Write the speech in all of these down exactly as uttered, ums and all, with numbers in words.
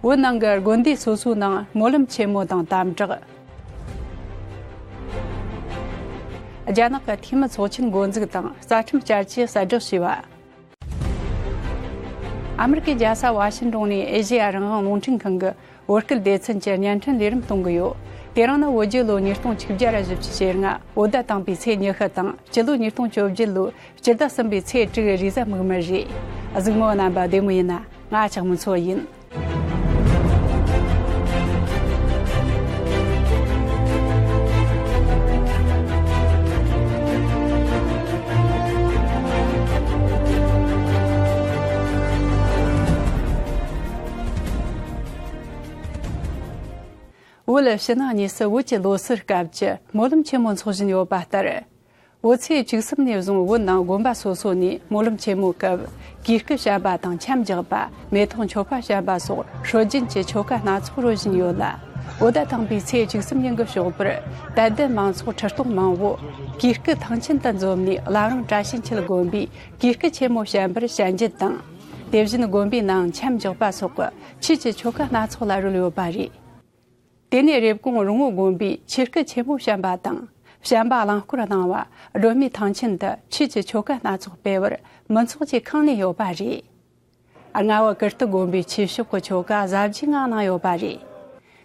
བོད་ནང་གི་དགོན་སྡེ་སོ་སོའི་ནང་སྨོན་ལམ་ཆེན་མོ་དང་དམ་དྲག་རྒྱ་ནག་གི་འཐུས་མི་ཚོགས་ཆེན་འགོ་འཛུགས་དང་རྩ་ཁྲིམས་བསྐྱར་བཅོས་གསལ་བསྒྲགས་བྱས་པ། ཨ་མི་རི་ཀའི་རྒྱལ་ས་ཝ་ཤིང་ཏོན་ནས་ཨེ་ཤེ་ཡ་རང་དབང་རླུང་འཕྲིན་ཁང་གི་བོད་སྐད་སྡེ་ཚན་གྱི་བརྙན་འཕྲིན་ལས་རིམ་གཏོང་གི་ཡོད། དེ་རིང་ནི་བོད་རྒྱལ་ལོ་ཉིས་སྟོང་བཅུ་བརྒྱ་ར་བཞི་བཅུ་ཞེ་ལྔ་བོད་ཟླ་དང་པོའི་ཚེས་ཉི་ཤུ་དང་སྤྱི་ལོ་ཉིས་སྟོང་བཅོ་བརྒྱད་ལོའི་སྤྱི་ཟླ་གསུམ་པའི་ཚེས་དྲུག་རེས་གཟའ་མིག་དམར་རེད། གཟིགས་མོ་རྣམ་པ་བདེ་མོ་ཡིན་ན། ང་ལྕགས་མོ་མཚོ་ཡིན། བོད་ཕྱི་ནང་གཉིས་སུ་བོད་ཀྱི་ལོ་སར་སྐབས་ཀྱི་སྨོན་ལམ་ཆེན་མོ་འཚོགས་བཞིན་ཡོད་པ་ལྟར། བོད་ཚེས་བཅུ་གསུམ་ནས་བཟུང་བོད་ནང་དགོན་པ་སོ་སོ་ནས་སྨོན་ལམ་ཆེན་མོའི་སྐབས་གོས་སྐུ་བཤམས་པ་དང་འཆམ་རྒྱག་པ། མེ་ཏོག་མཆོད་པ་བཤམས་པ་སོགས་སྲོལ་རྒྱུན་གྱི་ཆོ་ག་སྣ་ཚོགས་རོལ་བཞིན་ཡོད་ལ། བོད་ཟླ་དང་པོའི་ཚེས་བཅུ་གསུམ་ཉིན་གྱི་ཞོགས་པར་དད་ལྡན་མང་ཚོགས་ཁྲི་སྟོང་མང་བོ་གོས་སྐུ་ཐང་ཆེན་དུ་འཛོམས་ནས་བླ་བྲང་བཀྲ་ཤིས་འཁྱིལ་དགོན་པའི་གོས་སྐུ་ཆེན་མོ་བཤམས་པར་ཞལ་འཇལ་དང་། དེ་བཞིན་དགོན་པའི་ནང་འཆམ་འཇོག་པ་སོགས་ཆོས་ཀྱི་ཆོ་ག་སྣ་ཚོགས་ལ་རོལ་ཡོད་པ་རེད། དེ་ནས་རེབ་གོང་རོང་བོ་དགོན་པའི་ཆོས་སྐུ་ཆེན་མོ་བཤམས་པ་དང་། བཤམས་པ་གླིང་སྐོར་གནང་བ། སྒྲོལ་མའི་ཐང་ཆེན་དུ་ཆོས་ཀྱི་ཆོ་ག་སྣ་ཚོགས་སྤེལ་བར་མི་ཚོགས་ཀྱིས་ཁེངས་ནས་ཡོད་པ་རེད། རྔ་བ་ཀིརྟི་དགོན་པའི་ཆོས་ཕྱོགས་ཀྱི་ཆོ་ག་གཟབ་རྒྱས་ངང་གནང་ཡོད་པ་རེད།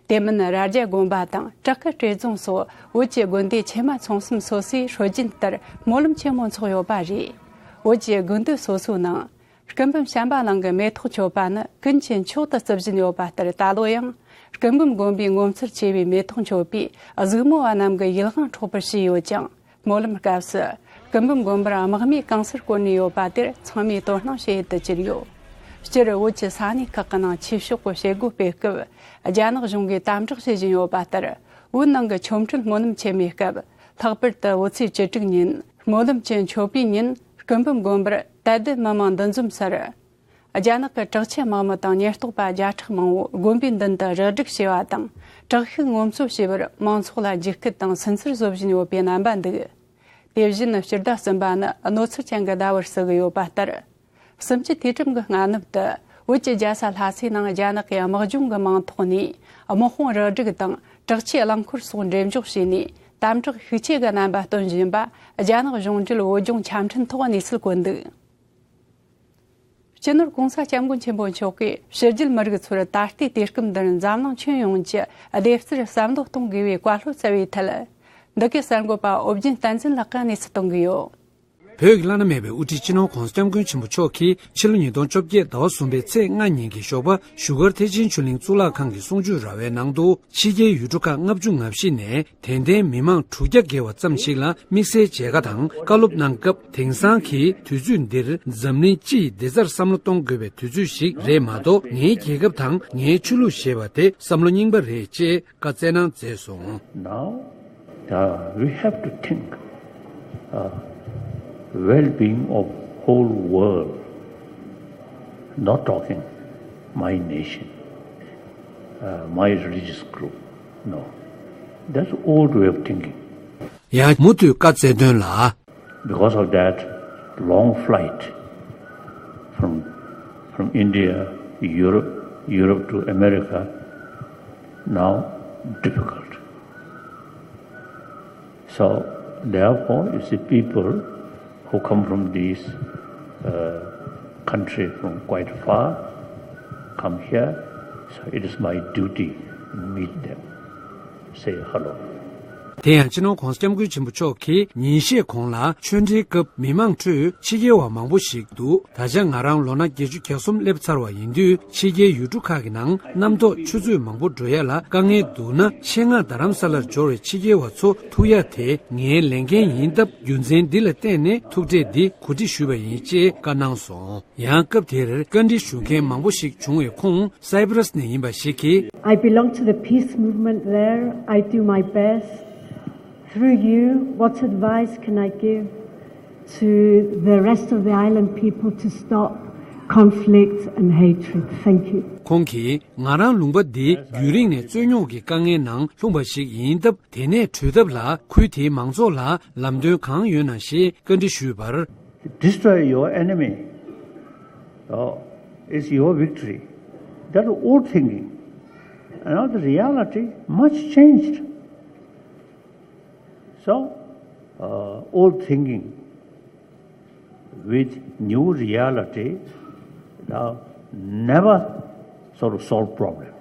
དེ་མིན་རྭ་རྒྱ་དགོན་པ་དང་བྲག་དཀར་སྤྲེལ་རྫོང་སོགས་བོད་ཀྱི་དགོན་སྡེ་ཆེ་དམའ་ཚང་གསུམ་སོ་སོའི་སྲོལ་རྒྱུན་ལྟར་སྨོན་ལམ་ཆེན་མོ་འཚོགས་ཡོད་པ་རེད། བོད་ཀྱི་དགོན་སྡེ་སོ་སོའི་ནང་སྐུ་འབུམ་བཤམས་པ་གླིང་གི་མེ་ཏོག་མཆོད་པ་ནི་ཀུན་གྱིས་མཆོག་ཏུ་བརྩི་བཞིན་ཡོད་པ་ལྟར། ད་ལོ་ཡང་སྐུ་འབུམ་དགོན་པའི་ངོ་མཚར་ཆེ་བའི་མེ་ཏོག་མཆོད་པས་གཟིགས་མོ་བ་རྣམས་ཀྱི་ཡིད་དབང་འཕྲོག་པར་བྱས་ཡོད་ཅིང་། སྨོན་ལམ་སྐབས་སུ་སྐུ་འབུམ་དགོན་པར་དམག་མིས་གང་སར་བསྐོར་ནས་ཡོད་པ་དེར་ཚང་མས་དོ་སྣང་བྱེད་ཡུལ་དུ་གྱུར་ཡོད། སྤྱིར་བོད་ཀྱི་ས་གནས་ཁག་གི་ནང་ཆོས་ཕྱོགས་ཀྱི་བྱེད་སྒོ་སྤེལ་སྐབས་རྒྱ་ནག་གཞུང་གིས་དམ་དྲག་བྱེད་བཞིན་ཡོད་པ་ལྟར། བོད་ནང་གི་ཆོ་འཕྲུལ་སྨོན་ལམ་ཆེན་མོའི་སྐབས། ལྷག་པར་དུ་བོད་ཚེས་བཅུ་དྲུག་ཉིན། སྨོན་ལམ་གྱི་མཆོད་པའི་ཉིན། སྐུ་འབུམ་དགོན་པར་དད་ལྡན་མི་མང་འདུ་འཛོམས་སར། རྒྱ་ནག་གི་དྲག་ཆས་དམག་མི་དང་ཉེན་རྟོག་པ་བརྒྱ་ཕྲག་མང་བོ་དགོན་པའི་མདུན་དུ་རུ་སྒྲིག་བྱས་པ་དང་། དྲག་ཤུགས་ངོམ་སོ་བྱས་པར་མང་ཚོགས་ལ་འཇིགས་སྐུལ་དང་སུན་གཙེར་བཟོ་བཞིན་ཡོད་པའི་རྣམ་པ་འདུག། དེ་བཞིན་སྤྱི་ཟླ་གསུམ་པ་ནི་གནོད་འཚེ་ཅན་གྱི་ཟླ་བར་བརྩི་གི་ཡོད་པ་ལྟར། གསུམ་བཅུའི་དུས་དྲན་གྱི་སྔ་ནུབ་ཏུ། བོད་ཀྱི་རྒྱལ་ས་ལྷ་སའི་ནང་རྒྱ་ནག་གི་དམག་སྦྱོང་གི་མིང་ཐོག་ནས། དམག་དཔུང་རུ་སྒྲིག་དང་དྲག་ཆས་རླངས་འཁོར་སོགས་འགྲེམས་འཇོག་བྱས་ནས། དམ་དྲག་ཤུགས་ཆེ་གི་རྣམ་པ་སྟོན་བཞིན་པ། རྒྱ་ནག་གཞུང་འབྲེལ་བོད་ལྗོངས་ཆ་འཕྲིན་ཐོག་གནས་ཚུལ་བཀོད་འདུག། སྤྱི་ནོར་༸གོང་ས་༸སྐྱབས་མགོན་ཆེན་པོ་མཆོག་གིས་ཕྱི་རྒྱལ་མི་རིགས་ཚོར་ད་ལྟའི་དུས་སྐབས་འདིར་འཛམ་གླིང་ཁྱོན་ཡོངས་ཀྱི་བདེ་རྩར་བསམ་བློ་གཏོང་དགོས་པའི་བཀའ་སློབ་སྩལ་བའི་ཐད། འདི་གའི་གསར་འགོད་པ་ཨོ་རྒྱན་བསྟན་འཛིན་ལགས་ཀྱིས་གནས་ཚུལ་གཏོང་གི་ཡོད། བོད་ཀྱི་བླ་ན་མེད་པའི་དབུ་ཁྲིད་སྤྱི་ནོར་༸གོང་ས་༸སྐྱབས་མགོན་ཆེན་པོ་མཆོག་གིས་ཕྱི་ལོ་ཉིས་སྟོང་བཅོ་བརྒྱད་ཟླ་བ་གསུམ་པའི་ཚེས་ལྔ་ཉིན་གྱི་ཞོགས་པ་བཞུགས་སྒར་ཐེག་ཆེན་ཆོས་གླིང་གཙུག་ལག་ཁང་གི་གསུང་ཆོས་ར་བའི་ནང་དུ། ཕྱི་རྒྱལ་ཡུལ་གྲུ་ཁག་ལྔ་བཅུ་ང་བཞི་ནས་དད་ལྡན་མི་མང་དྲུག་བརྒྱ་བརྒལ་བ་ཙམ་ཞིག་ལ་དམིགས་བསལ་མཇལ་ཁ་དང་བཀའ་སློབ་གནང་སྐབས། དེང་སང་གི་དུས་ཚོད་འདིར་འཛམ་གླིང་སྤྱི་ཡི་བདེ་རྩར་བསམ་བློ་གཏོང་དགོས་པའི་དུས་ཚོད་ཞིག་རེད་མ་གཏོགས། ངའི་རྒྱལ་ཁབ་དང་ངའི་ཆོས་ལུགས་ཞེས་པ་དེ་བསམ་བློ་རྙིང་པ་རེད་ཅེས་བཀའ་སྩལ་གནང་མཛད་སོང་། Now, uh, we have to think, uh, well-being of whole world, not talking my nation, uh, my religious group. No. That's old way of thinking. ཡང་མུ་མཐུད་བཀའ་སྩལ་དོན་ལ། Because of that long flight from, from India, Europe, Europe to America, now difficult. So, therefore, you see, people who come from these, uh, country from quite far come here, so it is my duty to meet them, say hello. དེ་ཡང་སྤྱི་ནོར་༸གོང་ས་༸སྐྱབས་མགོན་ཆེན་པོ་མཆོག་གིས་ཉིན་ཤས་གོང་ལ་ཆོས་འབྲེལ་སྐབས། མི་མང་ཁྲོད་ཕྱི་རྒྱལ་བ་མང་པོ་ཞིག་འདུག། ད་ཆ་ང་རང་ལོ་ན་བརྒྱད་ཅུ་གྱ་གསུམ་སླེབས་ཚར་བ་ཡིན་དུས། ཕྱི་རྒྱལ་ཡུལ་གྲུ་ཁག་གི་ནང་གནམ་ཐོག་ཆུ་ཚོད་མང་པོ་འགྲོ་ཡ་ལ་དཀའ་ངལ་འདུག་ན། ཆེད་མངགས་རྡ་རམ་ས་ལར་འབྱོར་བའི་ཕྱི་རྒྱལ་བ་ཚོ་ཐུག་ཡ་དེ་ངའི་ལས་འགན་ཡིན་སྟབས། རྒྱུ་མཚན་འདི་ལ་བརྟེན་ནས་ཐུག་འཕྲད་འདི་གོ་སྒྲིག་ཞུས་པ་ཡིན་ཅེས་བཀའ་གནང་སོང་། ཡང་སྐབས་དེར་བཀའ་འདྲི་ཞུ་མཁན་མང་པོ་ཞིག་བྱུང་བའི་ཁོངས། སའི་པ་རཱས་ནས་ཡིན་པ་ཞིག་གིས། I belong to the peace movement there. I do my best. Through you, what advice can I give to the rest of the island people to stop conflict and hatred? Thank you. ཁོང་གིས། ང་རང་ལུང་པ་འདི་རྒྱུན་རིང་ནས་རྩོད་རྙོག་གི་དཀའ་ངལ་ནང་ལྷུང་བ་ཞིག་ཡིན་སྟབས། དེ་ནས་གྲོལ་ཐབས་ལ་ཁུལ་དེའི་མང་ཚོགས་ལ་ལམ་སྟོན་གང་ཡོད་ན་ཞེས་བཀའ་འདྲི་ཞུས་པར། Destroy your enemy, oh, is your victory. That old thinking, and now the reality much changed. So, uh, old thinking with new reality, uh, never sort of solve problem.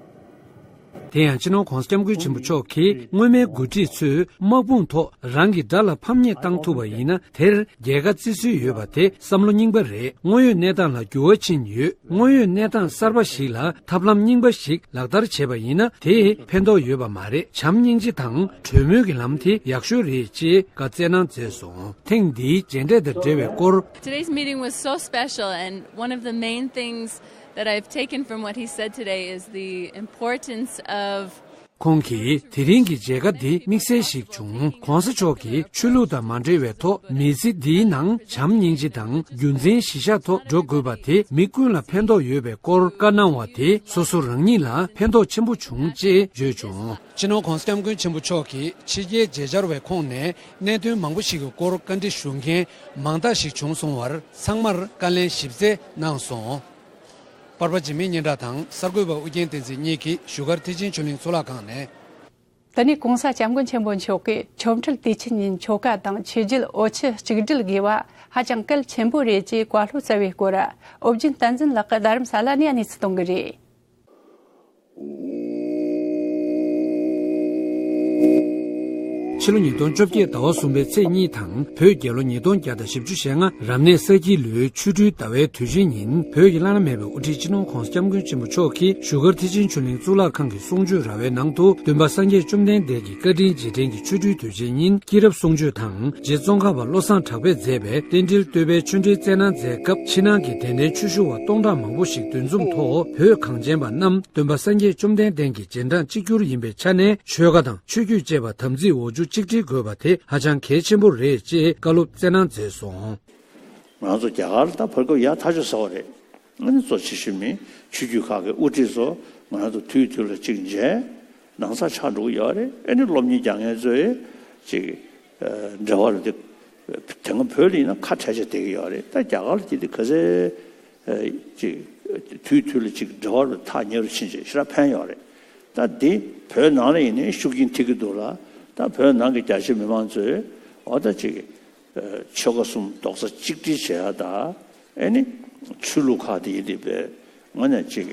དེ་ཡང་སྤྱི་ནོར་༸གོང་ས་༸སྐྱབས་མགོན་ཆེན་པོ་མཆོག་གིས་སྔོན་མའི་འགོ་ཁྲིད་ཚོས་དམག་དཔུང་ཐོག་རང་གི་དགྲ་ལ་ཕམ་ཉེས་བཏང་ཐུབ་པ་ཡིན་ན། དེར་རྒྱལ་ཁ་བརྩི་སྲོལ་ཡོད་པ་དེ་བསམ་བློ་རྙིང་པ་རེད། དངོས་ཡོད་གནས་སྟངས་ལ་འགྱུར་བ་ཕྱིན་ཡོད། དངོས་ཡོད་གནས་སྟངས་གསར་པ་ཞིག་ལ་ཐབས་ལམ་རྙིང་པ་ཞིག་ལག་བསྟར་བྱས་པ་ཡིན་ན། དེས་ཕན་ཐོགས་ཡོད་པ་མ་རེད། བྱམས་སྙིང་རྗེ་དང་གྲོས་མོལ་གྱི་ལམ་དེ་ཡག་ཤོས་རེད་ཅེས་བཀའ་སྩལ་གནང་མཛད་སོང་། ཐེངས་འདིའི་མཇལ་འཕྲད་དང་འབྲེལ་བའི་སྐོར། Today's meeting was so special, and one of the main things that I've taken from what he said today is the importance of ཁོང་གིས་དེ་རིང་གི་མཇལ་ཁ་འདི་དམིགས་བསལ་ཞིག་བྱུང་། ༸གོང་ས་མཆོག་གིས་ཆོས་ལུགས་དང་མ་འབྲེལ་བའི་ཐོག་མི་ཚེ་འདིའི་ནང་བྱམས་སྙིང་རྗེ་དང་རྒྱུ་མཚན་གཞི་བཞག་ཐོག་འགྲོ་དགོས་པ་དེ་མི་ཀུན་ལ་ཕན་ཐོགས་ཡོད་པའི་སྐོར་བཀའ་གནང་བ་དེ་སོ་སོ་རང་ཉིད་ལ་ཕན་ཐོགས་ཆེན་པོ་བྱུང་ཅེས་བརྗོད་བྱུང་། སྤྱི་ནོར་༸གོང་ས་༸སྐྱབས་མགོན་ཆེན་པོ་མཆོག་གིས་ཕྱི་རྒྱལ་མཇལ་བཅར་བའི་ཁོངས་ནས་གནད་དོན་མང་པོ་ཞིག་གི་སྐོར་བཀའ་འདྲི་ཞུ་མཁན་མང་དག་ཞིག་བྱུང་སོང་བར་ཚང་མར་བཀའ་ལན་ཞིབ་གསལ་གནང་སོང་། པར་པ་འཇིགས་མེད་སྙན་གྲགས་དང་གསར་འགོད་པ་ཨུ་རྒྱན་བསྟན་འཛིན་གཉིས་ཀྱིས་བཞུགས་སྒར་ཐེག་ཆེན་ཆོས་གླིང་གཙུག་ལག་ཁང་ནས། ད་ནི་༸གོང་ས་༸སྐྱབས་མགོན་ཆེན་པོ་མཆོག་གིས་ཆོ་འཕྲུལ་དུས་ཆེན་ཉིན་ཆོ་ག་དང་ཆོས་བརྒྱུད་འོ་ཆུ་གཅིག་སྒྲིལ་དགོས་པ་ཧ་ཅང་གལ་ཆེན་པོ་རེད་ཅེས་བཀའ་སློབ་སྩལ་བའི་སྐོར། ཨོ་རྒྱན་བསྟན་འཛིན་ལགས་ཀྱིས་རྡ་རམ་ས་ལ་ནས་གནས་ཚུལ་གཏོང་གི་རེད། ཕྱི་ལོ་ཉིས་སྟོང་བཅོ་བརྒྱད་ཟླ་བ་གསུམ་པའི་ཚེས་གཉིས་དང་། བོད་རྒྱལ་ལོ་ཉིས་སྟོང་བརྒྱ་དང་བཞི་བཅུ་ཞེ་ལྔ་རབ་གནས་ས་ཁྱི་ལོའི་ཆོ་འཕྲུལ་ཟླ་བའི་དུས་ཆེན་ཉིན། བོད་ཀྱི་བླ་ན་མེད་པའི་དབུ་ཁྲིད་སྤྱི་ནོར་༸གོང་ས་༸སྐྱབས་མགོན་ཆེན་པོ་མཆོག་གིས་བཞུགས་སྒར་ཐེག་ཆེན་ཆོས་གླིང་གཙུག་ལག་ཁང་གི་གསུང་ཆོས་ར་བའི་ནང་དུ། སྟོན་པ་སངས་རྒྱས་བཅོམ་ལྡན་འདས་ཀྱི་བཀའ་དྲིན་རྗེས་དྲན་གྱི་ཆོ་འཕྲུལ་དུས་ཆེན་ཉིན། སྐྱེས་རབས་གསུང་ཆོས་དང་། རྗེ་ཙོང་ཁ་པ་བློ་བཟང་གྲགས་པས་མཛད་པའི་རྟེན་འབྲེལ་བསྟོད་པའི་ཆོས་འབྲེལ་སྩལ་གནང་མཛད་སྐབས། ཕྱི་ནང་གི་དད་ལྡན་ཆོས་ཞུ་བ་སྟོང་ཕྲག་མང་པོ་ཞིག་འདུ་འཛོམས་ཐོག་བོད་གངས་ཅན་པ་རྣམས་སྟོན་པ་སངས་རྒྱས་བཅོམ་ལྡན་འདས་ཀྱི་རྗེས་འབྲང་གཅིག་གྱུར་ཡིན་པའི་ཆ་ནས། ཆོལ་ཁ་དང་ཆོས་བརྒྱུད་ཅེས་པ་དམ་ཚིག་འོ་ཆུ་གཅིག་སྒྲིལ་དགོས་པ་དེ་ཧ་ཅང་གལ་ཆེན་པོ་རེད་ཅེས་བཀའ་སློབ་སྩལ་གནང་མཛད་སོང་། ང་ཚོ་རྒྱ་གར་ལ་ད་བར་སྐབས་ཡག་ཐག་ཆོད་ཟེར་བ་རེད། ཨ་ནི་གཙོ་ཆེ་ཤོས་མི་ཆོས་བརྒྱུད་ཁག་གི་དབུ་ཁྲིད་ཚོ་ང་ཚོ་དུས་དུས་ལ་གཅིག་མཇལ། ནང་ཚགས་ཆགས་འགྲོ་གི་ཡོད་རེད། ཨ་ནི་སློབ་གཉེར་རྒྱག་མཁན་ཚོའི་ཅིག་འབྲེལ་བ་རུ་དེ་དེ་སྔ་བོད་ལ་ཡིན་ན་ཁ་བྲལ་བྱས་བསྡད་ཀྱི་ཡོད་རེད། ད་རྒྱ་གར་ལ་དེ་དེ་ག་ཚད་ཅིག་དུས་དུས་ལ་ཅིག་འབྲེལ་བ་རུ་ཐག་ཉེ་རུ་ཕྱིན་བྱས་ཞེ་དྲག་ཕན་ཡོད་རེད། ད་འདི་བོད་ནང་ལ་ཡིན་ནའི་ཤུགས་རྐྱེན་ཐེབས་ཀྱི་འདུག་ལ། ད་བོད་ནང་གི་རྒྱ་ཆེ་མི་མང་ཚོས་འོ་ད་ཅིག་ཆོལ་ཁ་གསུམ་རྡོག་རྩ་གཅིག་སྒྲིལ་བྱེད་ཡ་ད། ཨེ་ནི་ཆོས་ལུགས་ཁག་དེ་ཡིན་དེ་བས་ང་ནས་ཅིག་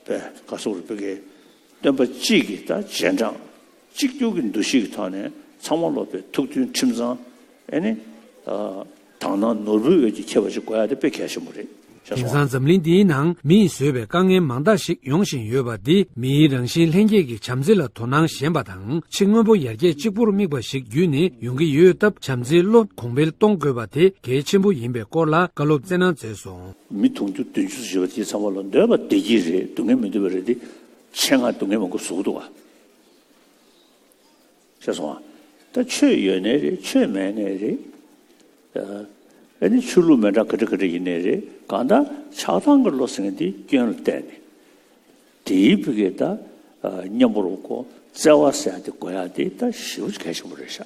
བས་ག་སོག་རུ་བོད་ཀྱི་སྟོན་པ་གཅིག་གི་ད་རྗེས་འབྲང་གཅིག་གྱུར་གྱི་འདུ་ཤེས་ཀྱི་ཐོག་ནས་ཚང་མ་སློབ་པའི་ཐུགས་མཐུན་ཁྲིམས་གཙང་ཨེ་ནི་དག་སྣང་ནོར་བུའི་འོད་ཀྱིས་ཁྱབ་པ་ཞིག་དགོས་ཡ་དེ་དཔེ་གལ་ཆེན་པོ་རེད། ཤེས་སོང་ཨ། དེང་སང་འཛམ་གླིང་འདིའི་ནང་མིས་བཟོས་པའི་དཀའ་ངལ་མང་དག་ཞིག་ཡོང་བཞིན་ཡོད་པ་འདི། མིའི་རང་བཞིན་ལྷན་སྐྱེས་ཀྱི་བྱམས་བརྩེ་ལ་དོ་སྣང་ཞན་པ་དང་། ཕྱི་དངོས་པོ་ཡར་རྒྱས་གཅིག་པུར་དམིགས་པ་ཞིག་བརྒྱུད་ནས་ཡོང་གི་ཡོད་སྟབས། བྱམས་བརྩེའི་བློ་གོང་འཕེལ་གཏོང་དགོས་པ་དེ་གལ་ཆེན་པོ་ཡིན་པའི་སྐོར་ལ་བཀའ་སློབ་སྩལ་གནང་མཛད་སོང་། མི་དུང་ཕྱུར་བདུན་ཅུ་ཙམ་ཡོད་པ་དེ་ཚང་མ་ལ་འདོད་པ་བདེ་སྐྱིད་རེད། སྡུག་བསྔལ་མི་འདོད་པ་རེད་དེ། ཆེད་མངགས་སྡུག་བསྔལ་མང་པོ་བཟོ་གི་འདུག་ག། ཤེས་སོང་ཨ། ད་ཆོས་ཡོད་ནའི་རེད། ཆོས་མེད་ནའི་རེད། ཨ་ནི་ཆོས་ལུགས་མི་འདྲ་ག་འདྲ་ག་འདྲ་ཡིན་ནའི་རེད། གང་ལྟར་ཆགས་སྡང་གི་བློ་ཟེར་མཁན་དེ་སྐྱོན་ལ་བལྟས་ནས། དེའི་བུ་གས་ད་མཉམ་པོར་གོ་བརྩེ་བ་ཟེར་ཡ་དེ་དགོས་ཡ་དེ་ད་ཞེ་པོ་གལ་ཆེན་པོ་རེད་ཤག།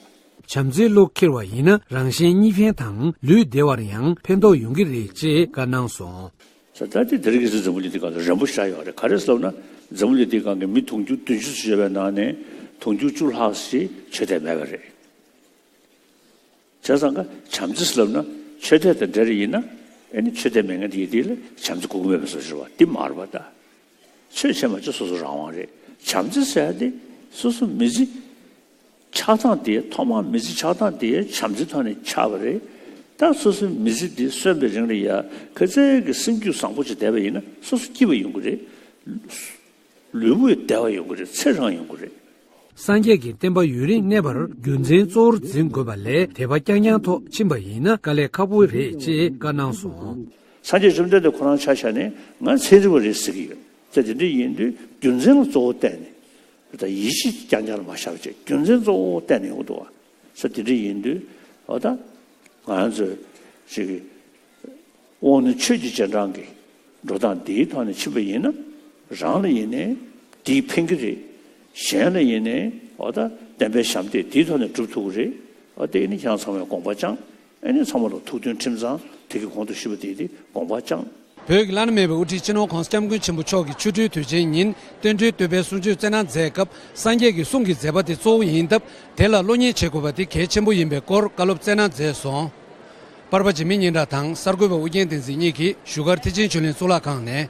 བྱམས་བརྩེའི་བློ་འཁྱེར་བ་ཡིན་ན། རང་གཞན་གཉིས་ཕན་དང་ལུས་བདེ་བར་ཡང་ཕན་ཐོགས་ཡོང་གི་རེད་ཅེས་བཀའ་གནང་སོང་། ས་ད་དེ་དེ་རིང་གི་འཛམ་བུ་གླིང་འདི་སྒང་ལ་རན་པོ་ཞེ་དྲག་ཡོད་རེད། ག་རེ་ཟེར་ལབ་ན། འཛམ་བུ་གླིང་འདི་སྒང་གི་མི་དུང་ཕྱུར་བདུན་ཅུ་ཙམ་ཡོད་པའི་ནང་ནས་དུང་ཕྱུར་བཅུ་ལྷག་ཞིག་ཆོས་དད་མེད་པ་རེད། བྱས་ཙང་ཀ་བྱམས་བརྩེ་ཟེར་ལབ་ན་ཆོས་དད་དང་འབྲེལ་རེ་ཡིན་ན། ཨེ་ནི་ཆོས་དད་མེད་མཁན་དེ་ཡིན་དེ་ལ་བྱམས་བརྩེ་དགོས་ཀྱི་མེད་པའི་བཟོ་ཞིག་རེད་བ། འདི་མ་རེད་བ་ད། ཆོས་བྱས་མ་བྱས་སོ་སོ་རང་དབང་རེད། བྱམས་བརྩེ་ཟེར་ཡ་དེ་སོ་སོ་མི་ཚེ་ཆགས་སྡང་དེ། ཐོག་མར་མི་ཚེ་ཆགས་སྡང་དེ་བྱམས་བརྩེའི་ཐོག་ནས་ཆགས་པ་རེད། ད་སོ་སོའི་མི་ཚེ་འདི་གསོན་པའི་རིང་ལ་ཡ་ག་ཚད་ཀྱི་སེམས་རྒྱུད་བཟང་པོ་ཅིག་བསྡད་པ་ཡིན་ན་སོ་སོ་སྐྱིད་པ་ཡོང་གི་རེད། ལུས་པོ་བདེ་བ་ཡོང་གི་རེད། ཚེ་རིང་ཡོང་གི་རེད། སངས་རྒྱས་ཀྱི་བསྟན་པ་ཡུན་རིང་གནས་པར་རྒྱུ་མཚན་གཙོ་བོར་འཛིན་དགོས་པ་ལས། དད་པ་རྐྱང་རྐྱང་ཐོག་ཕྱིན་པ་ཡིན་ན་དཀའ་ལས་ཁག་པོ་རེད་ཅེས་བཀའ་གནང་སོང་། སངས་རྒྱས་བཅོམ་ལྡན་འདས་ཁོ་རང་ཆ་བཞག་ནས་ང་ཚན་རིག་པ་རེད་ཟེར་གྱི་ཡོད། ཚེ་དེ་འདྲ་ཡིན་དུས་རྒྱུ་མཚན་ལ་གཙོ་བོ་བལྟས་ནས། ད་ཡིད་ཆེས་རྐྱང་རྐྱང་ལ་མ་བཞག་པ་བྱས་རྒྱུ་མཚན་གཙོ་བོ་བལྟས་ནས་ཡོང་གི་འདུག་བ། ས་དེ་འདྲ་ཡིན་དུས་འོ་ད་ང་རང་ཚོས་ཅིག་དབང་ནི་ཆོས་ཀྱི་རྗེས་འབྲང་གི་འགྲོ་སྟངས་འདིའི་ཐོག་ནས་ཕྱིན་པ་ཡིན་ན། རང་ལ་ཡིན་ནའི་འདིས་ཕན་གྱི་རེད། གཞན་ལ་ཡིན་ནའི་འོ་ད་བསྟན་པའི་ཞབས་འདེགས་འདིའི་ཐོག་ནས་སྒྲུབ་ཐུབ་ཀྱི་རེད། འོ་དེ་ནི་ཁྱེད་རང་ཚང་མས་དགོངས་པ་བཅངས། ཨེ་ནི་ཚང་མ་ལ་ཐུགས་མཐུན་ཁྲིམས་གཙང་དེ་གི་གོང་དུ་ཞུས་པ་དེ་དེ་དགོངས་པ་བཅངས། བོད་ཀྱི་བླ་ན་མེད་པའི་དབུ་ཁྲིད་སྤྱི་ནོར་༸གོང་ས་༸སྐྱབས་མགོན་ཆེན་པོ་མཆོག་གིས་ཆོ་འཕྲུལ་དུས་ཆེན་ཉིན་རྟེན་འབྲེལ་བསྟོད་པའི་གསུང་ཆོས་སྩལ་གནང་མཛད་སྐབས་སངས་རྒྱས་ཀྱི་གསུང་གི་མཛད་པ་དེ་གཙོ་བོ་ཡིན་སྟབས། དེ་ལ་བློ་ཉེས་བྱེད་དགོས་པ་དེ་གལ་ཆེན་པོ་ཡིན་པའི་སྐོར་བཀའ་སློབ་སྩལ་གནང་མཛད་སོང་། པར་པ་འཇིགས་མེད་སྙན་གྲགས་དང་གསར་འགོད་པ་ཨུ་རྒྱན་བསྟན་འཛིན་གཉིས་ཀྱིས་བཞུགས་སྒར་ཐེག་ཆེན་ཆོས་གླིང་གཙུག་ལག་ཁང་ནས།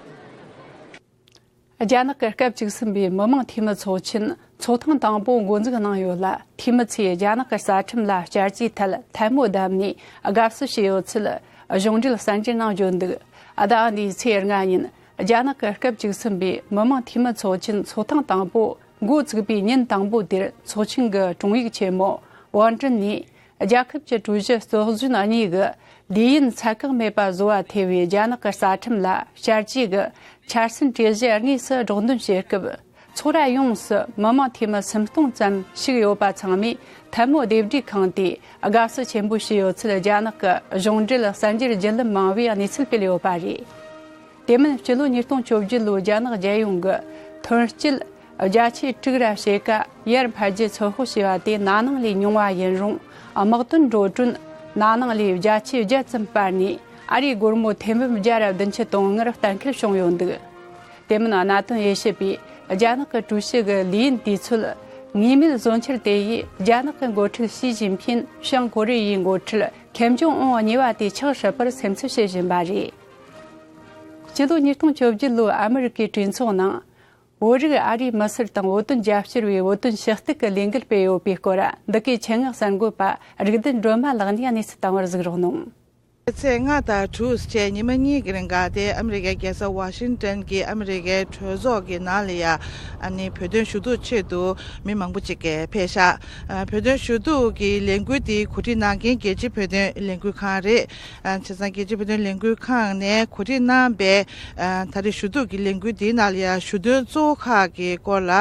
རྒྱ་ནག་གི་སྐབས་བཅུ་གསུམ་པའི་མི་དམངས་འཐུས་མི་ཚོགས་ཆེན་ཚོགས་ཐེངས་དང་པོ་འགོ་འཛུགས་གནང་ཡོད་ལ། འཐུས་མི་ཚོས་རྒྱ་ནག་གི་རྩ་ཁྲིམས་ལ་བསྐྱར་བཅོས་ཐད་ཐལ་མོ་བརྡབས་ནས་དགའ་བསུ་བྱས་ཡོད་ཚུལ་གཞུང་འབྲེལ་གསར་འགྱུར་ནང་བརྗོད་འདུག་ཟླ་འདིའི་ཚེས་ལྔ་ཉིན་རྒྱ་ནག་གི་སྐབས་བཅུ་གསུམ་པའི་མི་དམངས་འཐུས་མི་ཚོགས་ཆེན་ཚོགས་ཐེངས་དང་པོ་འགོ་བཙུགས་པའི་ཉིན་དང་པོ་དེར་ཚོགས་ཆེན་གྱི་དྲུང་ཡིག་ཆེན་མོ་ཝང་ཀྲིན་ནས། རྒྱལ་ཁབ་ཀྱི་ཀྲུའུ་ཞི་གཙོ་གཞོན་གཉིས་ཀྱིས་ལས་ཡུན་ཚད་བཀག་མེད་པར་བཟོ་བ་ཐེ་བའི་རྒྱ་ནག་གི་རྩ་ཁྲིམས་ལ་བསྐྱར་བཅོས་ཀྱི་འཆར་ཟིན་གྲོས་གཞི་དངོས་སུ་སྒྲོག་འདོན་བྱེད་སྐབས། ཚོགས་ར་ཡོངས་སུ་མི་དམངས་འཐུས་མི་སུམ་སྟོང་ཙམ་ཞུགས་ཡོད་པ་ཚང་མས་ཐལ་མོ་རྡེབ་སྒྲིག་ཁང་དེ་དགའ་བསུ་ཆེན་པོ་ཞུས་ཡོད་ཚུལ་རྒྱ་ནག་གི་གཞུང་འབྲེལ་གསར་འགྱུར་བརྒྱུད་ལམ་མང་བས་གནས་ཚུལ་སྤེལ་ཡོད་པ་རེད། དེ་མིན་སྤྱི་ལོ་ཉིས་སྟོང་བཅོ་བརྒྱད་ལོའི་རྒྱ་ནག་རྒྱལ་ཡོངས་ཀྱི་ཐོན་སྐྱེད་བརྒྱ་ཆའི་དྲུག་ར་ཕྱེད་ཀ་ཡར་འཕར་རྒྱུ་ཚོད་དཔག་བྱས་པ་དེ་ན་ནིང་ལས་ཉུང་བ་ཡིན་རུང་། དམག་དོན་འགྲོ་གྲོན་ན་ནིང་ལས་བརྒྱ་ཆའི་བརྒྱད་ཙམ་སྤར་ནས་ཨ་རིའི་སྒོར་མོ་ཐེར་འབུམ་བརྒྱ་ར་བདུན་ཅུ་དོན་ལྔར་གཏན་འཁེལ་བྱུང་ཡོད་འདུག་དེ་མིན་གནད་དོན་དབྱེ་ཞིབ་པས་རྒྱ་ནག་གི་ཀྲུའུ་ཞི་གི་ལས་ཡུན་དུས་ཚོད་ངེས་མེད་བཟོ་འཆར་དེ་ཡིས་རྒྱ་ནག་གི་འགོ་ཁྲིད་ཞི་ཅིན་ཕིན་བྱང་ཀོ་རི་ཡའི་འགོ་ཁྲིད་ཁེམ་ཇོང་ཨུན་གཉིས་པ་དེ་ཆགས་སྲིད་པར་སེམས་འཚབ་བྱེད་བཞིན་པ་རེད། སྤྱི་ལོ་ཉིས་སྟོང་བཅོ་བརྒྱད་ལོའི་ཨ་མི་རི་ཀའི་གྲོས་ཚོགས་ནང་། བོད་རིགས་ཨ་རིའི་མི་སེར་དང་བོད་དོན་རྒྱབ་སྐྱོར་བའི་བོད་དོན་ཞུ་གཏུག་གི་ལས་འགུལ་སྤེལ་ཡོད་པའི་སྐོར་འདི་གའི་ཆེད་མངགས་གསར་འགོད་པ་རིག་ལྡན་སྒྲོལ་མ་ལགས་ནས་གནས་ཚུལ་བཏང་བར་གཟིགས་རོགས་གནང་། ཚེས་ལྔ་དང་དྲུག་བཅས་ཉི་མ་གཉིས་ཀྱི་རིང་ག་དེ་ཨ་མི་རི་ཀའི་རྒྱལ་ས་ཝ་ཤིང་ཏོན་གྱི་ཨ་མི་རི་ཀའི་གྲོས་ཚོགས་ཀྱི་ནང་ལ་ཡ། ཨ་ནི་བོད་དོན་ཞུ་གཏུག་ཆེད་དུ་མི་མང་པོ་ཅིག་གིས་ཕེབས་ཤག་ཨ། བོད་དོན་ཞུ་གཏུག་གི་ལས་འགུལ་དེ་གོ་སྒྲིག་གནང་མཁན་རྒྱལ་སྤྱིའི་བོད་དོན་ལས་འགུལ་ཁང་རེད། ཨ། བྱས་ཙང་རྒྱལ་སྤྱིའི་བོད་དོན་ལས་འགུལ་ཁང་ནས་གོ་སྒྲིག་གནང་པའི། ཨ། ད་རེས་ཞུ་གཏུག་གི་ལས་འགུལ་འདིའི་ནང་ལ་ཡང་ཞུ་དོན་གཙོ་བོ་ཁག་གི་སྐོར་ལ་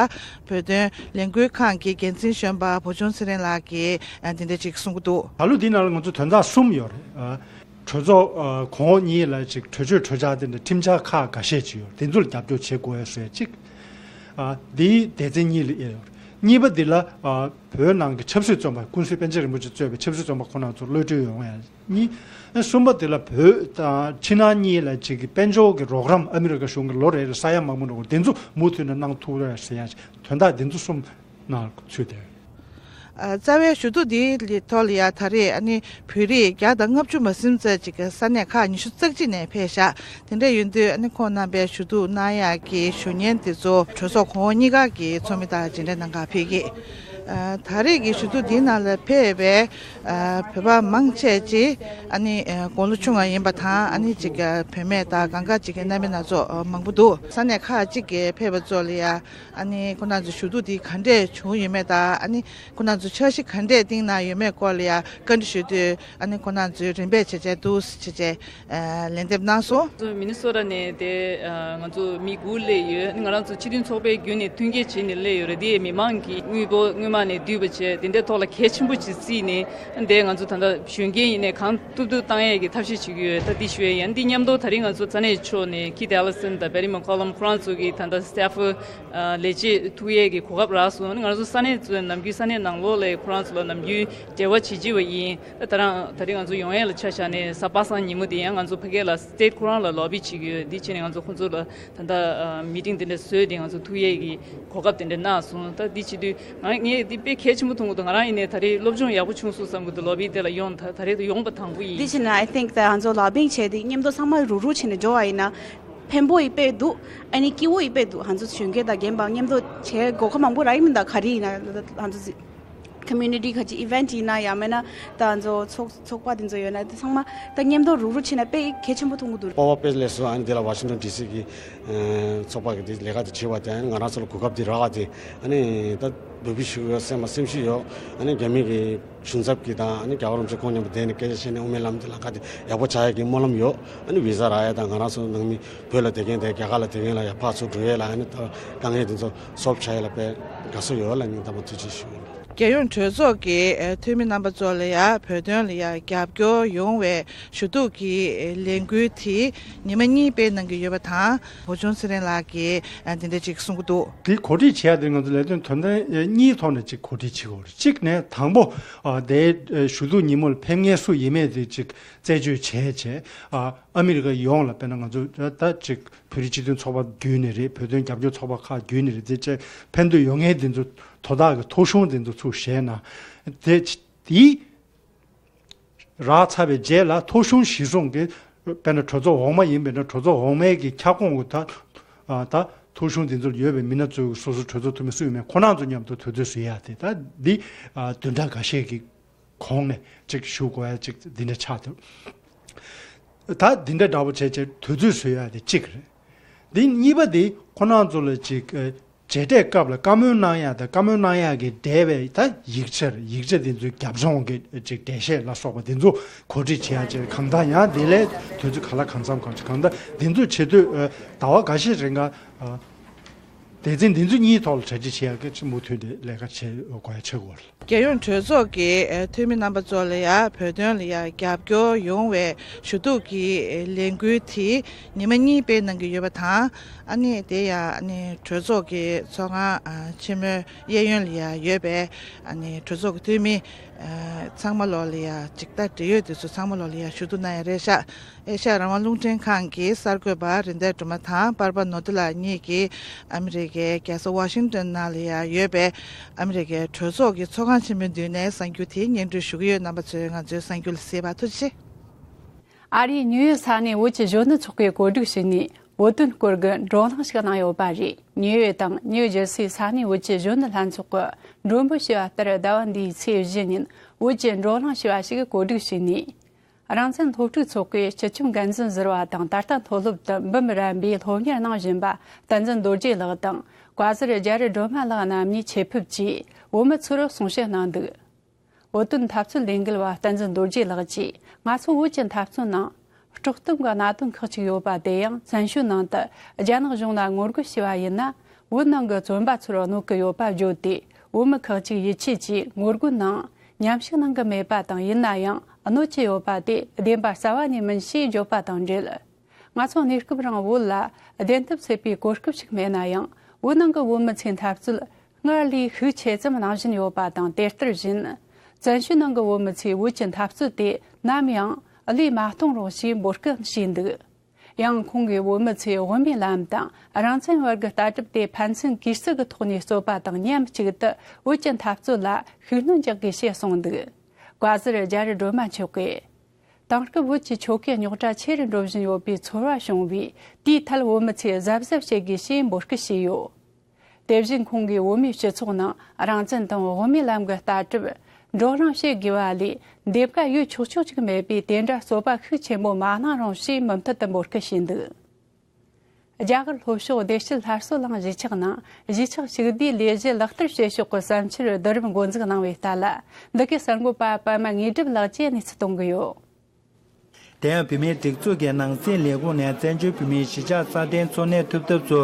བོད་དོན་ལས་འགུལ་ཁང་གི་འགན་འཛིན་གཞོན་པ་བུ་ཆུང་ཚེ་རིང་ལགས་ཀྱིས། ཨ། འདི་འདྲ་ཅིག་གསུང་གི་འདུག་ད་ལོ་འདིའི་ནང་ལ་ང་ཚོ་དོན་དག་གསུམ་ཡོད་རེད། ཨ། གྲོས་ཚོགས། ཨ། གོང་འོག་གཉིས་ལ་ཅིག་གྲོས་ཆོད་གྲོས་འཆར་དེ་འདྲ་ཁྲིམས་འཆར་ཁག་འགའ་ཤས་ཅིག་ཡོད་རེད། དེ་ཚོ་ལ་རྒྱབ་སྐྱོར་བྱེད་དགོས་ཟེར་ཅིག་ཨ། འདིའི་སྡེ་ཚན་གཉིས་ལ་དབྱེ་ཡོད་རེད། གཉིས་པ་འདི་ལ། ཨ། བོད་ནང་གི་ཆབ་སྲིད་བཙོན་པ་ཀུན་གཟིགས་པཎ་ཆེན་རིན་པོ་ཆེ་གཙོས་པའི་ཆབ་སྲིད་བཙོན་པ་ཁོང་རྣམ་ཚོ་གློད་གྲོལ་ཡོང་ཡ་གཉིས། གསུམ་པ་འདི་ལ་བོད་དང་ཕྱི་ནང་གཉིས་ལ་ཅིག་གི་དཔལ་འབྱོར་གྱི་རོགས་རམ་ཨ་མི་རི་ཀ་གཞུང་གིས་ལོ་རེ་ལ་ས་ཡ་མང་པོ་འགྲོ་གི་འདི་ཚོ་མུ་མཐུད་ནས་གནང་ཐུབ་རེད་ཟེར་ཡ་ཅིག་དོན་དག་འདི་ཚོ་གསུམ་ནང་ཚུད་བསྡད་ཡོད། ཨ། རྩ་བའི་ཞུ་གཏུག་འདིའི་ཐོག་ལ་ཡ་ད་རེས་ཨ་ནི་བོད་རིགས་བརྒྱ་དང་ལྔ་བཅུ་མ་ཟིན་ཙམ་ཅིག་གི་ས་གནས་ཁག་ཉི་ཤུ་རྩ་གཅིག་ནས་ཕེབས་ཤག་དེ་འདྲ་ཡིན་དུས་ཨ་ནི་ཁོང་རྣམ་པས་ཞུ་གཏུག་གནང་ཡག་གི་ཞུ་སྙན་དེ་ཚོ་གྲོས་ཚོགས་གོང་འོག་གཉིས་ཀ་གི་ཚོགས་མི་དང་མཇལ་འཕྲད་གནང་གར་ཕེབས་ཀྱི། ཨ། ད་རེས་ཀྱི་ཞུ་གཏུག་འདིའི་ནང་ལ་ཕེབས་པའི། ཨ། བོད་པ་མང་ཆེ་ཅིག་ཨ་ནི། ཨ། དགུང་ལོ་ཆུང་བ་ཡིན་པ་དང་ཨ་ནི་ཅིག་བུད་མེད་དང་གང་ག་ཅིག་གི་རྣམ་པའི་སྣ་ཚོགས་མང་པོ་འདུག་ས་གནས་ཁག་ཅིག་གི་ཕེབས་པ་ཚོ་ལ་ཡ། ཨ་ནི་ཁོང་རྣམ་ཚོའི་ཞུ་གཏུག་འདི་ག་འདྲས་བྱུང་ཡོད་མེད་དང་ཨ་ནི་ཁོང་རྣམ་ཚོ་འཆར་གཞི་ག་འདྲས་བཏིང་གནང་ཡོད་མེད་སྐོར་ལ་ཡ་བཀའ་འདྲི་ཞུ་དུས་ཨ་ནི་ཁོང་རྣམ་ཚོས་རིམ་པས་བྱས་བྱས་འདུག་ཟེར་བྱས་བྱས་ལན་འདེབས་གནང་སོང་། ང་ཚོ་མི་ནི་སོ་ཊ་ནས་དེ་ང་ཚོ་མི་དགུ་སླེབས་ཡོད། ང་རང་ཚོ་སྤྱི་མཐུན་ཚོགས་པའི་བརྒྱུད་ནས་མཐུན་རྐྱེན་བྱས་ནས་སླེབས་ཡོད་རེད། དེ་མི་མང་གིས་དངུལ་འབོར་སྔོན་མ་ནས་བསྡུས་པ་བྱས་དེ་འདྲའི་ཐོག་ལ་གལ་ཆེན་པོ་ཅིག་བརྩིས་ནས་དེ་ང་ཚོ་ད་ལྟ་གཞོན་སྐྱེས་ཡིན་ནའི་གང་ཐུབ་ཐུབ་བཏང་ཡས་ཀྱི་ཐབས་ཤེས་བྱེད་ཀྱི་ཡོད། ད་འདི་ཞུ་ཡས་ཡིན། འདི་མཉམ་དུ་ད་རིང་ང་ཚོ་ས་གནས་ཕྱོགས་ནས་ཀིད་ཨེ་ལི་སན་དང་བེ་རི་མེ་ཁོ་ལམ་ཁོ་རང་ཚོ་གིས་ད་ལྟ་སི་ཊེ་ཕོཌ་ལས་བྱེད་ཐུག་ཡས་ཀྱི་གོ་སྐབས་རག་སོང་། ང་ཚོ་ས་གནས་ཚོ་ནམ་རྒྱུན་ས་གནས་ནང་ལོགས་ལ་ཁོ་རང་ཚོ་ལ་ནམ་རྒྱུན་འབྲེལ་བ་བྱེད་ཀྱི་ཡོད་ཡིན། ད་ད་རང་ད་རིང་ང་ཚོ་ཡོང་ཡས་ལ་ཆ་བཞག་ནས་གཟའ་པ་སངས་ཉིན་མོ་དེ་ཡང་ང་ཚོ་ཕ་གི་ལ་སི་ཊེཊ་ཁོ་རང་ལ་ལོ་བི་བྱེད་ཀྱི་ཡོད། འདི་བྱས་ནས་ང་ཚོ་ཁོང་ཚོ་ལ་ད་ལྟ་མི་ཊིང་དེ་འདྲ་བཟོས་ཏེ་ང་ཚོ་ཐུག་ཡས་ཀྱི་གོ་སྐབས་དེ་འདྲ་གནང་སོང་། ད་འདི་བྱེད་དུས་ང་ངས་འདི་དཔེ་གལ་ཆེན་པོ་མཐོང་གི་འདུག་ང་རང་ཡིན་ནའི་ད་རེས་སློབ་སྦྱོང་ཡག་པོ་བྱུང་སོང་བསམ་གི་འདུག་ལོ་བི་དེ་ལ་ཡོང་ད་ད་རེས་ཡོང་པ་དང་པོ་ཡིན། འདི་བྱས་ན་I think that ང་ཚོ་ལོ་བིང་བྱས་ཏེ་མཉམ་དུ་ཚང་མ་རུག་རུག་བྱས་ནས་འགྲོ་བ་ཡིན་ན་ཕན་པོ་ཡི་དཔེ་འདུག་ཨ་ནི་སྐྱིད་པོ་ཡི་དཔེ་འདུག་ང་ཚོ་གཞོན་སྐྱེས་དང་རྒན་པ་མཉམ་དུ་བྱས་གོ་སྐབས་མང་པོ་རག་གི་མི་འདུག་ག་རེ་ཡིན་ན་ང་ཚོ་ཀོ་མུ་ནི་ཊི་ཁ་ཅིག་ཨི་ཝེན་ཊི་ཡིན་ན་ཡང་མིན་ན་ད་ང་ཚོ་ཚོགས་ཚོགས་པ་དེ་ཚོ་ཡོད་ན་དེ་ཚང་མ་ད་མཉམ་དུ་རུག་རུག་བྱས་ན་དཔེ་གལ་ཆེན་པོ་མཐོང་གི་འདུག་པོ་པ་དཔེ་ལེགས་སོ། ཨ་ནི་དེ་ལ་ཝ་ཤིང་ཊོན་ཌི་སི་གི་ཚོགས་པ་གི་དེ་ལས་ཀ་དེ་བྱེད་པ་དེ་ཨ་ནི་ང་རང་ཚོ་ལ་གོ་སྐབས་དེ་རག་པ་དེ་ཨ་ནི་ད་འབོད་སྐུལ་ཞུ་གི་ཡོད། སེམས་ལ་སེམས་ཤུགས་ཡོད། ཨ་ནི་རྒྱ་མི་གི་གཞུང་ཚབ་ཀྱི་དང་ཨ་ནི་རྒྱལ་བ་རིན་པོ་ཆེ་ཁོང་མཉམ་དུ་བསྡད་ནས་སྐད་ཆ་བཤད་ནས་དབུ་མའི་ལམ་དེ་ལ་ཁ་དེ་ཡག་པོ་ཆགས་ཡག་གི་སྨོན་ལམ་ཡོད། ཨ་ནི་བི་ཟ་རག་ཡག་དང་ང་རང་ཚོ་ནང་མི་བོད་ལ་བསྡད་མཁན་དེ་རྒྱ་གར་ལ་བསྡད་མཁན་ལ་ཡག་ཕར་ཚུར་འགྲོ་ཡས་ལ་ཨ་ནི་ད་དཀའ་ངལ་དེ་ཚོ་སོལབ་བྱ་ཡས་ལ་དཔེ་དགའ་བསུ་ཡོད་ལ་སྙིང་ཐག་པ་ཐུགས་རྗེ་ཆེ་ཞུ་གི་ཡིན། རྒྱལ་ཡོངས་གྲོས་ཚོགས་ཀྱི་ཨ་འཐུས་མི་རྣམ་པ་ཚོ་ལ་ཡང་བོད་དོན་ལ་ཡང་རྒྱབ་སྐྱོར་ཡོང་བའི་ཞུ་གཏུག་གི་ལས་འགུལ་དེ་ཉི་མ་གཉིས་སྤེལ་གནང་གི་ཡོད་པ་དང་། བུ་ཆུང་ཚེ་རིང་ལགས་ཀྱིས་ཨ་འདི་འདྲ་ཅིག་གསུང་གི་འདུག་དེ་གོ་སྒྲིག་བྱེད་ཡ་དེ་ང་ཚོ་ལས་དོན་དོན་ཚན་གཉིས་ཐོག་ནས་ཅིག་གོ་སྒྲིག་བྱེད་དགོས་རེད། གཅིག་ནས་དང་པོ་ཨ་དེའི་ཞུ་གཏུག་ཉིན་མོ་ལ་ཕེབས་མཁན་སུ་ཡིན་མེད་དེ་ཅིག་རྩད་གཅོད་བྱས་བྱས་ཨ་ཨ་མི་རི་ཀ་ཡོངས་ལ། དཔེར་ན་ང་ཚོ་ད་ཅིག་བོད་རིགས་སྤྱི་མཐུན་ཚོགས་པ་བརྒྱུད་ནས་རེད། བོད་དོན་རྒྱབ་སྐྱོར་ཚོགས་པ་ཁག་བརྒྱུད་ནས་རེད། དེ་བྱས་ཕན་ཐོགས་ཡོད་མཁན་དེ་ཚོ་དོ་བདག་གི་ཐོ་གཞུང་དེ་ཚོ་ཚུར་བཞེས་ན། དེ་དེའི་རག་ཚར་བའི་རྗེས་ལ་ཐོ་གཞུང་གཞིར་བཟུང་གི་དཔེར་ན་གྲོས་ཚོགས་འོག་མ་ཡིན་པས་ན་གྲོས་ཚོགས་འོག་མའི་གི་ཁྱབ་ཁོངས་ཀྱི་ད་ཨ་ད་ཐོ་གཞུང་དེ་ཚོར་ཡོད་པའི་མི་སྣ་ཚོའི་སོ་སོ་གྲོས་ཚོགས་འཐུས་མི་སུ་ཡིན་མིན་ཁོ་རང་ཚོ་མཉམ་དུ་དུས་ཚོད་བཟོ་ཡ་དེ་ད་འདི་ཨ་བདུན་ཕྲག་འགའ་ཤས་ཀྱི་གོང་ནས་ཅིག་ཞུ་དགོས་ཡ་ཅིག་འདི་འདྲ་ཆགས་འདུག་ད་འདི་འདྲ་འདྲ་པོ་བྱས་བྱས་དུས་ཚོད་བཟོ་ཡ་དེ་གཅིག་རེད། འདི་གཉིས་པ་དེ་ཁོ་རང་ཚོ་ལ་ཅིག་ཨ་མཇལ་འཕྲད་སྐབས་ལ་བཀའ་མོལ་གནང་ཡ་དང་བཀའ་མོལ་གནང་ཡ་གི་འབྲེལ་བའི་ད་ཡིག་ཆར་ཡིག་ཆ་དེ་ཚོའི་རྒྱབ་ལྗོངས་ཀྱི་ཅིག་འགྲེལ་བཤད་ལ་སོགས་པ་དེ་ཚོ་གོ་སྒྲིག་བྱེད་ཡ་ཅིག་གང་ལྟར་ཡང་དེ་ལས་དུས་ཚོད་ག་ལ་གང་འཚམ་གང་ཅིག་གང་ལྟར་དེ་ཚོ་བྱེད་དུས་ཨ་ཟླ་བ་འགའ་ཤས་རིང་ག་ཨ། སྡེ་ཚན་འདི་ཚོ་གཉིས་ཐོག་ལ་གྲ་སྒྲིག་བྱེད་ཡག་གི་མུ་མཐུད་དེ་ལས་ཀ་བྱེད་དགོས་ཡ་ཆེ་བོ་རེད། རྒྱལ་ཡོངས་གྲོས་ཚོགས་ཀྱི་ཨ་འཐུས་མི་རྣམ་པ་ཚོ་ལ་ཡང་བོད་དོན་ལ་ཡང་རྒྱབ་སྐྱོར་ཡོང་བའི་ཞུ་གཏུག་གི་ལས་འགུལ་དེ་ཉི་མ་གཉིས་སྤེལ་གནང་གི་ཡོད་པ་དང་། ཨ་ནི་དེ་ཡང་ཨ་ནི་གྲོས་ཚོགས་ཀྱི་ཚོགས་ཁང་ཨ་ཆེན་མོའི་གཡས་གཡོན་ལ་ཡང་ཡོད་པའི་ཨ་ནི་གྲོས་ཚོགས་ཀྱི་འཐུས་མི་ཨ་ཚང་མ་ལོག་ལ་ཡང་ཅིག་ད་འབྲེལ་ཡོད་དེ་ཚོ་ཚང་མ་ལོག་ལ་ཡང་ཞུ་གཏུག་གནང་ཡ་རེད་ཤག་ཨེ་ཤ་ཡ་རང་དབང་རླུང་འཕྲིན་ཁང་གི་གསར་འགོད་པ་རིན་ལྡན་སྒྲོལ་མ་དང་པར་པ་ནོར་བུ་ལགས་གཉིས་ཀྱིས་ཨ་མི་རི་ཀའི་རྒྱལ་ས་ཝ་ཤིང་ཏོན་ནང་ལ་ཡང་ཡོད་པའི་ཨ་མི་རི་ཀའི་གྲོས་ཚོགས་ཀྱི་ཚོགས་ཁང་ཆེན་མོའི་མདུན་ནས་གསར་འགྱུར་དེ་སྙན་སྒྲོན་ཞུ་གི་ཡོད། རྣམ་པ་ཚོས་ང་ཚོའི་གསར་འགྱུར་ལ་གཟིགས་པར་ཐུགས་རྗེ་ཆེ། ཨ་རིའི་ཉིའུ་ཡོག་ས་གནས་བོད་ཀྱི་གཞོན་ནུ་ཚོགས་པས་གོ་སྒྲིག་བྱས་ནས་བོད་དོན་སྐོར་གྱི་བགྲོ་གླེང་ཞིག་གནང་ཡོད་པ་རེད། ཉིའུ་ཡོག་དང་ཉིའུ་ཇར་སིའི་ས་གནས་བོད་ཀྱི་གཞོན་ནུ་ལྷན་ཚོགས་ཀྱི་མགྲོན་པོ་ཞུས་པ་ལྟར་ཟླ་བ་འདིའི་ཚེས་བཞི་ཉིན་བོད་ཀྱི་བགྲོ་གླེང་ཞུ་བ་ཞིག་གོ་སྒྲིག་བྱས་ནས། རང་བཙན་སློབ་ཕྲུག་ཚོགས་པའི་སྤྱི་ཁྱབ་འགན་འཛིན་ཟུར་པ་དང་ད་ལྟ་མཐོ་སློབ་ཏུ་འབུམ་རམས་པའི་སློབ་གཉེར་གནང་བཞིན་པ་བསྟན་འཛིན་རྡོ་རྗེ་ལགས་དང་བཀའ་ཟུར་རྒྱ་རི་སྒྲོལ་མ་ལགས་རྣམ་གཉིས་ཆེད་ཕེབས་ཀྱིས་བོད་མི་ཚོར་གསུང་བཤད་གནང་འདུག་བོད་དོན་འཐབ་རྩོད་ལས་འགུལ་བ་བསྟན་འཛིན་རྡོ་རྗེ་ལགས་ཀྱིས་ང་ཚོ་བོད་ཀྱི་འཐབ་རྩོད་ནང་། དཀྲོག་གཏམ་གྱི་གནད་དོན་ཁག་ཅིག་ཡོད་པ་དེ་ཡང་བཙན་བྱོལ་ནང་དུ་རྒྱ་ནག་གཞུང་ལ་ངོ་རྒོལ་བྱས་པ་ཡིན་ན། བོད་ནང་གི་བཙོན་པ་ཚོར་གནོད་ཀྱི་ཡོད་པ་བརྗོད་དེ། བོད་མི་ཁག་ཅིག་ཡིད་ཆེས་ཀྱིས་ངོ་རྒོལ་ནང་མཉམ་ཞུགས་གནང་གི་མེད་པ་དང་། ཡིན་ན་ཡང་གནོད་ཀྱི་ཡོད་པ་དེ་བདེན་པ་རྩ་བ་ནས་མིན་ཞེས་བརྗོད་པ་དང་འབྲེལ། ང་ཚོ་གནས་སྐབས་རིང་བོད་ལ་བདེན་མཐའ་གསལ་པའི་གོ་སྐབས་ཤིག་མེད་ན་ཡང་། བོད་ནང་གི་བོད་མི་ཚོས་འཐབ་རྩོད་སྔར་ལས་ཤུགས་ཆེ་ཙམ་གནང་བཞིན་ཡོད་པ་དང་། དེ་ལྟར་བཞིན། བཙན་བྱོལ་ནང་གི་བོད་མི་ཚོས་བོད་ཀྱི་འཐབ་རྩོད་དེ་ནམ་ཡང་བློས་མ་གཏོང་རོགས་ཞེས་འབོད་སྐུལ་བྱས་འདུག་ཡང་ཁོང་གིས་བོད་མི་ཚོས་དབུ་མའི་ལམ་དང་རང་བཙན་བར་གྱི་ལྟ་གྲུབ་དེ་ཕན་ཚུན་གུས་བརྩི་གི་ཐོག་ནས་རྩོད་པ་དང་། མཉམ་གཅིག་ཏུ་བོད་ཀྱི་འཐབ་རྩོད་ལ་ཤུགས་སྣོན་རྒྱག་དགོས་ཞེས་གསུངས་འདུག་བཀའ་ཟུར་རྒྱ་རི་སྒྲོལ་མ་མཆོག་གིས། དེང་སྐབས་བོད་ཀྱི་ཆོལ་ཁའི་རྙོག་དྲ་ཆེ་རུ་འགྲོ་བཞིན་ཡོད་པའི་ཚོར་བ་བྱུང་བས། དེའི་ཐད་བོད་མི་ཚོས་གཟབ་གཟབ་བྱེད་དགོས་ཞེས་འབོད་སྐུལ་བྱས་ཡོད། དེ་བཞིན་ཁོང་གིས་བོད་མིའི་སྤྱི་ཚོགས་ནང་རང་བཙན་དང་དབུ་མའི་ལམ་གྱི་ལྟ་གྲུབ་བགྲོ་གླེང་བྱེད་དགོས་པ་ལས། འདེབས་ཀ་ཡོད་ཆོག་ཆོག་ཅིག་མེད་པས། དེ་འདྲ་རྩོད་པ་ཤུགས་ཆེན་པོ་མ་གནང་རོགས་ཞེས་མུ་མཐུད་དུ་འབོད་སྐུལ་བྱས་འདུག་རྒྱ་གར་ལྷོ་ཕྱོགས་བདེ་སྐྱིད་སླར་གསོ་གླིང་གཞིས་ཆགས་ནང་གཞིས་ཆགས་ཞི་བདེའི་ལས་གཞི་ལག་བསྟར་བྱེད་ཕྱོགས་ཀྱི་བསམ་འཆར་བསྡུ་རུབ་འགོ་འཛུགས་གནང་བའི་ཐད་ལ། འདི་གའི་གསར་འགོད་པ་པད་མ་དངོས་གྲུབ་ལགས་ཀྱིས་གནས་ཚུལ་གཏོང་གི་ཡོད། དེ་ཡང་བོད་མིའི་སྒྲིག་འཛུགས་ཀྱི་ནང་སྲིད་ལས་ཁུངས་ནས་བཙན་བྱོལ་བོད་མིའི་གཞིས་ཆགས་སྲ་བརྟན་འཚོ་གནས་ཐུབ་ཐབས་སུ།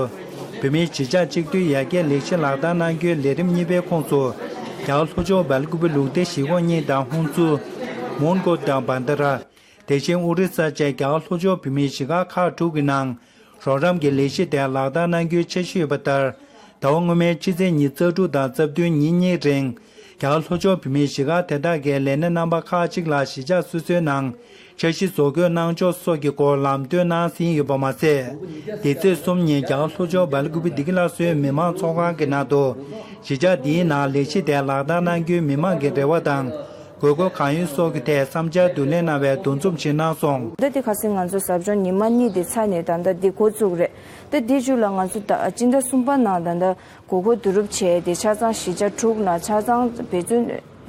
བོད་མིའི་གཞིས་ཆགས་གཅིག་སྡུད་ཡར་རྒྱས་ལས་གཞི་ལག་བསྟར་གནང་རྒྱུའི་ལས་རིམ་གཉིས་པའི་ཁོངས་སུ། རྒྱ་གར་ལྷོ་ཕྱོགས་སྦེལ་ཀུ་པེ་ལུགས་བདེ་གཞིས་ཁོངས་གཉིས་དང་ཧུན་སུར། མོན་གྷོ་དང་བན་དྷ་ར། དེ་བཞིན་ཨོ་རི་ས་བཅས་རྒྱ་གར་ལྷོ་ཕྱོགས་བོད་མིའི་གཞིས་ཆགས་ཁག་དྲུག་གི་ནང་། རོགས་རམ་གྱི་ལས་གཞི་དེ་ལག་བསྟར་གནང་རྒྱུའི་འཆར་གཞི་ཡོད་པ་ལྟར། ཟླ་བ་སྔོན་མའི་ཕྱི་ཚེས་ཉི་ཤུ་རྩ་དྲུག་དང་རྩ་བདུན་ཉིན་གཉིས་རིང་། རྒྱ་གར་ལྷོ་ཕྱོགས་བོད་མིའི་གཞིས་ཆགས་དེ་དག་གི་ལས་སྣེ་རྣམ་པ་ཁག་ཅིག་ལ་གཞིས་ཆགས་སོ་སོའི་ནང་འཆར་གཞི་བཟོ་འགོད་གནང་ཕྱོགས་སོགས་ཀྱི་སྐོར་ལམ་སྟོན་གནང་ཟིན་ཡོད་པ་མ་ཟད། འདི་ཚེས་གསུམ་ཉིན་རྒྱ་གར་ལྷོ་ཕྱོགས་སྦེལ་ཀུ་པེ་བདེ་སྐྱིད་སླར་གསོའི་མི་མང་ཚོགས་ཁང་གི་ནང་དུ། གཞིས་ཆགས་འདིའི་ནང་ལས་གཞི་དེ་ལག་བསྟར་གནང་རྒྱུའི་མི་མང་གི་རེ་བ་དང་། དགོས་མཁོ་གང་ཡོད་སོགས་ཀྱི་ཐད་བསམ་འཆར་བསྡུ་ལེན་གནང་བའི་འདུ་འཛོམས་ཤིག་གནང་སོང་། ད་ལྟ་དེ་ཁ་སང་ང་ཚོ་ཟབ་སྦྱོང་ཉི་མ་གཉིས་དེ་ཚར་ནས་ད་ལྟ་འདི་འགོ་བཙུགས་རེད། ད་འདི་མཇུག་ལ་ང་ཚོ་ད་སྤྱི་ཟླ་གསུམ་པ་ནང་ད་ལྟ་དགོས་མཁོ་བསྡུ་རུབ་བྱས་ཏེ་ཆ་ཚང་གཞིས་ཆགས་དྲུག་ནང་ཆ་ཚང་འབད་བརྩོན་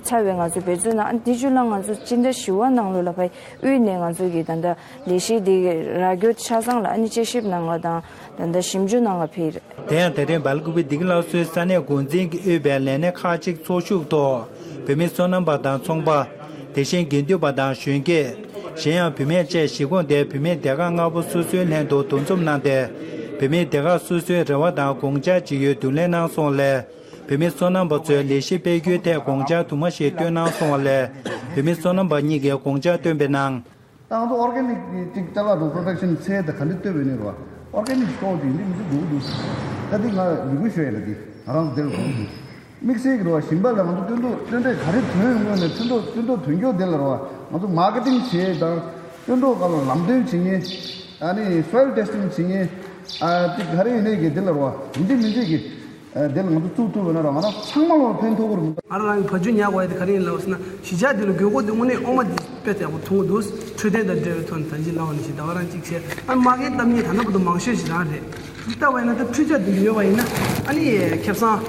ཚར་བའི་ང་ཚོ་འབད་བརྩོན་གནང་། འདི་མཇུག་ལ་ང་ཚོ་སྤྱི་ཟླ་བཞི་པ་ནང་ལོགས་ལ་ཕར་དབུས་ནས་ང་ཚོ་གི་ད་ལྟ་ལས་གཞི་འདི་ར་སྐྱོར་ཆ་ཚང་ལ་ཨ་ནི་དཔྱད་ཞིབ་གནང་ག་དང་ད་ལྟ་ཞིབ་འཇུག་གནང་ག་ཕེབས་རེད། དེ་ཡང་དེ་རིང་སྦེལ་ཀུ་པེ་བདེ་སྐྱིད་སླར་གསོའི་ས་གནས་འགོ་འཛིན་གྱིས་དབུས་པའི་ལས་སྣེ་ཁག་ཅིག་ཚོགས་ཞུགས་ཐོག་བོད་མི་སོ་ནམ་པ་དང་ཚོང་པ། དེ་བཞིན་དགེ་འདུན་པ་དང་གཞོན་སྐྱེས། གཞན་ཡང་བུད་མེད་བཅས་གཞིས་ཁོངས་དེའི་བུད་མེད་སྡེ་ཁག་ལྔ་པོ་སོ་སོའི་ལྷན་དུ་འདུ་འཛོམས་གནང་སྟེ། བུད་མེད་སྡེ་ཁག་སོ་སོའི་རེ་བ་དང་དགོངས་འཆར་ཇི་ཡོད་བསྡུ་ལེན་གནང་སོང་ལས། བོད་མི་སོ་ནམ་པ་ཚོས་ལས་གཞི་སྤེལ་རྒྱུའི་ཐད་དགོངས་འཆར་དུ་མ་ཞིག་བཏོན་གནང་སོང་བ་ལས། བོད་མི་སོ་ནམ་པ་གཉིས་ཀྱིས་དགོངས་འཆར་བཏོན་པའི་ནང་། ད་ང་ཚོ་ཨོར་གེ་ནིག་གི་ཅིག་ཅ་ལག་འགྲོ་པྲོ་ཌག་ཤན་ཚད་དེ་ག་འདྲ་བཏོད་པའི་ནི་རོ། ཨོར་གེ་ནིག་སི་ཊོར་དེ་འདི་མི་ཚེ་འགྲོ་གི་འདུག་ད་འདི་ང་ཡི་གུ་ཤོད་ཡ་ལ་འདི་ང་རང་ཚོ་དེ་ལ་འགྲོ་གི་འདུག་དམིགས་བསལ་གྱི་རོ་ཞིང་པ་ལ་ང་ཚོ་སྟོན་ཐོག་སྟོན་ཐོག་ག་རེ་ཐོན་ཡོང་དགོས་ནས་སྟོན་ཐོག་སྟོན་ཐོག་ཐོན་སྐྱོར་དེ་ལ་རོ། ང་ཚོ་མར་ཀེ་ཊིང་བྱེད་དང་སྟོན་ཐོག་སྒང་ལ་ལམ་སྟོན་བྱེད་མཁན། ཨ་ནི་སོའིལ་ཊེ་སི་ཊིང་བྱེད་མཁན། ཨ་ཏི་ག་རེ་ཡིན་ནའི་གི་དེ་ལ་རོ། ཡིན་གཅིག་མིན་གཅིག་གི་ཨ་དེ་ལ་ང་ཚོ་བཙུགས་ཐུབ་པ་ན་རོ་ང་རང་ཚང་མ་ལ་ཕན་ཐོགས་ཀྱི་རེད། ང་རང་རང་གི་བ་ཕྱུགས་ཉར་དགོས་ཡ་དེ་ག་རེ་ཡིན་ལབ་ཟེར་ན་གཞིས་ཆགས་འདི་ལ་དགོས་མཁོ་དེ་དངོས་གནས་ངོ་མ་དེ་དཔེ་ཡག་པོ་མཐོང་གི་འདུག་འཕྲོད་བསྟེན་དང་འབྲེལ་བའི་ཐོག་ནས་ད་ཅི་ལབ་པ་ནང་བཞིན་ཟླ་བ་རང་གཅིག་བྱས། ཨ་མ་གིའི་གཏམ་ངན་ད་ལྟ་བར་དུ་མང་ཤོས་ཞིག་རང་རེད། འདི་ལྟ་བ་ཡིན་ན་ད་འཕྲུལ་ཆས་འདི་ཡོད་པ་ཡིན་ན་ཨ་ནི་ཁེ་བཟང་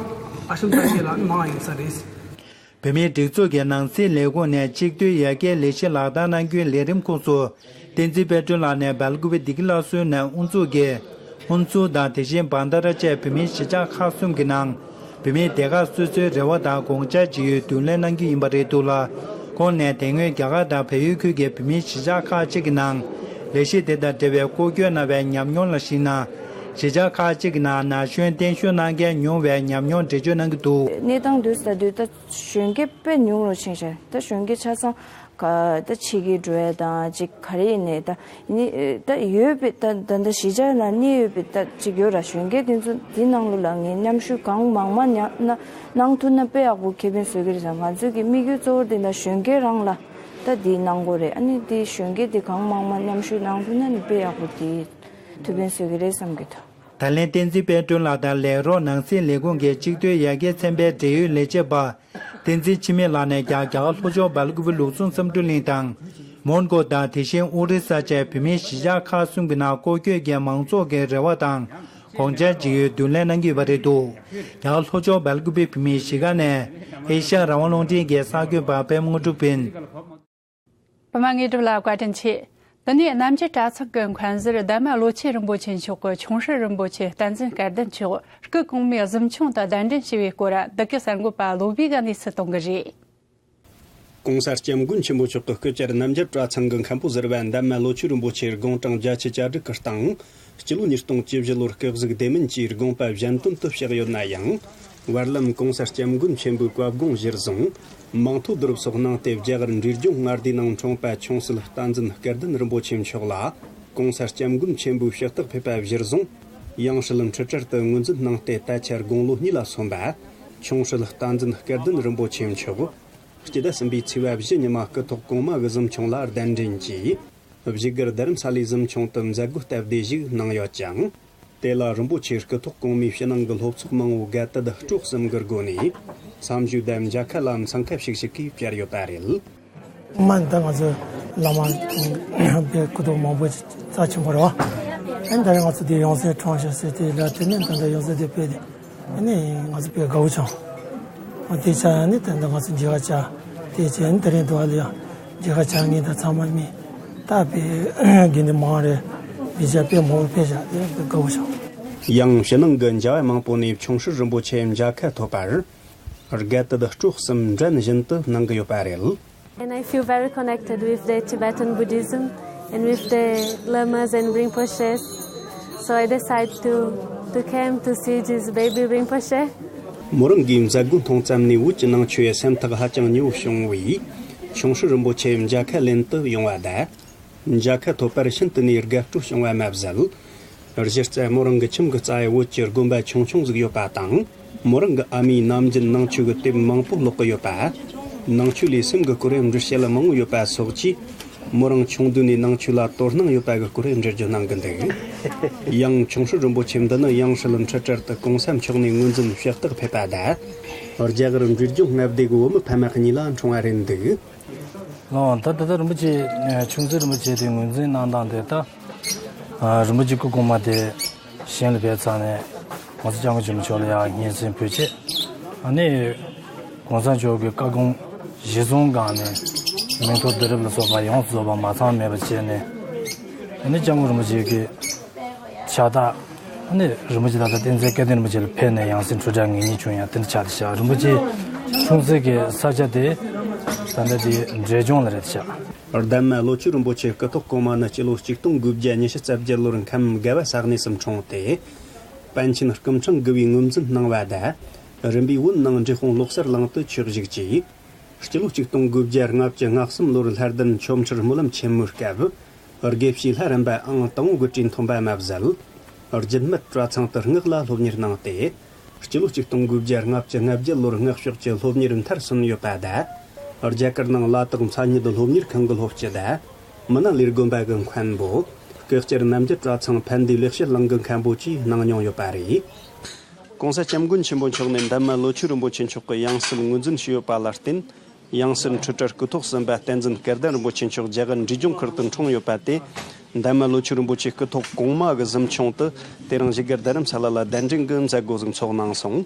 ཨ་ཤམ་ཙག་ཤེད་ལ་མང་བ་ཡོང་ས་རེད། བོད་མིའི་སྒྲིག་འཛུགས་ཀྱི་ནང་སྲིད་ལས་ཁུངས་ནས་གཅིག་སྡུད་ཡར་རྒྱས་ལས་གཞི་ལག་བསྟར་གནང་རྒྱུའི་ལས་རིམ་ཁོངས་སུ། བསྟན་འཛིན་དཔལ་སྒྲོན་ལགས་ནས་སྦེལ་ཀོབ་བདེ་སྐྱིད་སླར་གསོའི་ནང་དབུ་འཛུགས་ཀྱིས། ཧུན་སུར་དང་དེ་བཞིན་བྷན་དྷ་ར་བཅས་བོད་མིའི་གཞིས་ཆགས་ཁག་གསུམ་གྱི་ནང་། བོད་མིའི་སྡེ་ཁག་སོ་སོའི་རེ་བ་དང་དགོངས་འཆར་ཇི་ཡོད་བསྡུ་ལེན་གནང་རྒྱུ་ཡིན་པ་རེད་འདུག་ལ། ཁོང་ནས་དེ་སྔོན་རྒྱ་གར་དང་བལ་ཡུལ་ཁུལ་གྱི་བོད་མིའི་གཞིས་ཆགས་ཁག་ཅིག་གི་ནང་། ལས་གཞི་དེ་དང་འབྲེལ་བའི་སྐོར་སྐྱོད་གནང་བའི་ཉམས་མྱོང་ལ་གཞིགས་ན། གཞིས་ཆགས་ཁག་ཅིག་གི་ནང་ན་གཞོན་བརྟན་བཞུགས་གནང་མཁན་ཉུང་བའི་ཉམས་མྱོང་འགྲེལ་བརྗོད་གནང་གི་འདུག་གནས་སྟངས་དུས་ད་དུས་ད་གཞོན་སྐྱེས་དཔེ་ཉུང་རུ་ཕྱིན་ཤག་ད་གཞོན་སྐྱེས་ཆ་ཚང་ག་ད་ཕྱི་རྒྱལ་འགྲོ་ཡ་དང་ཅིག་ག་རེ་ཡིན་ནའི་ད་ནི་ད་ཡོད་པའི་ད་ད་ད་གཞིས་ཆགས་ལ་གནས་ཡོད་པའི་ད་ཅིག་ཡོད་ར། གཞོན་སྐྱེས་དེ་ཚོ་དེ་ནང་ལོ་ལ་ངས་མཉམ་ཞུགས་གང་མང་མང་ཉ་ན་གནང་ཐུབ་ན་དཔེ་ཡག་པོ་ཁེ་ཕན་བཟོ་གི་རེད་ཟེར། ང་ཚོས་ཀྱི་དམིགས་ཡུལ་གཙོ་བོ་དེ་ད་གཞོན་སྐྱེས་རང་ལ་ད་དེ་གནང་དགོས་རེད། ཨ་ནི་དེ་གཞོན་སྐྱེས་དེ་གང་མང་མང་མཉམ་ཞུགས་གནང་ཐུབ་ན་ནི་དཔེ་ཡག་པོ་དེ་ཐུགས་ཕན་གསོས་ཀྱི་རེད་བསམ་གྱི་འདུག་ད་ལན་བསྟན་འཛིན་དཔལ་སྒྲོན་ལགས་དང་ལས་རོགས་ནང་སྲིད་ལས་ཁུངས་ཀྱི་གཅིག་སྡུད་ཡར་རྒྱས་ཚན་པའི་འབྲེལ་ཡོད་ལས་བྱེད་པ་བསྟན་འཛིན་འཆི་མེད་ལགས་ནས་ཀྱང་རྒྱ་གར་ལྷོ་ཕྱོགས་སྦེལ་ཀོབ་ལུགས་གསུམ་བསམ་འགྲུབ་གླིང་དང་མོན་གྷོ་དང་དེ་བཞིན་ཨོ་རི་ས་བཅས་བོད་མིའི་གཞིས་ཆགས་ཁག་གསུམ་གྱི་ནང་སྐོར་སྐྱོད་ཀྱིས་མང་ཚོགས་ཀྱི་རེ་བ་དང་དགོངས་འཆར་ཇི་ཡོད་བསྡུ་ལེན་གནང་གི་ཡོད་པ་རེད་འདུག་རྒྱ་གར་ལྷོ་ཕྱོགས་སྦེལ་ཀོབ་བོད་མིའི་གཞིས་ཀ་ནས་ཨེ་ཤ་ཡ་རང་དབང་རླུང་འཕྲིན་གྱི་གསར་འགོད་པ་པད་མ་དངོས་གྲུབ་ཡིན། པདྨ་དངོས་གྲུབ་ལགས་བཀའ་དྲིན་ཆེ། དེ་ནས་རྣམ་རྒྱལ་གྲྭ་ཚང་གི་མཁན་ཟུར་ལྡན་མ་བློ་ཆོས་རིན་པོ་ཆེ་མཆོག་གིས་ཆུང་ཧྲི་རིན་པོ་ཆེ་བསྟན་འཛིན་སྐལ་ལྡན་མཆོག་སྐུ་གོང་མའི་གཟིམ་ཆུང་དུ་གདན་འདྲེན་ཞུས་པའི་སྐོར་འདི་གའི་གསར་འགོད་པ་བློ་བྷེ་གིས་གནས་ཚུལ་གཏོང་གི་རེད། ྋགོང་ས་ྋསྐྱབས་མགོན་ཆེན་པོ་མཆོག་གི་སྐུ་བཅར་རྣམ་རྒྱལ་གྲྭ་ཚང་གི་མཁན་པོ་ཟུར་པ་ལྡན་མ་བློ་ཆོས་རིན་པོ་ཆེ་དགུང་གྲངས་བརྒྱད་ཅུ་གྱ་དྲུག་གི་སྟེང་། སྤྱི་ལོ་ཉིས་སྟོང་བཅུ་བཞི་ལོར་སྐུ་གཟུགས་བདེ་མིན་གྱི་དགོངས་པ་གཞན་དོན་དུ་གཤེགས་ཡོད་ན་ཡང་། བར་ལམ་ྋགོང་ས་ྋསྐྱབས་མགོན་ཆེན་པོའི་བཀའ་དགོངས་གཞིར་བཟུང་། མིང་ཐོ་བསྡུ་རུབ་སོགས་གནང་སྟེ། རྒྱ་གར་འབྲས་ལྗོངས་མངའ་སྡེའི་ནང་འཁྲུངས་པ་ཆུང་སྲིད་བསྟན་འཛིན་སྐལ་ལྡན་རིན་པོ་ཆེ་མཆོག་ལ་ྋགོང་ས་ྋསྐྱབས་མགོན་ཆེན་པོས་ཕྱག་རྟགས་ཕེབས་པ་གཞིར་བཟུང་། ཡང་སྲིད་འཁྲུལ་བྲལ་དུ་ངོས་འཛིན་གནང་སྟེ། ད་ཆ་དགུང་ལོ་གཉིས་ལ་སོན་པ་ཆུང་སྲིད་བསྟན་འཛིན་སྐལ་ལྡན་རིན་པོ་ཆེ་མཆོག་སྤྱི་ཟླ་གསུམ་པའི་ཚེས་པ་བཞི་ཉིན་མ་སྐུ་ཐོག་གོང་མ་གི་གཟིམ་ཆུང་ལ་གདན་འདྲེན་གྱིས། བཞུགས་སྒར་རྡ་རམ་ས་ལའི་གཟིམ་ཆུང་དུ་མཛད་སྒོ་སྟབས་བདེ་ཞིག་གནང་ཡོད་ཅིང་། དེ་ལ་རིན་པོ་ཆེའི་སྐུ་ཐོག་གོང་མའི་ཕྱི་ནང་གི་སློབ་ཚོགས་མང་བོ་རྒྱལ་དད་སྤྲོ་གསུམ་གྱི་སྒོ་ནས་བསམ་ཞུ་དང་མཇལ་ཁ་ལ་འཚང་ཁ་ཤིག་ཤིག་གིས་བཅར་ཡོད་པ་རེད། མ་ད་ང་ཚོ་བླ་མ་པའི་སྐུ་ཐོག་མང་པོ་རྩ་ཆེན་པོ་རེད་བ། ཨ་ནི་ད་རེས་ང་ཚོ་དེ་ཡང་སྲིད་འཁྲུངས་ཤག་ཟེར་དེ་ལ་དེ་ནས་ད་ལྟ་ཡང་སྲིད་དེ་ཕེབས་ཏེ། ཨ་ནི་ང་ཚོ་དཔེ་དགའ་བོ་བྱུང་། ཨ་དེ་ཆ་ཨ་ནི་ད་ལྟ་ང་ཚོ་མཇལ་ཁ་བཅར། དེ་བྱས་ཨ་ནི་དེ་རིང་དུ་བ་ལ་ཡང་མཇལ་ཁ་བཅར་མཁན་དང་ཚང་མ་མི་ད་དཔེ་དགེ་འདུན་མང་རེད། མི་ཆ་དཔེ་མང་པོ་ཕེབས་ཤག་དེ་དཔེ་དགའ་བོ་བྱུང་། ཡང་ཕྱི་ནང་གི་མཇལ་བ་མང་པོ་ནས་ཆུང་ཧྲི་རིན་པོ་ཆེ་མཇལ་ཁ་ཐོབ་པར་རྒྱལ་དད་སྤྲོ་གསུམ་འགྲན་བཞིན་དུ་གནང་གི་ཡོད་པ་རེད། And I feel very connected with the Tibetan Buddhism and with the lamas and Rinpoches. So I decide to, to came to see this baby Rinpoche. མོ་རང་གིས་མཛད་སྒོ་མཐོང་ཙམ་ནས་བོད་ཀྱི་ནང་ཆོས་སེམས་ཐག་ཧ་ཅང་ཉེ་བོ་བྱུང་བས། ཆུང་ཧྲི་རིན་པོ་ཆེ་མཇལ་ཁ་ལེན་དུ་ཡོང་བ་དང་། མཇལ་ཁ་ཐོབ་པར་ཤིན་ཏུ་ནས་དགའ་སྤྲོ་བྱུང་བ་མ་ཟད། གཞི་རྩ་མོ་རང་གི་ཁྱིམ་གྱི་རྩ་བའི་བོད་ཀྱི་དགོན་པ་ཆུང་ཆུང་ཟིག་ཡོད་པ་དང་། མོ་རང་གི་ཨ་མས་ནམ་རྒྱུན་ནང་ཆོས་ཀྱི་དེབ་མང་པོ་ཀློག་གི་ཡོད་པ། ནང་ཆོས་ལས་སེམས་ཀྱི་སྐོར་འགྲེལ་བཤད་མང་བོ་ཡོད་པ་སོགས་ཀྱིས། མོ་རང་ཆུང་དུས་ནས་ནང་ཆོས་ལ་དོ་སྣང་ཡོད་པ་གི་སྐོར་འགྲེལ་བརྗོད་གནང་གི་འདུག་ཡང་ཆུང་ཧྲི་རིན་པོ་ཆེ་འདི་ནི་ཡང་སྲིད་འཁྲུལ་བྲལ་དུ་གོང་ས་མཆོག་ནས་ངོས་འཛིན་ཕྱག་རྟགས་ཕེབས་པ་དང་། རྒྱ་གར་འབྲས་ལྗོངས་མངའ་སྡེ་གི་བུ་མོ་ཕ་མ་གཉིས་ལ་འཁྲུངས་པ་རེད་འདུག་ལགས་འོང་། ད་ད་ལྟ་རིན་པོ་ཆེ་ཆུང་སྲིད་རིན་པོ་ཆེ་དེ་ངོས་འཛིན་གནང་སྟངས་དེ་ད་རིན་པོ་ཆེ་སྐུ་གོང་མ་དེ་གཞན་ལ་ཕེབས་ཚར་ནས་ང་ཚོ་སྐྱབས་མགོན་ཆེན་པོ་མཆོག་ལ་ཡང་སྙན་སེང་ཕུལ་ཆེད། ཨ་ནི་གོང་ས་མཆོག་གི་བཀའ་དགོངས་གཞི་བཟུང་སྒང་ནས་མིང་ཐོ་བསྡུ་རུབ་ལ་སོགས་པ་ཡོངས་སུ་རྫོགས་པ་མ་ཚང་མེད་པ་བྱས་ནས། ཨ་ནི་སྐྱབས་མགོན་རིན་པོ་ཆེ་གི་ཕྱག་རྟགས། ཨ་ནི་རིན་པོ་ཆེ་ད་ལྟ་བསྟན་འཛིན་སྐལ་ལྡན་རིན་པོ་ཆེ་ལ་ཕེབས་ནས་ཡང་སྲིད་འཁྲུལ་བྲལ་ངེས་རྙེད་བྱུང་ཡང་དེ་འདྲ་ཆགས་བསྡད་ཤག་རིན་པོ་ཆེ་འཁྲུངས་སའི་གི་ས་ཆ་དེ་ད་ལྟ་དེ་འབྲས་ལྗོངས་ལ་རེད་ཤག་ལྡན་མ་བློ་ཆོས་རིན་པོ་ཆེ་སྐུ་ཐོག་གོང་མ་ནི་སྤྱི་ལོ་ཆིག་སྟོང་དགུ་བརྒྱ་ཉི་ཤུ་རྩ་བརྒྱད་ལོར་ཁམས་དགའ་བ་ས་གནས་སུ་འཁྲུངས་ཏེ། པཎ་ཆེན་སྐུ་ཕྲེང་དགུ་བའི་ངོས་འཛིན་གནང་བ་དང་། རིམ་པས་བོད་ནང་འབྲས་སྤུངས་ལོ་གསར་གླིང་དུ་ཆོས་བཞུགས་ཀྱིས། སྤྱི་ལོ་ཆིག་སྟོང་དགུ་བརྒྱ་ལྔ་བཅུ་ང་གསུམ་ལོར་ལྷ་ལྡན་ཆོ་འཕྲུལ་སྨོན་ལམ་ཆེན་མོའི་སྐབས། དགེ་བཤེས་ལྷ་རམས་པ་ཨང་དང་པོ་དགུ་གྲས་མཐོན་པ་མ་ཟད། རྒྱུད་སྨད་གྲྭ་ཚང་དུ་སྔགས་ལ་སློབ་གཉེར་གནང་སྟེ། སྤྱི་ལོ་ཆིག་སྟོང་དགུ་བརྒྱ་ལྔ་བཅུ་ང་བརྒྱད་ལོར་སྔགས་ཕྱོགས་ཀྱི་སློབ་གཉེར་མཐར་སོན་ཡོད་པ་དང་། རྒྱ་གར་ནང་ལ་དྭགས་མཚན་ཉིད་སློབ་གཉེར་ཁང་གི་སློབ་སྤྱི་དང་། མི་ན་ལས་དགོན་པ་གི་མཁན་པོ། སྐུ་བཅར་རྣམ་རྒྱལ་གྲྭ་ཚང་ཕན་བདེ་ལེགས་བཤད་གླིང་གི་མཁན་པོ་བཅས་གནང་མྱོང་ཡོད་པ་རེད། ྋགོང་ས་ྋསྐྱབས་མགོན་ཆེན་པོ་མཆོག་ནས་འདན་མ་ལོ་ཆོས་རིན་པོ་ཆེ་མཆོག་གི་ཡང་སྲིད་ངོས་འཛིན་ཞུས་ཡོད་པ་ལ་བརྟེན། ཡང་སྲིད་འཕྲུལ་སྲས་སྐུ་ཐོག་གསུམ་པ་བསྟན་འཛིན་སྐལ་ལྡན་རིན་པོ་ཆེ་མཆོག་རྒྱ་གར་འབྲས་ལྗོངས་ཁུལ་དུ་འཁྲུངས་ཡོད་པ་དེ། འདན་མ་ལོ་ཆོས་རིན་པོ་ཆེ་སྐུ་ཐོག་གོང་མ་གི་གཟིམ་ཆུང་དུ། དེ་རིང་བཞུགས་སྒར་རྡ་རམ་ས་ལ་ལ་གདན་འདྲེན་གྱི་མཛད་སྒོ་ཟིག་ཚོགས་གནང་སོང་།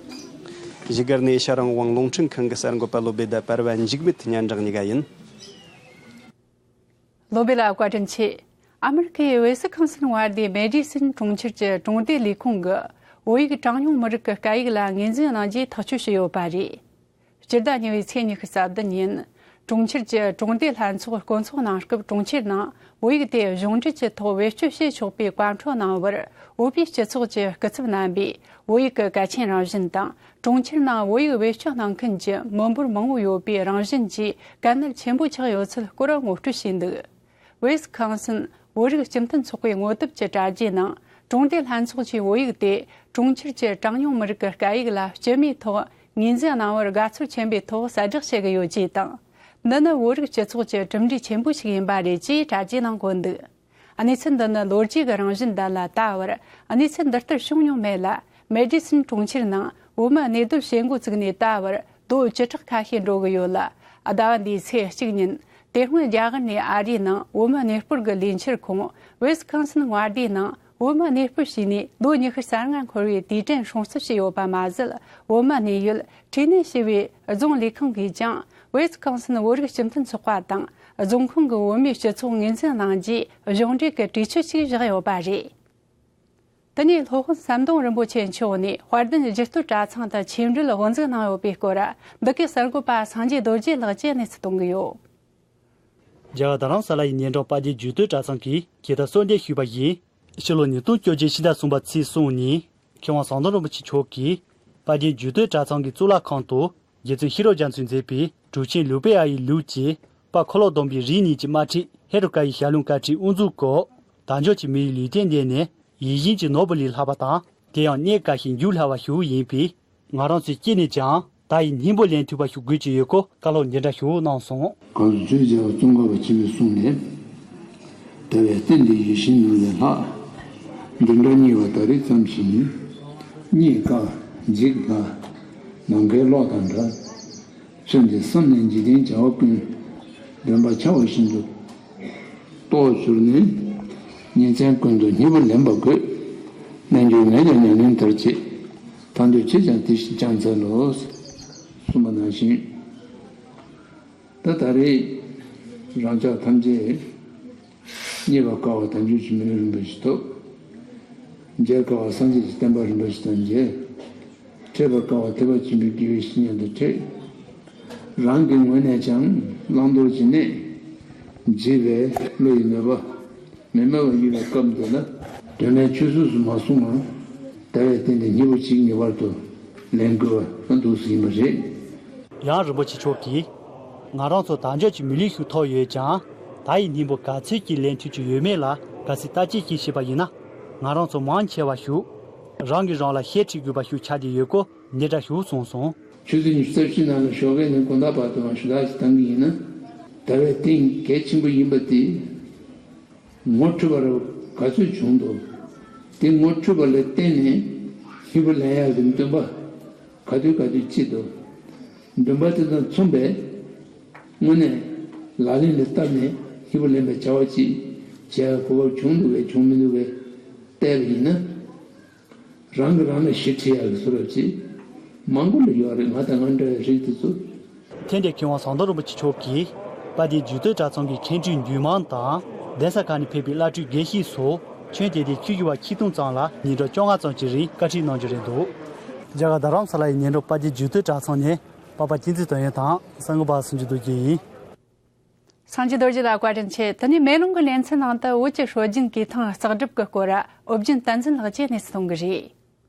བཞུགས་སྒར་ནས་ཨེ་ཤ་རང་དབང་རླུང་འཕྲིན་ཁང་གི་གསར་འགོད་པ་བློ་བདེ་དང་པར་བ་འཇིགས་མེད་སྙན་གྲགས་གཉིས་ཀ་ཡིན། ལོ་བེ་ལ་བཀའ་དྲིན་ཆེ། ཨ་མི་རི་ཀའི་ཝེ་སི་ཁོན་སིན་མངའ་སྡེའི་མེ་ཌི་སིན་གྲོང་ཁྱེར་གྱི་གྲོང་སྡེ་ལས་ཁུངས་ཀྱིས་བོད་ཡིག་གྲངས་ཉུང་མི་རིགས་ཀྱི་སྐད་ཡིག་ལ་ངོས་འཛིན་གནང་རྒྱུའི་ཐག་གཅོད་བྱས་ཡོད་པ་རེད། སྤྱི་ཟླ་གཉིས་པའི་ཚེས་ཉི་ཤུ་རྩ་བདུན་ཉིན། གྲོང་ཁྱེར་གྱི་གྲོང་སྡེ་ལྷན་ཚོགས་སྐོང་ཚོགས་གནང་སྐབས། གྲོང་ཁྱེར་ནང་བོད་ཡིག་དེ་གཞུང་འབྲེལ་གྱི་ཐོག་བེད་སྤྱོད་བྱེད་ཆོག་པའི་བཀའ་འཁྲོལ་གནང་བར། བོད་པའི་སྤྱི་ཚོགས་ཀྱི་སྐུ་ཚབ་རྣམ་པས་བོད་ཡིག་གི་གལ་ཆེན་རང་བཞིན་དང་། གྲོང་ཁྱེར་ནང་བོད་ཡིག་བེད་སྤྱོད་གནང་མཁན་གྱི་མི་འབོར་མང་བོ་ཡོད་པའི་རང་བཞིན་བཅས་གལ་གནད་ཆེན་པོ་ཆགས་ཡོད་ཚུལ་སྐོར་ངོ་སྤྲོད་བྱས་འདུག། ཝེ་སི་ཁོན་སིན་བོད་རིགས་སྤྱི་མཐུན་ཚོགས་པའི་ངོ་དེབ་ཀྱི་དྲ་རྒྱའི་ནང་། གྲོང་སྡེ་ལྷན་ཚོགས་ཀྱིས་བོད་ཡིག་དེ་གྲོང་ཁྱེར་གྱི་གྲངས་ཉུང་མི་རིགས་ཀྱི་སྐད་ཡིག་ལ་སྤྱི་མིང་ཐོག་ངོས་འཛིན་གནང་བར་དགའ་ཚོར་ཆེན་པོའི་ཐོག་གསལ་བསྒྲགས་བྱེད་ཀྱི་ཡོད་ཅེས་དང་། འདི་ནི་བོད་རིགས་སྤྱི་ཚོགས་ཀྱི་གྲུབ་འབྲས་ཆེན་པོ་ཞིག་ཡིན་པ་རེད་ཅེས་དྲ་རྒྱའི་ནང་བཀོད་འདུག། གནས་ཚུལ་འདི་ནི་ལོ་རྒྱུས་ཀྱི་རང་བཞིན་ལྡན་ལ་ད་བར་གནས་ཚུལ་འདི་ལྟར་བྱུང་མྱོང་མེད་ལ། མེ་ཌི་སིན་གྲོང་ཁྱེར་ནང་བོད་མི་གནས་སྡོད་བྱེད་འགོ་བཙུགས་ནས་ད་བར་ལོ་བཅུ་ཕྲག་ཁ་ཤས་འགྲོ་གི་ཡོད་ལ། ཟླ་བ་འདིའི་ཚེས་གཅིག་ཉིན། དེ་སྔོན་རྒྱ་གར་ནས་ཨ་རིའི་ནང་བོད་མི་གནས་སྤོར་གྱི་ལས་འཆར་ཁོངས་ཝེ་སི་ཁོན་སིན་མངའ་སྡེའི་ནང་བོད་མི་གནས་སྤོར་བྱས་ནས་ལོ་ཉི་ཤུ་རྩ་ལྔ་འཁོར་བའི་དུས་དྲན་སྲུང་བརྩི་བྱས་ཡོད་པ་མ་ཟད། བོད་མི་གནས་ཡུལ་ཁྲི་ནན་ཞེས་པའི་རྫོང་ལས་ཁང་གིས་ཀྱང་། ཝེ་སི་ཁོན་སིན་བོད་རིགས་སྤྱི་མཐུན་ཚོགས་པ་དང་རྫོང་ཁོངས་ཀྱི་བོད་མིའི་སྤྱི་ཚོགས་ངོས་འཛིན་གནང་རྒྱུའི་གཞུང་འབྲེལ་གྱི་གྲོས་ཆོད་ཅིག་བཞག་ཡོད་པ་རེད། དེ་ནས་སློབ་དཔོན་ཟམ་གདོང་རིན་པོ་ཆེ་མཆོག་ནས་དཔལ་ལྡན་རྒྱུད་སྟོད་གྲྭ་ཚང་དུ་ཆིབས་འགྲུལ་དབུ་འཛུགས་གནང་ཡོད་པའི་སྐོར། འདི་གའི་གསར་འགོད་པ་སངས་རྒྱས་རྡོ་རྗེ་ལགས་ཀྱིས་གནས་ཚུལ་གཏོང་གི་ཡོད། རྒྱ་གར་རྡ་རམ་ས་ལ་ཡི་ཉེ་འགྲམ་དཔལ་ལྡན་རྒྱུད་སྟོད་གྲྭ་ཚང་གིས་གྱེས་རྟ་གསོལ་འདེབས་ཞུས་པ་ཡིན། ཕྱི་ལོ་ཉིས་སྟོང་བཅོ་བརྒྱད་ཕྱི་ཟླ་གསུམ་པ་ཚེས་གསུམ་ཉིན། མཁས་དབང་ཟམ་གདོང་རིན་པོ་ཆེ་མཆོག་གིས་དཔལ་ལྡན་རྒྱུད་སྟོད་གྲྭ་ཚང་གི་གཙུག་ལག་ཁང་དུ། རྗེ་བཙུན་ཤེས་རབ་རྒྱ་མཚོས་མཛད་པའི་གྲུབ་ཆེན་ལུགས་པའི་ཨ་ཡི་ལུགས་ཀྱི་དཔལ་འཁོར་ལོ་སྡོམ་པའི་རིགས་གཉིས་ཀྱི་དམར་ཁྲིད་ཧེ་རུ་ཀ་ཡི་ཞལ་ལུང་བཀའ་ཁྲིད་དབུ་འཛུགས་སྐོར། དལ་འབྱོར་གྱི་མི་ཡི་ལུས་རྟེན་འདི་ནི་ཡིད་བཞིན་གྱི་ནོར་བུ་ལས་ལྷག་པ་དང་། དེ་ཡང་རྙེད་དཀའ་ཞིང་འཇུག་སླ་བ་ཞིག་ཡིན་པས། ང་རང་ཚོས་སྐྱེས་ནས་ཀྱང་ད་ཡི་སྙིང་པོ་ལེན་ཐུབ་པ་ཞིག་དགོས་ཀྱི་ཡོད་སྐོར་བཀའ་སློབ་འདི་འདྲ་ཞིག་གནང་སོང་། གང་ཟག་རྒྱལ་བ་ཙོང་ཁ་པ་ཆེན་པོས་གསུངས་ནས། དལ་བའི་རྟེན་འདི་ཡིད་བཞིན་ནོར་ལས་ལྷག་འདི་འདྲ་རྙེད་པ་ད་རེས་ཙམ་ཞིག་ཡིན། རྙེད་དཀའ་འཇིག་སླ་ནམ་མཁའི་གློག་དང་འདྲ། ཚུལ་འདི་བསམ་ནས་འཇིག་རྟེན་བྱ་བ་ཀུན། འདོད་པ་འཆའ་བ་བཞིན་དུ་རྟོགས་གྱུར་ནས། ཉིན་མཚན་ཀུན་ཏུ་སྙིང་པོ་ལེན་པ་དགོས། རྣལ་འབྱོར་ངས་ཀྱང་ཉམས་ལེན་མཐར་བྱེད། ཐར་འདོད་ཁྱེད་ཀྱང་དེ་བཞིན་བསྐྱང་འཚལ་ལོ། གསུངས་པ་ནང་བཞིན། ད་ད་རེས་རང་ཅག་ཐམས་ཅད་རྙེད་པར་དཀའ་བ་དལ་འབྱོར་གྱི་མི་ལུས་རིན་པོ་ཆེ་ཐོབ། མཇལ་དཀའ་བ་སངས་རྒྱས་ཀྱི་བསྟན་པ་རིན་པོ་ཆེ་དང་མཇལ། འཕྲད་པར་དཀའ་བ་ཐེག་པ་ཆེན་པོའི་དགེ་བའི་བཤེས་གཉེན་དང་འཕྲད། རང་གི་ངོས་ནས་ཀྱང་བླང་དོར་གྱི་གནས། འཇིགས་པའི་བློ་ཡི་མོས་པ་མི་མོས་པ་ཡོད་པའི་སྐབས་འདི་ལ། དོན་མེད་ཆོས་སྲོལ་སུ་མ་གསུངས་པར། དལ་བའི་རྟེན་འདི་སྙིང་པོ་གཅིག་ངེས་པར་དུ་ལེན་དགོས་པ་འདུག་སེ་ཡིན་པ་རེད། ཡང་རིན་པོ་ཆེ་མཆོག་གིས། ང་རང་ཚོ་དལ་འབྱོར་གྱི་མི་ལུས་ཤིག་ཐོབ་ཡོད་ཀྱང་། ད་ཡི་སྙིང་པོ་ག་ཚོད་ཀྱིས་ལེན་ཐུབ་ཀྱི་ཡོད་མེད་ལ་དགའ་སེམས་བརྟག་དཔྱད་ཅིག་བྱས་པ་ཡིན་ན། ང་རང་ཚོ་མང་ཆེ་བ་ཞིག་རང་གིས་རང་ལ་ཤེད་ཁྲིད་དགོས་པ་ཞིག་ཆགས་བསྡད་ཡོད་སྐོར་འདི་འདྲ་ཞིག་གསུངས་སོང་། ཆུ་ཚོད་ཉི་ཤུ་རྩ་བཞི་ནང་ལ་ཞོགས་ཀས་ནས་དགོང་དག་བར་དུའང་ཞུ་དག་ཅིག་བཏང་གི་ཡིན་ན། དལ་བའི་རྟེན་གལ་ཆེན་པོ་ཡིན་པ་དེ། ངོ་འཕྲོད་པ་རེ་ག་ཚོད་བྱུང་འདུག། དེ་ངོ་འཕྲོད་པ་ལ་བརྟེན་ནས་སྙིང་པོ་ལེན་ཡག་གི་འདུན་པ་ག་དུས་ག་དུས་སྐྱེས་འདུག། འདུན་པ་དེ་དང་མཚུངས་པའི་དངོས་གནས་ལག་ལེན་ལ་བསྟར་ནས་སྙིང་པོ་ལེན་པའི་བྱ་བ་ཅིག་བྱེད་ཡག་གོ་སྐབས་བྱུང་འདུག་གས་བྱུང་མི་འདུག་གས་བལྟས་པ་ཡིན་ན། རང་གིས་རང་ལ་ཤེད་ཁྲིད་ཡག་གི་བཟོ་འདྲ་ཅིག་མང་པོ་ལ་ཡོད་རེད། ང་དང་ང་འདྲ་བའི་རིགས་དེ་ཚོ། དེ་འདྲའི་མཁས་དབང་ཟམ་གདོང་རིན་པོ་ཆེ་མཆོག་གིས་དཔལ་ལྡན་རྒྱུད་སྟོད་གྲྭ་ཚང་གི་མཁན་སྤྲུལ་འདུས་མང་དང་གདན་ས་ཁག་ནས་ཕེབས་པའི་བླ་སྤྲུལ་དགེ་བཤེས་སོགས་ཁྱོན་དེ་དེ་ཆོས་ཞུ་བ་ཆིག་སྟོང་ཙམ་ལ་ཉིན་གྲངས་བཅོ་ལྔ་ཙམ་གྱི་རིང་བཀའ་ཁྲིད་གནང་རྒྱུ་རེད་འདུག། རྒྱ་གར་རྡ་རམ་ས་ལ་ཡི་ཉེ་འགྲམ་དཔལ་ལྡན་རྒྱུད་སྟོད་གྲྭ་ཚང་ནས་པ་པ་ཅིན་ཙི་དོན་ཡོད་དང་གསར་འགོད་པ་སུ་འཇུ་རྡོ་རྗེ་ཡིན། སངས་རྒྱས་རྡོ་རྗེ་ལ་བཀའ་དྲིན་ཆེ། དེ་ནས་མེ་ལོང་གི་ལེ་ཚན་ནང་དུ་བོད་ཀྱི་སྲོལ་རྒྱུན་གོས་ཐང་ལྕགས་སྒྲུབ་ཀྱི་སྐོར་འོབ་རྒྱུན་བསྟན་འཛིན་ལགས་ཀྱིས་གནས་ཚུལ་གཏོང་གི་རེད།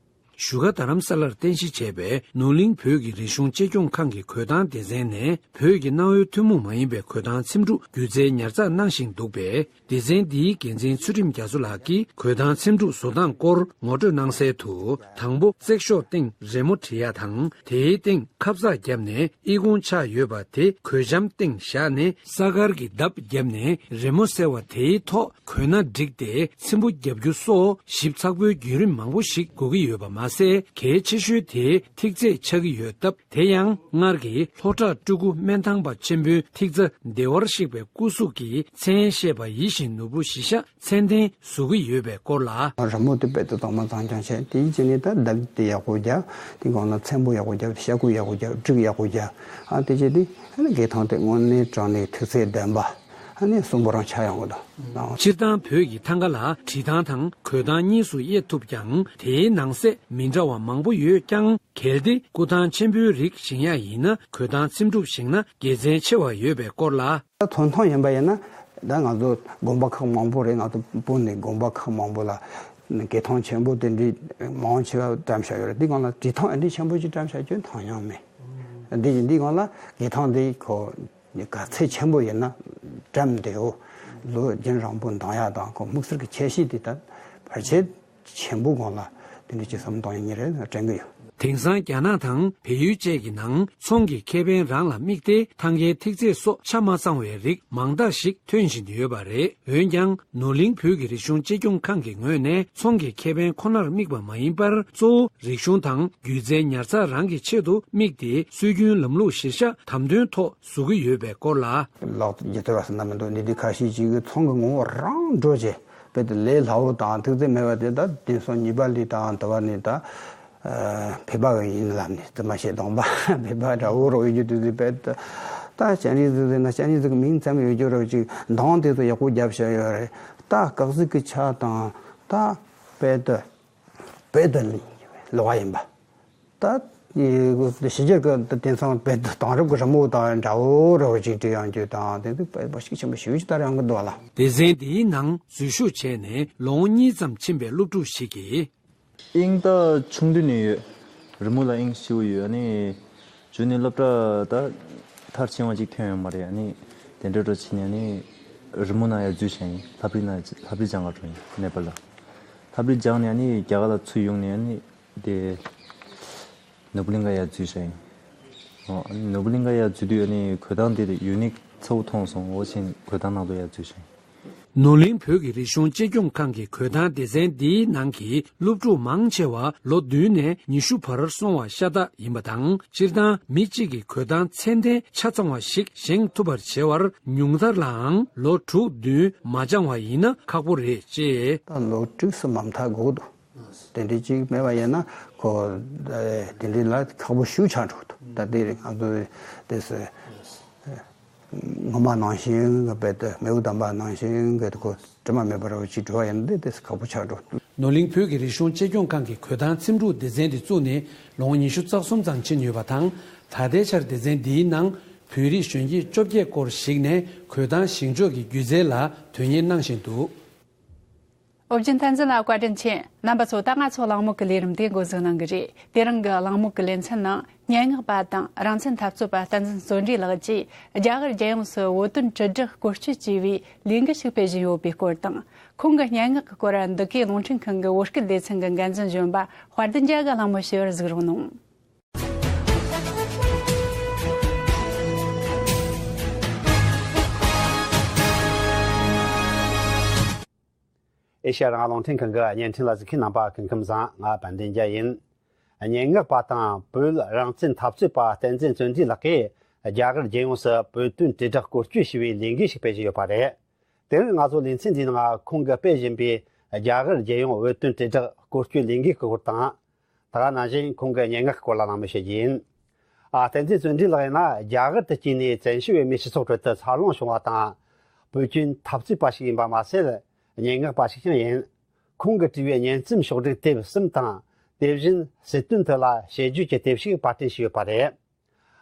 བཞུགས་སྒར་རྡ་རམ་ས་ལར་རྟེན་གཞི་བྱས་པའི་ནོར་གླིང་བོད་ཀྱི་རིག་གཞུང་གཅེས་སྐྱོང་ཁང་གི་གོས་ཐང་སྡེ་ཚན་ནས་བོད་ཀྱི་གནའ་བོའི་ཐུན་མོང་མ་ཡིན་པའི་གོས་ཐང་འཚེམ་དྲུབ་སྒྱུ་རྩལ་ཉར་ཚགས་གནང་བཞིན་འདུག་པས། སྡེ་ཚན་འདིའི་འགན་འཛིན་ཚུལ་ཁྲིམས་རྒྱ་མཚོ་ལགས་ཀྱིས་གོས་ཐང་འཚེམ་དྲུབ་བཟོ་སྟངས་སྐོར་ངོ་སྤྲོད་གནང་གསལ་དུ། དང་པོ་བརྩེགས་ཤོག་སྟེང་རི་མོ་བྲིས་ཡ་དང་། དེའི་སྟེང་ཁབ་གཙགས་བརྒྱབ་ནས་ཨི་ཁུང་ཆགས་ཡོད་པ་དེ་གོས་ལྕམ་སྟེང་བཞག་ནས། ས་དཀར་གྱི་འདབ་བརྒྱབ་ནས་རི་མོ་གསལ་བ་དེའི་ཐོག་གོས་སྣ་བསྒྲིགས་ཏེ་འཚེམ་པོ་བརྒྱབ་རྒྱུ་སོགས་ཞིབ་ཚགས་པོའི་བརྒྱུད་རིམ་མང་པོ་ཞིག་དགོས་ཀྱི་ཡོད་པ་མ་ཟད། གལ་ཆེ་ཤོས་དེ་ཐིག་ཚད་ཆགས་ཀྱི་ཡོད་སྟབས། དེ་ཡང་སྔར་གྱི་ལྷོ་བྲག་སྤྲུལ་སྐུ་སྨན་ཐང་པ་ཆེན་པོའི་ཐིག་རྩ་བདེ་བར་གཤེགས་པའི་སྐུ་གཟུགས་ཀྱི་མཚན་བཤད་པ་ཡིད་བཞིན་ནོར་བུ་བཞི་ཤ་མཚན་ལྡན་བཟོ་གི་ཡོད་པའི་སྐོར་ལ། རི་མོ་དེ་དཔེ་དེ་གཙང་མ་གཙང་རྐྱང་བྱས། དེའི་རྗེས་ནས་ད་འདབ་དེ་ཡག་པོ་རྒྱབ། དེ་སྒང་ལ་འཚེམ་པོ་ཡག་པོ་རྒྱབ། ཤ་ཁུ་ཡག་པོ་རྒྱབ། བྲེག་ཡག་པོ་རྒྱབ། ཨ་དེ་བྱས་དུས་ཨ་ནི་གོས་ཐང་དེ་དངོས་གནས་དྲང་གནས་ཐིག་ཚད་ལྡན་པ། ཨ་ནི་གསོན་པོ་རང་ཆགས་ཡོང་གི་འདུག། སྤྱིར་བཏང་བོད་ཀྱི་ཐང་ག་ལ་བྲིས་ཐང་དང་གོས་ཐང་གཉིས་སུ་དབྱེ་ཐུབ་ཀྱང་། དེའི་ནང་གསེས་མི་འདྲ་བ་མང་པོ་ཡོད་ཀྱང་། གལ་ཏེ་སྐུ་ཐང་ཆེན་པོའི་རིགས་བཞེངས་ཡ་ཡིན་ན། གོས་ཐང་འཚེམ་དྲུབ་བཞེངས་ན་དགེ་མཚན་ཆེ་བ་ཡོད་པའི་སྐོར་ལ། ད་ཐང་ཐང་ཡིན་པ་ཡིན་ན། ད་ང་ཚོ་དགོན་པ་ཁག་མང་པོ་རེད། ང་ཚོ་བོད་ནས་དགོན་པ་ཁག་མང་པོ་ལ་གོས་ཐང་ཆེན་པོ་དེ་འདྲའི་མང་ཆེ་བ་བཀྲམ་བཞག་ཡོད་རེད། འདི་སྒང་ལ་བྲིས་ཐང་འདི་ཆེན་པོ་ཅིག་བཀྲམ་བཞག་རྒྱུ་དོན་ཡང་མེད། འདི་འདི་སྒང་ལ་གོས་ཐང་འདི་ཁོ་ག་ཚད་ཆེན་པོ་ཡིན་ན་བཀྲམ་བདེའོ། ལོ་རྒྱུན་རིང་པོ་འདང་ཡ་དང་ཁོ་དམིགས་བསལ་གྱི་ཁྱད་གཤིས་དེ་ད་བར་ཆད་ཆེན་པོ་སྒང་ལ་དེ་འདྲ་ཅིག་བསམ་གཏོང་ཡ་ཉིན་རེ་དྲན་གྱི་ཡོད། དེང་སང་རྒྱ་ནག་དང་བལ་ཡུལ་བཅས་ཀྱི་ནང་ཚོང་གི་ཁེ་ཕན་རང་ལ་དམིགས་ཏེ་ཐང་གའི་ཐིག་ཚད་སོགས་ཆ་མ་ཚང་བའི་རིགས་མང་དག་ཞིག་ཐོན་བཞིན་ཡོད་པ་རེད། འོན་ཀྱང་ནོར་གླིང་བོད་ཀྱི་རིག་གཞུང་གཅེས་སྐྱོང་ཁང་གི་ངོས་ནས་ཚོང་གི་ཁེ་ཕན་ཁོ་ནར་དམིགས་པ་མ་ཡིན་པར། གཙོ་བོ་རིག་གཞུང་དང་སྒྱུ་རྩལ་ཉར་ཚགས་རང་གི་ཆེད་དུ་དམིགས་ཏེ། སྲོལ་རྒྱུན་ལམ་ལུགས་གཞིར་བཞག་དམ་དོན་ཐོག་བཟོ་གི་ཡོད་པའི་སྐོར་ལ། ལག་ཏུ་ཇི་ལྟར་བ་ཟེར་ན་མི་འདུག། ནི་དེ་ཁ་ཤས་ཅིག་གིས་ཚོང་གི་ངོ་བོ་རང་འགྲོ་བྱས། དཔེ་དེ་ལས་སླ་བོ་དང་ཐུགས་བརྩེ་མེད་པ་དེ་ད་དེང་སང་ཉི་པ་ལི་དང་དུ་བ་ནི་ད་ཕེ་བ་གི་ཡིན་ལབ་ནས་དུ་མ་བཤད་དང་པ་ཕེ་བ་འདྲ་བོ་རོ་ཡོད་རྒྱུ་དུས་དུས་དཔེ་ད་ད་ཅན་རིག་ཟིག་ཟེར་ན་ཅན་རིག་ཟིག་གི་མིང་ཙམ་ཡོད་རྒྱུ་རོ་ཅིག་མདང་དེ་ཚོ་ཡག་པོ་རྒྱབ་བཞག་ཡོད་རེད། ད་སྐག་ཟིག་གི་ཆ་དང་ད་དཔེ་དེ་དཔེ་དེ་ལོག་ཡིན་པ། ད་ཕྱི་རྒྱལ་གྱི་དེང་སང་བོད་དུ་དེང་རབས་ཀྱི་རི་མོ་དང་འདྲ་བོ་རེ་བ་ཅིག་བྲིས་ཡོང་རྒྱུ་དང་དེ་ཚོ་དཔེ་པོ་ཞིག་ཆེན་པོ་ཞེ་པོ་ཅིག་ལྟར་ཡོང་གི་འདུག་ལ། སྡེ་ཚན་འདིའི་ནང་འཛུལ་ཞུགས་བྱས་ནས་ལོ་ངོ་གཉིས་ཙམ་ཕྱིན་པའི་སློབ་ཕྲུག་ཞིག་གིས། དབྱིངས་ད་ཆུང་དུས་ནས་ཡོད། རི་མོ་ལ་དབྱིངས་ཞེ་པོ་ཡོད། ཨ་ནི་གཞུག་ནས་སློབ་གྲྭ་ད་མཐར་ཕྱིན་པ་ཅིག་ཐོན་ཡོད་མ་རེད། ཨ་ནི་དེ་འདྲ་འགྲོ་ཕྱིན་ནས་ཨ་ནི་རི་མོ་ནང་ཡར་འཛུལ་བྱས་ཡིན། ལྷ་བྲིས་ནང་ལྷ་བྲིས་སྦྱང་ག་འགྲོ་ཡིན་ནེ་པ་ལ། ལྷ་བྲིས་སྦྱངས་ནས་ཨ་ནི་རྒྱ་གར་ལ་ཚུར་ཡོང་ནས་ཨ་ནི། དེ་ནོར་བུ་གླིང་ག་ཡར་འཛུལ་ཤག་ཡིན། ཨོ། ཨ་ནི་ནོར་བུ་གླིང་ག་ཡར་འཛུལ་དུས་ཨ་ནི་གོས་ཐང་དེ་ཡུ་ནིག་ཚ་བོ་མཐོང་སོང་། འོ་བྱས་གོས་ཐང་ནང་དུ་ཡར་འཛུལ་ཤག་ཡིན། ནོར་གླིང་བོད་ཀྱི་རིག་གཞུང་གཅེས་སྐྱོང་ཁང་གི་གོས་ཐང་སྡེ་ཚན་འདིའི་ནང་གི་སློབ་ཕྲུག་མང་ཆེ་བ་ལོ་བདུན་ནས་ཉི་ཤུ་བར་སོང་བ་ཤ་སྟག་ཡིན་པ་དང་། སྤྱིར་བཏང་མི་གཅིག་གིས་གོས་ཐང་ཚད་ལྡན་ཆ་ཚང་བ་ཞིག་བཞེངས་ཐུབ་པར་བྱེད་པར་ཉུང་མཐར་ལའང་ལོ་དྲུག་བདུན་མ་སྦྱངས་པ་ཡིན་ན་ཁག་པོ་རེད་ཅེས། ད་ལོ་དྲུག་ཙམ་མ་མཐའ་འགོར་འདུག། དེ་འདྲའི་ཅིག་མེད་པ་ཡིན་ན་ཁོ་དེ་འདྲའི་ལ་ཁག་པོ་ཞེ་པོ་ཆགས་འགྲོ་འདུག། ད་དེ་རིང་ང་ཚོ་དེ་སུ་ངོ་མ་ནང་བཞིན་གི་དཔེ་དེ་མེའུ་དམ་པ་ནང་བཞིན་གི་ཁོ་དྲི་མ་མེད་པ་རེ་བ་ཅིག་འགྲོ་བ་ཡིན་ན་དེ་དེ་སུ་ཁག་པོ་ཆགས་འགྲོ་འདུག། ནོར་གླིང་བོད་ཀྱི་རིག་གཞུང་གཅེས་སྐྱོང་ཁང་གི་གོས་ཐང་འཚེམ་དྲུབ་སྡེ་ཚན་དེ་བཙུགས་ནས་ལོ་ངོ་ཉི་ཤུ་རྩ་གསུམ་ཙམ་ཕྱིན་ཡོད་པ་དང་། ད་ལྟའི་ཆར་སྡེ་ཚན་འདིའི་ནང་བོད་རིགས་གཞོན་སྐྱེས་བཅོ་བརྒྱད་སྐོར་ཞིག་ནས་གོས་ཐང་བཞེངས་ཕྱོགས་ཀྱི་སྒྱུ་རྩལ་ལ་དོན་གཉེར་གནང་བཞིན་འདུག། ཨོ་རྒྱན་བསྟན་འཛིན་ལ་བཀའ་དྲིན་ཆེ། རྣམ་པ་ཚོ་ད་ང་ཚོ་གླེང་མོལ་གྱི་ལས་རིམ་དེ་འགོ་འཛུགས་གནང་གི་རེད། དེ་རིང་གི་གླེང་མོལ་གྱི་ལེ་ཚན་ནང་སྙན་ངག་པ་དང་རང་བཙན་འཐབ་རྩོད་པ་བསྟན་འཛིན་བརྩོན་འགྲུས་ལགས་ཀྱིས་རྒྱ་གར་རྒྱལ་ཡོངས་སུ་བོད་དོན་དྲིལ་བསྒྲགས་སྐོར་སྐྱོད་ཅེས་པའི་ལས་འགུལ་ཞིག་སྤེལ་བཞིན་ཡོད་པའི་སྐོར་དང་། ཁོང་གི་སྙན་ངག་གི་སྐོར་འདི་གའི་རླུང་འཕྲིན་ཁང་གི་བོད་སྐད་ལེ་ཚན་གྱི་འགན་འཛིན་གཞོན་པ་དཔལ་ལྡན་རྒྱལ་གྱིས་གླེང་མོལ་ཞུ་བར་གཟིགས་རོགས་གནང་། ཨེ་ཤ་ཡ་རང་དབང་རླུང་འཕྲིན་ཁང་གི་བརྙན་འཕྲིན་ལ་གཟིགས་མཁན་རྣམ་པ་སྐུ་ཁམས་བཟང་། ང་དཔལ་ལྡན་རྒྱལ་ཡིན། སྙན་ངག་པ་དང་བོད་རང་བཙན་འཐབ་རྩོད་པ་བསྟན་འཛིན་བརྩོན་འགྲུས་ལགས་ཀྱིས་རྒྱ་གར་རྒྱལ་ཡོངས་སུ་བོད་དོན་དྲིལ་བསྒྲགས་སྐོར་སྐྱོད་ཞེས་པའི་ལས་འགུལ་ཞིག་སྤེལ་བཞིན་ཡོད་པ་རེད། དེ་རིང་ང་ཚོ་ལེ་ཚན་འདིའི་ནང་ཁོང་གིས་སྤེལ་བཞིན་པའི་རྒྱ་གར་རྒྱལ་ཡོངས་བོད་དོན་དྲིལ་བསྒྲགས་སྐོར་སྐྱོད་ལས་འགུལ་གྱི་སྐོར་དང་། ད་ག་ནང་བཞིན་ཁོང་གི་སྙན་ངག་གི་སྐོར་ལ་གླེང་མོལ་བྱེད་རྒྱུ་ཡིན། ཨ། བསྟན་འཛིན་བརྩོན་འགྲུས་ལགས་ཡིན་ན་རྒྱ་གར་དུ་སྐྱེས་ནས་བཙན་བྱོལ་བའི་མིའི་སྤྱི་ཚོགས་ཁྲོད་དུ་འཚར་ལོངས་བྱུང་བ་དང་། བོད་ཀྱི་འཐབ་རྩོད་པ་ཞིག་ཡིན་པ་མ་ཟད། སྙན་ངག་པ་ཞིག་ཀྱང་ཡིན། ཁོང་གིས་བྲིས་པའི་སྙན་རྩོམ་ཕྱོགས་བསྒྲིགས་དེབ་གསུམ་དང་། དེ་བཞིན་སྲིད་དོན་ཐད་ལ་དཔྱད་བརྗོད་ཀྱི་དེབ་ཞིག་པར་སྐྲུན་བྱས་ཡོད་པ་རེད།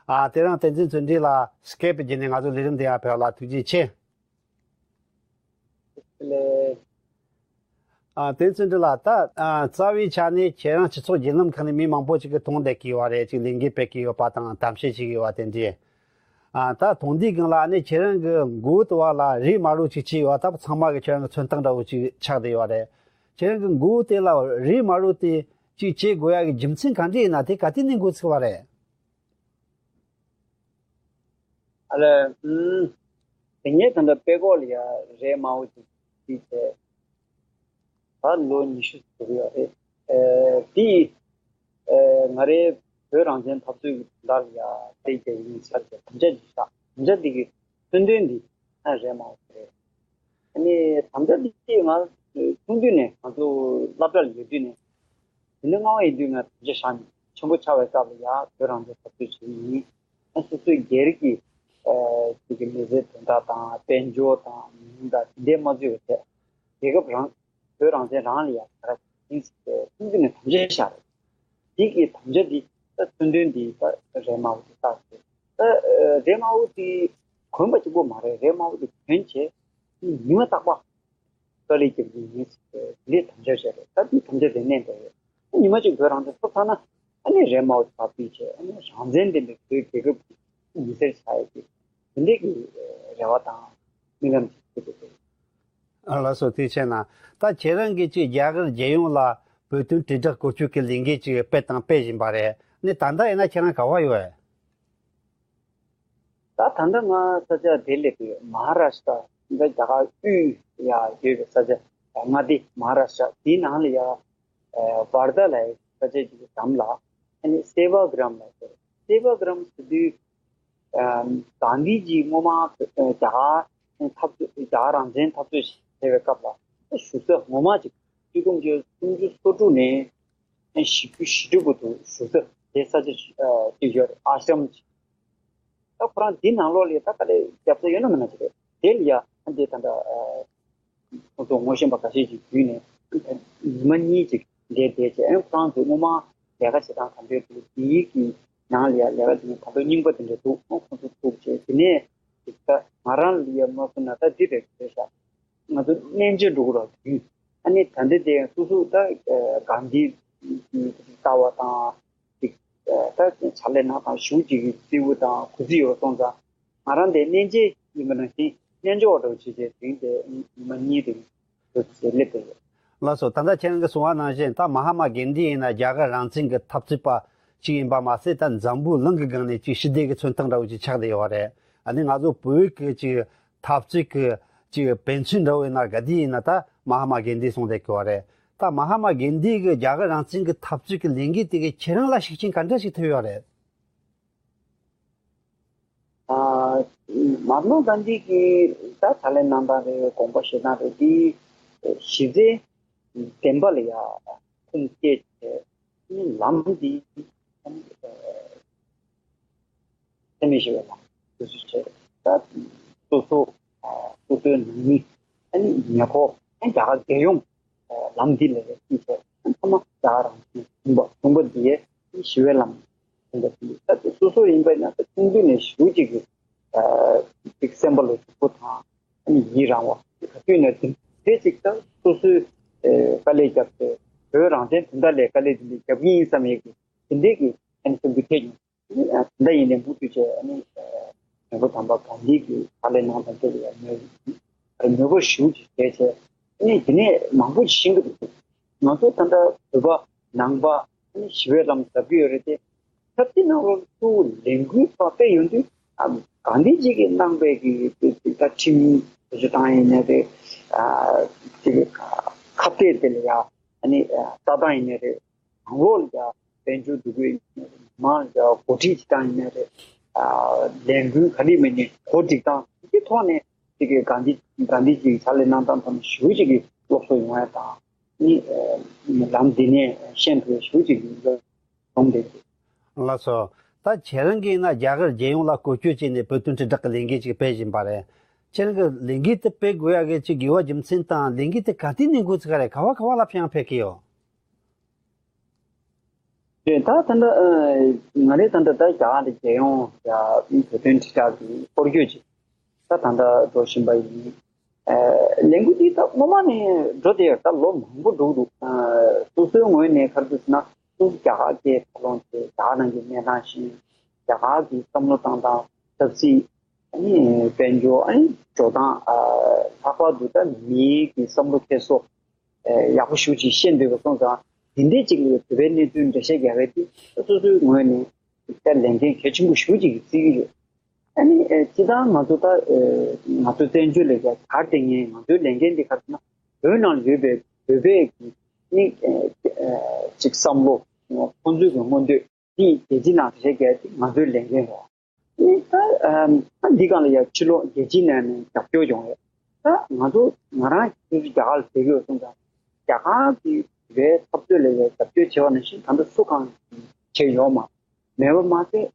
ཨ། དེ་རིང་བསྟན་འཛིན་བརྩོན་འགྲུས་ལགས་སྐེབ་བརྒྱུད་ནས་ང་ཚོའི་ལས་རིམ་འདི་ཡར་ཕེབས་པ་ལ་ཐུགས་རྗེ་ཆེ། ལགས། ཨ། བསྟན་འཛིན་ལགས། ད་ཨ་རྩ་བའི་ཆ་ནས་ཁྱེད་རང་སྤྱི་ཚོགས་བརྒྱུད་ལམ་ཁག་ནས་མི་མང་པོ་ཅིག་གིས་མཐོང་བསྡད་ཀྱི་ཡོད་རེད། ཅིག་ལས་འགུལ་སྤེལ་གྱི་ཡོད་པ་དང་གཏམ་བཤད་བྱེད་ཀྱི་ཡོད་པ་དེ་འདྲས། ཨ། ད་དོན་དེའི་སྒང་ལ་ཨ་ནི་ཁྱེད་རང་གི་མགོ་བོ་དེ་བ་ལ་རེད་མ་རེད་ཅིག་བྱས་ཡོད་པ། ད་ཚང་མ་གིས་ཁྱེད་རང་གི་མཚོན་རྟགས་འདྲ་བོ་ཅིག་ཆགས་བསྡད་ཡོད་རེད། ཁྱེད་རང་གི་མགོ་བོ་དེ་ལ་རེད་མ་རེད་དེ་ཅིག་བྱེད་དགོས་ཡ་གི་རྒྱུ་མཚན་ག་འདྲས་ཡིན་ན། དེ་ག་དུས་ནས་འགོ་ཚུགས་པ་རེད། ཨ་ལས། ཨུམ། དེ་ངས་ད་ལྟ་དཔྲལ་ཀོག་ལ་ཡ་རས་དམར་པོ་ཅིག་བྲིས་བྱས། ད་ལོ་ཉི་ཤུ་ཟིན་ཡོད་རེད། ཨེ། དེ་ཡིས། ཨེ། ང་རའི་བོད་རང་བཙན་འཐབ་རྩོད་ཀྱི་དོན་དག་ལ་ཡ་དེ་རྒྱ་ཡིན་ཚར་བྱས་དམ་བཅའ་ཅིག་བཞག་དམ་བཅའ་དེ་གི་མཚོན་དོན་འདི་ཨ་རས་དམར་པོ་རེད། ཨ་ནི་དམ་བཅའ་འདི་ང་ཆུང་དུས་ནས་ང་ཚོ་སློབ་གྲྭ་ལ་ཡོད་དུས་ནས། དེ་ནས་སྔ་བ་ཡིན་དུས་ང་དམ་བཅའ་བཞག་ནས་ཆེན་པོ་ཆགས་པའི་སྐབས་ལ་ཡ་བོད་རང་བཙན་འཐབ་རྩོད་བྱེད་ཀྱི་ཡིན། ཨ། སོ་སོའི་སྒེར་གྱི་ཨ་ཅིག་གི་མི་ཚེའི་དོན་དག་དང་དཔལ་འབྱོར་དང་མི་ཡོང་དང་དེ་འདྲའི་མ་བརྩིས་པའི་ཐད། རྒྱལ་ཁབ་རང་བོད་རང་བཙན་རང་ལ་ཡ་ག་རེ་ཡིན་ཟེར་ཏེ་ཁོང་ཚོ་ནས་དམ་བཅའ་བཞག་རེད། དེ་གི་དམ་བཅའ་འདི་ད་མཚོན་དོན་འདི་ད་རས་དམར་པོ་དེ་བཏགས་ཏེ། ད་རས་དམར་པོ་དེ་གོན་པ་གཅིག་པོ་མ་རེད། རས་དམར་པོ་དེ་གྱོན་བྱས་ཉི་མ་རྟག་པར་དཀའ་ལས་རྒྱབ་ཀྱི་ཡིན་ཟེར་ཏེ་དེ་འདྲའི་དམ་བཅའ་བཞག་རེད། ད་དེ་དམ་བཅའ་དེ་གནས་བསྡད་ཡོད། ཉི་མ་གཅིག་བོད་རང་བཙན་ཐོབ་ཚར་ན་ཨ་ནི་རས་དམར་པོ་དེ་ཕར་ཕུད་བྱས། ཨ་ནི་རང་བཙན་ལྡན་པའི་བོད་རྒྱལ་ཁབ་ཀྱི་མི་སེར་ཆགས་ཡ་གི་དེ་འདྲའི་གི་རེ་བ་དང་རྨི་ལམ་ཅིག་བྱེད་དགོས་འདུག་ཨ། ལགས་སོ། ཐུགས་རྗེ་གནང་། ད་ཁྱེད་རང་གིས་ཅིག་རྒྱ་གར་རྒྱལ་ཡོངས་ལ་བོད་དོན་དྲིལ་བསྒྲགས་བཀོལ་སྤྱོད་ཀྱི་ལས་འགུལ་ཅིག་སྤེལ་དང་སྤེལ་བཞིན་པ་རེད། ནི་ད་ལྟ་ཡིན་ན་ཁྱེད་རང་ག་པར་ཡོད། ད་ད་ལྟ་ང་ས་ཆ་དེ་སླེབས་ཡོད། མ་ཧཱ་རཱ་ཤི་ཏྲ་འདི་རྒྱ་གར་དབུས་ཡ་ཡོད་པའི་ས་ཆ་མངའ་སྡེ་མ་ཧཱ་རཱ་ཤི་ཏྲ་དེའི་ནང་ལ་ཡ། ཨ། ཝར་དྷ་ལ་ཡ་ས་ཆ་ཅིག་གི་འགྲམ་ལ་ཨ་ནི་སེ་ཝ་གྲམ་ལ་ཟེར། སེ་ཝ་གྲམ་ཟེར་དུས། ཨ། གྷན་དྷི་ཇི་སྔོན་མ་རྒྱ་གར་འཐབ་རྩོད། རྒྱ་གར་རང་བཙན་འཐབ་རྩོད་བྱེད་པའི་སྐབས་ལ་བཞུགས་ས་ངོ་མ་ཅིག་ཆིག་སྟོང་དགུ་བརྒྱ་སུམ་ཅུ་སོ་དྲུག་ནས་བཞི་བཅུ་ཞེ་དྲུག་བར་དུ་བཞུགས་ས་དེ་ས་ཆ་ཅིག་ཨ་ཅིག་ཡོད་རེད། ཨ་ཤི་རམ་ཅིག་ད་ཁོ་རང་འདི་ནང་ལོགས་ལ་ད་དཀའ་ལས་རྒྱབ་ས་ཡོད་ན་མེད་ན་ཅིག་རེད། དེ་ལ་ཡ་ཨ་འདི་ད་ལྟ་ཨ། ཁོང་ཚོ་ངོ་ཤེས་པ་འགའ་ཤས་ཀྱིས་བརྒྱུད་ནས་ཉི་མ་གཉིས་ཅིག་འདིར་བསྡད་བྱས། ཨ་ནི་ཁོ་རང་ཚོས་སྔོན་མ་ལས་ཀ་བྱེད་སྟངས་ག་འདྲ་འདུག་དེའི་གི་ནང་ལ་ཡ་ལས་ཀ་དེ་ནི་ད་དུང་རྙིང་པ་དེ་འདྲ་འདུག་ཨ། ཁོང་ཚོ་ཐུག་བྱས། དེ་ནས་ཅིག་ད་ང་རང་ལ་ཡ་མ་གསུངས་ན་ད་འདི་རེད་ཟེར་ཤག་ང་ཚོ་གནས་མཇལ་འགྲོ་གི་རེད་བརྒྱུད། ཨ་ནི་ད་འདི་དེ་སོ་སོ་ད་གྷན་དྷི་ལྟ་བ་དང་ཅིག་ད་ཕྱག་ལས་གནང་སྟངས་ཞེ་པོ་ཅིག་གི་རྩིས་པོ་དང་གུས་བརྩི་ཡོད་སོང་ཙང་། ང་རང་དེ་གནས་མཇལ་ཡིན་པ་ནང་བཞིན་གནས་མཇལ་བ་འདྲ་བོ་བྱས་བྱས་དེ་རིང་དེ་ཉི་མ་གཉིས་རིང་དུ་བྱས་སླེབས་པ་ཡིན། ལགས་སོ། ད་ལྟ་ཁྱེད་རང་གིས་གསུངས་པ་ནང་བཞིན་ད་མ་ཧཱ་མ་གྷན་དྷི་ཡིན་ན་རྒྱ་གར་རང་བཙན་གྱི་འཐབ་རྩོད་པ་ཅིག་ཡིན་པ་མ་ཟད། ད་འཛམ་བུ་གླིང་གི་སྒང་ནས་ཅིག་ཞི་བདེ་གི་མཚོན་རྟགས་འདྲ་བོ་ཅིག་ཆགས་བསྡད་ཡོད་རེད། ཨ་ནི་ང་ཚོ་བོད་ཀྱི་ཅིག་འཐབ་རྩོད་ཀྱི་ཅིག་དཔེ་མཚོན་འདྲ་བོ་ཡིན་ན་ག་དུས་ཡིན་ན་ད་མ་ཧཱ་མ་གྷན་དྷི་གསུངས་བསྡད་ཀྱི་ཡོད་རེད། ད་མ་ཧཱ་མ་གྷན་དྷི་གི་རྒྱ་གར་རང་བཙན་གྱི་འཐབ་རྩོད་ཀྱི་ལས་འགུལ་དེ་གིས་ཁྱེད་རང་ལ་ཤུགས་རྐྱེན་ག་འདྲ་ཞིག་ཐེབས་ཡོད་རེད། ཨ། མ་ཧཱ་མ་གྷན་དྷི་གི་ད་ཕྱག་ལས་གནང་སྟངས་རེད། དགོངས་པ་བཞེས་སྟངས་རེད། འདི་གཞི་རྩའི་བདེན་པ་ལ་ཡ་ཁུངས་སྐྱེལ་བྱས། ལམ་འདི་ཨ་ནི་འཚེ་མེད་ཞི་བའི་ལམ་འགྲོ་ཚུལ་བྱས། ད་སོ་སོ་ཨ་སོ་སོའི་ནང་མི། ཨ་ནི་ཉེ་འཁོར། ཨ་ནི་རྒྱ་གར་རྒྱལ་ཡོངས་ལམ་འདི་ལ་ཡ་ཅིག་བྱས། ཨ་ནི་ཚང་མ་རྒྱ་གར་རང་བཙན་བྱུང་བ་བྱུང་བ་འདི་ཡས་ཞི་བའི་ལམ་བྱུང་བ་འདི། ད་དེ་སོ་སོ་ཡིན་པ་ན་ད་ཆུང་དུས་ནས་ཞེ་པོ་ཅིག་གི་ཨ་ཅིག་སེམས་པ་ལ་འཇུག་པོ་དང་། ཨ་ནི་ཡི་རང་བ། ག་དུས་ནས་དེ་འདྲའི་ཅིག་ད་སོ་སོའི་ཨེ་དཀའ་ལས་བརྒྱབ་སྟེ་བོད་རང་བཙན་དོན་དག་ལ་དཀའ་ལས་དེ་འདྲ་བརྒྱབ་ཀྱི་ཡིན་བསམ་ཡས་ཀྱི་དེ་འདྲའི་གི་ཨ་ནི་སེམས་འགུལ་ཐེབས་ཡོང་། ཨ་ནི་ད་ཡིན་ནའི་མུ་མཐུད་བྱས། ཨ་ནི་ཨེ་མེས་པོ་དམ་པ་གྷན་དྷི་གི་ཕྱག་ལས་གནང་སྟངས་དེ་ལ་ཡང་མོས་མོས་པ་ཞེ་པོ་ཅིག་བྱས་བྱས། ཨ་ནི་དེ་ནས་མང་པོ་ཅིག་ཤེས་ཀྱི་འདུག་ང་ཚོ་ད་ལྟ་བོད་པ་ནང་པ་ཨ་ནི་ཞི་བའི་ལམ་ཟབ་ཀྱི་ཡོད་རེད་དེ། ཆབ་སྲིད་ནང་ལོགས་སུ་ལས་འགུལ་ཁག་སྤེལ་ཡོང་དུས། ཨ་གྷན་དྷི་ཇི་གིས་གནང་པའི་གི་ད་ཁྲིམས་བཟོ་སྟངས་ཡིན་ནའི་རེད། ཨ་དེ་གི་ཁ་གཏད་དེ་ལ་ཡ་ཨ་ནི་ལྟ་སྟངས་ཡིན་ནའི་རེད། ནང་ལོགས་ལ་ཡ་དཔལ་འབྱོར་འདུ་འགོད་ཡིན་ནའི་རེད། མང་ལ་ཡ་གོ་སྒྲིག་བྱེད་སྟངས་ཡིན་ནའི་རེད། ཨ་ལས་འགུལ་ག་རེ་མིན་ནའི་གོ་སྒྲིག་སྟངས་དེ་གི་ཐོག་ནས་དེ་གི་གྷན་དྷི་གྷན་དྷི་ཇི་གི་ཕྱག་ལས་གནང་སྟངས་ཐོག་ནས་ཞེ་པོ་ཅིག་གི་སློབ་གསོ་ཡོང་ཡ་དང་། ནི་ལམ་འདི་ནས་ཤེས་ཐུབ་ཞུ་ཅིག་ཡོང་བསྡད་ཀྱི། ལགས་སོ། ད་ཁྱེད་རང་གིས་ན་རྒྱ་གར་རྒྱལ་ཡོངས་ལ་བཀོལ་སྤྱོད་བྱས་ནས་བོད་དོན་དྲིལ་བསྒྲགས་ཀྱི་ལས་འགུལ་ཅིག་སྤེལ་བཞིན་པ་རེད། ཁྱེད་རང་གིས་ལས་འགུལ་དེ་སྤེལ་དགོས་ཡ་གི་ཅིག་དགོས་པ་རྒྱུ་མཚན་དང་ལས་འགུལ་དེ་ག་དུས་ནས་འགོ་ཚུགས་ཀ་རེད། ག་བ་ག་བ་ལ་ཕྱིན་ཡང་ཕེབས་ཀྱི་ཡོད། རེད། ད་ད་ལྟ་ང་རེ་ད་ལྟ་ད་རྒྱ་གར་རྒྱལ་ཡོངས་ཡ་བོད་དོན་དྲིལ་བསྒྲགས་ཀྱི་སྐོར་སྐྱོད་ཅིག་ད་ད་ལྟ་འགྲོ་བཞིན་པ་ཡིན། ལས་འགུལ་འདི་ད་སྔོན་མ་ནས་འགྲོ་བསྡད་ཡོད། ད་ལོ་མང་པོ་འགྲོ་གི་འདུག་སོ་སོའི་ངོས་ནས་ག་རེ་འདུག་ཟེར་ན། སོ་སོ་རྒྱ་གར་གྱི་ད་ལོ་དེ་རྒྱ་གར་ནང་གི་གནས་སྟངས་ཤེས། རྒྱ་གར་གྱི་བསམ་བློ་བཏང་སྟངས། ཆབ་སྲིད། ཨ་ནི་དཔལ་འབྱོར། ཨ་ནི་འགྲོ་སྟངས། ལྷག་པར་དུ་ད་མིའི་གི་བསམ་བློ་འཁྱེར་སོ། ཡག་པོ་ཞེ་པོ་ཅིག་ཤེས་འདོད་པ་སོང་ཙང་། འདི་འདྲའི་ཅིག་ལ་བོད་པའི་གནས་ཚུལ་འགྲེལ་བཤད་རྒྱག་མཁན་དེ་སོ་སོའི་ངོས་ནས་ད་ལས་འགན་གལ་ཆེན་པོ་ཞེ་པོ་ཅིག་བརྩི་གི་ཡོད། ཨ་ནི་ཨེ་སྤྱིར་བཏང་ང་ཚོ་ད་ཨེ་ང་ཚོ་བཙན་བྱོལ་ལ་ཡང་གར་བསྡད་མཁན་ང་ཚོའི་ལས་འགན་དེ་ག་རེ་ཟེར་ན། བོད་ནང་ཡོད་པའི་བོད་པའི་གི་ནི་ཨེ་ཨེ་ཅིག་བསམ་བློ། ཁོང་ཚོའི་གི་མངོན་འདོད་དེ་རྒྱལ་སྤྱི་ནང་འགྲེལ་བཤད་རྒྱག་ཡ་དེ་ང་ཚོའི་ལས་འགན་རེད། ཨ་ནི་ད་ཨེ་འདི་སྒང་ལ་ཡང་ཕྱི་ལོགས་རྒྱལ་སྤྱིའི་ནང་ནས་རྒྱབ་སྐྱོར་ཡོང་ཡོད། ད་ང་ཚོ་ང་རང་སོ་སོ་རྒྱ་གར་ལ་བསྡད་ཀྱི་ཡོད་སོང་ཙང་། རྒྱ་གར་གི་བོད་པའི་འཐབ་རྩོད་ལ་ཡང་རྒྱབ་སྐྱོར་བྱས་པ་ནང་བཞིན་ད་ལྟ་སུ་གང་བྱས་ཡོད་མ་མེད་པ་མ་ཟད། རྒྱ་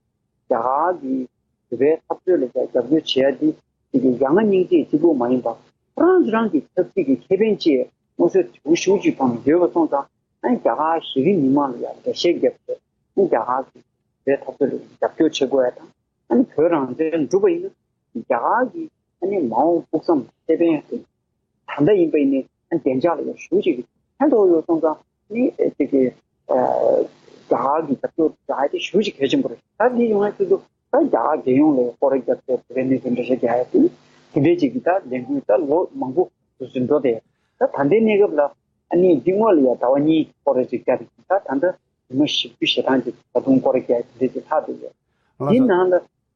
གར་གྱི་བོད་པའི་འཐབ་རྩོད་ལ་རྒྱབ་སྐྱོར་བྱེད་ཡ་འདི་དེ་གི་ཡ་ང་སྙིང་རྗེ་གཅིག་པུ་མ་ཡིན་པ། ཁོ་རང་ཚོ་རང་གི་ཆབ་སྲིད་ཀྱི་ཁེ་ཕན་ཅིག་མངོན་གསལ་དོད་པོ་ཞེ་པོ་ཅིག་མཐོང་ཡོད་པ་སོང་ཙང་། ཨ་ནི་རྒྱ་གར་གཞི་རིམ་མི་མང་ལ་ཡང་འགྲེལ་བཤད་བརྒྱབ་སྟེ། ཨ་ནི་རྒྱ་གར་གྱི་བོད་པའི་འཐབ་རྩོད་ལ་རྒྱབ་སྐྱོར་བྱེད་དགོས་ཡ་དང་། ཨ་ནི་བོད་རང་བཙན་འགྲུབ་པ་ཡིན་ན། རྒྱ་གར་གྱི་ཨ་ནི་མ་འོངས་ཕུགས་བསམ་ཁེ་ཕན་ཡང་དེ། ད་ལྟ་ཡིན་པ་ཡིན་ནའི་ཨ་བདེ་འཇགས་ལ་ཡང་ཞེ་པོ་ཅིག་ཕན་ཐོགས་ཡོད་སོང་ཙང་། ནི་དེ་གི་རྒྱ་གར་གྱི་རྒྱབ་སྐྱོར་རག་ཡ་དེ་ཞེ་པོ་ཅིག་གལ་ཆེན་པོ་རེད། ད་འདི་ཡོང་ཡ་ཆེད་དུ་ད་རྒྱ་གར་རྒྱལ་ཡོངས་ལ་སྐོར་ར་བརྒྱབ་སྟེ་བོད་པའི་གནས་ཚུལ་འགྲེལ་བཤད་རྒྱག་ཡ་དེ་དེ་འདྲའི་ཅིག་གི་ད་ལས་འགུལ་ད་ལོ་མང་པོ་དུས་སུ་འགྲོ་བསྡད་ཡོད། ད་ད་ལྟའི་གནས་སྐབས་ལ་ཨ་ནི་འདི་སྔོན་ལ་ཡ་ཟླ་བ་གཉིས་སྐོར་ར་ཅིག་བརྒྱབ་ཡོད། ད་ད་ལྟ་ཉི་མ་བཞི་བཅུ་ཞེ་གྲངས་ཅིག་ད་དུང་སྐོར་ར་རྒྱག་ཡ་དེ་འདྲའི་ཅིག་ལྷག་བསྡད་ཡོད། འདི་ནང་ལ་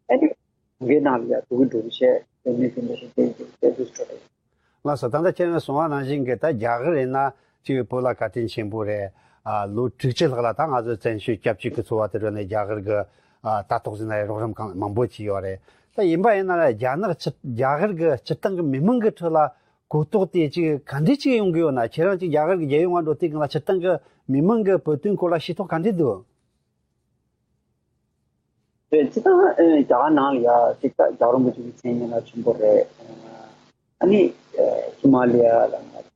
ཨ་ནི་གྲོང་ཁྱེར་ནང་ལ་ཡ་འགྲོ་གི་འགྲོ་གི་བྱས་དེ་ནས་དེ་འདྲ་ཞིག་བསྡད་ཡོད་དེ་དུས་སུ་འགྲོ་བསྡད་ཡོད། ལགས་སོ། ད་ལྟ་ཁྱེད་རང་གསུངས་པ་ནང་བཞིན་གྱི་ད་རྒྱ་གར་ཡིན་ན་ཅིག་བོད་ལ་བཀའ་དྲིན་ཆེན་པོ་རེད། ཨ་ལོ་དྲུག་ཅུ་ལྷག་ལ་ད་ང་ཚོས་བཙན་བྱོལ་སྐྱབས་བཅོལ་གྱི་འཚོ་བ་དེ་རོལ་ནས་རྒྱ་གར་གྱི་ཨ་ལྟ་རྟོག་ཟེར་ན་རོགས་རམ་གང་མང་པོ་བྱས་ཡོད་རེད། ད་ཡིན་པ་ཡིན་ན་རྒྱ་ནག་སྤྱི་རྒྱ་གར་གྱི་སྤྱིར་བཏང་གི་མི་མང་གི་ཁྲོད་ལ་གོ་རྟོགས་དེ་ཅིག་ག་འདྲས་ཅིག་ཡོང་གི་ཡོད་ན། ཁྱེད་རང་ཅིག་རྒྱ་གར་གྱི་རྒྱལ་ཡོངས་ང་འགྲོ་དུས་སྒང་ལ་སྤྱིར་བཏང་གི་མི་མང་གི་བོད་དོན་སྐོར་ལ་ཤེས་རྟོགས་ག་འདྲས་འདུག་རེད། སྤྱིར་བཏང་ཨེ་རྒྱ་གར་ནང་ལ་ཡ་གཅིག་ད་རྒྱལ་བ་རིན་པོ་ཆེ་གི་མཚན་སྙན་གྲགས་ཆེན་པོ་རེད། ཨ་ནི་ཨེ་ཧི་མ་ལ་ཡ་ལ་ང་བོད་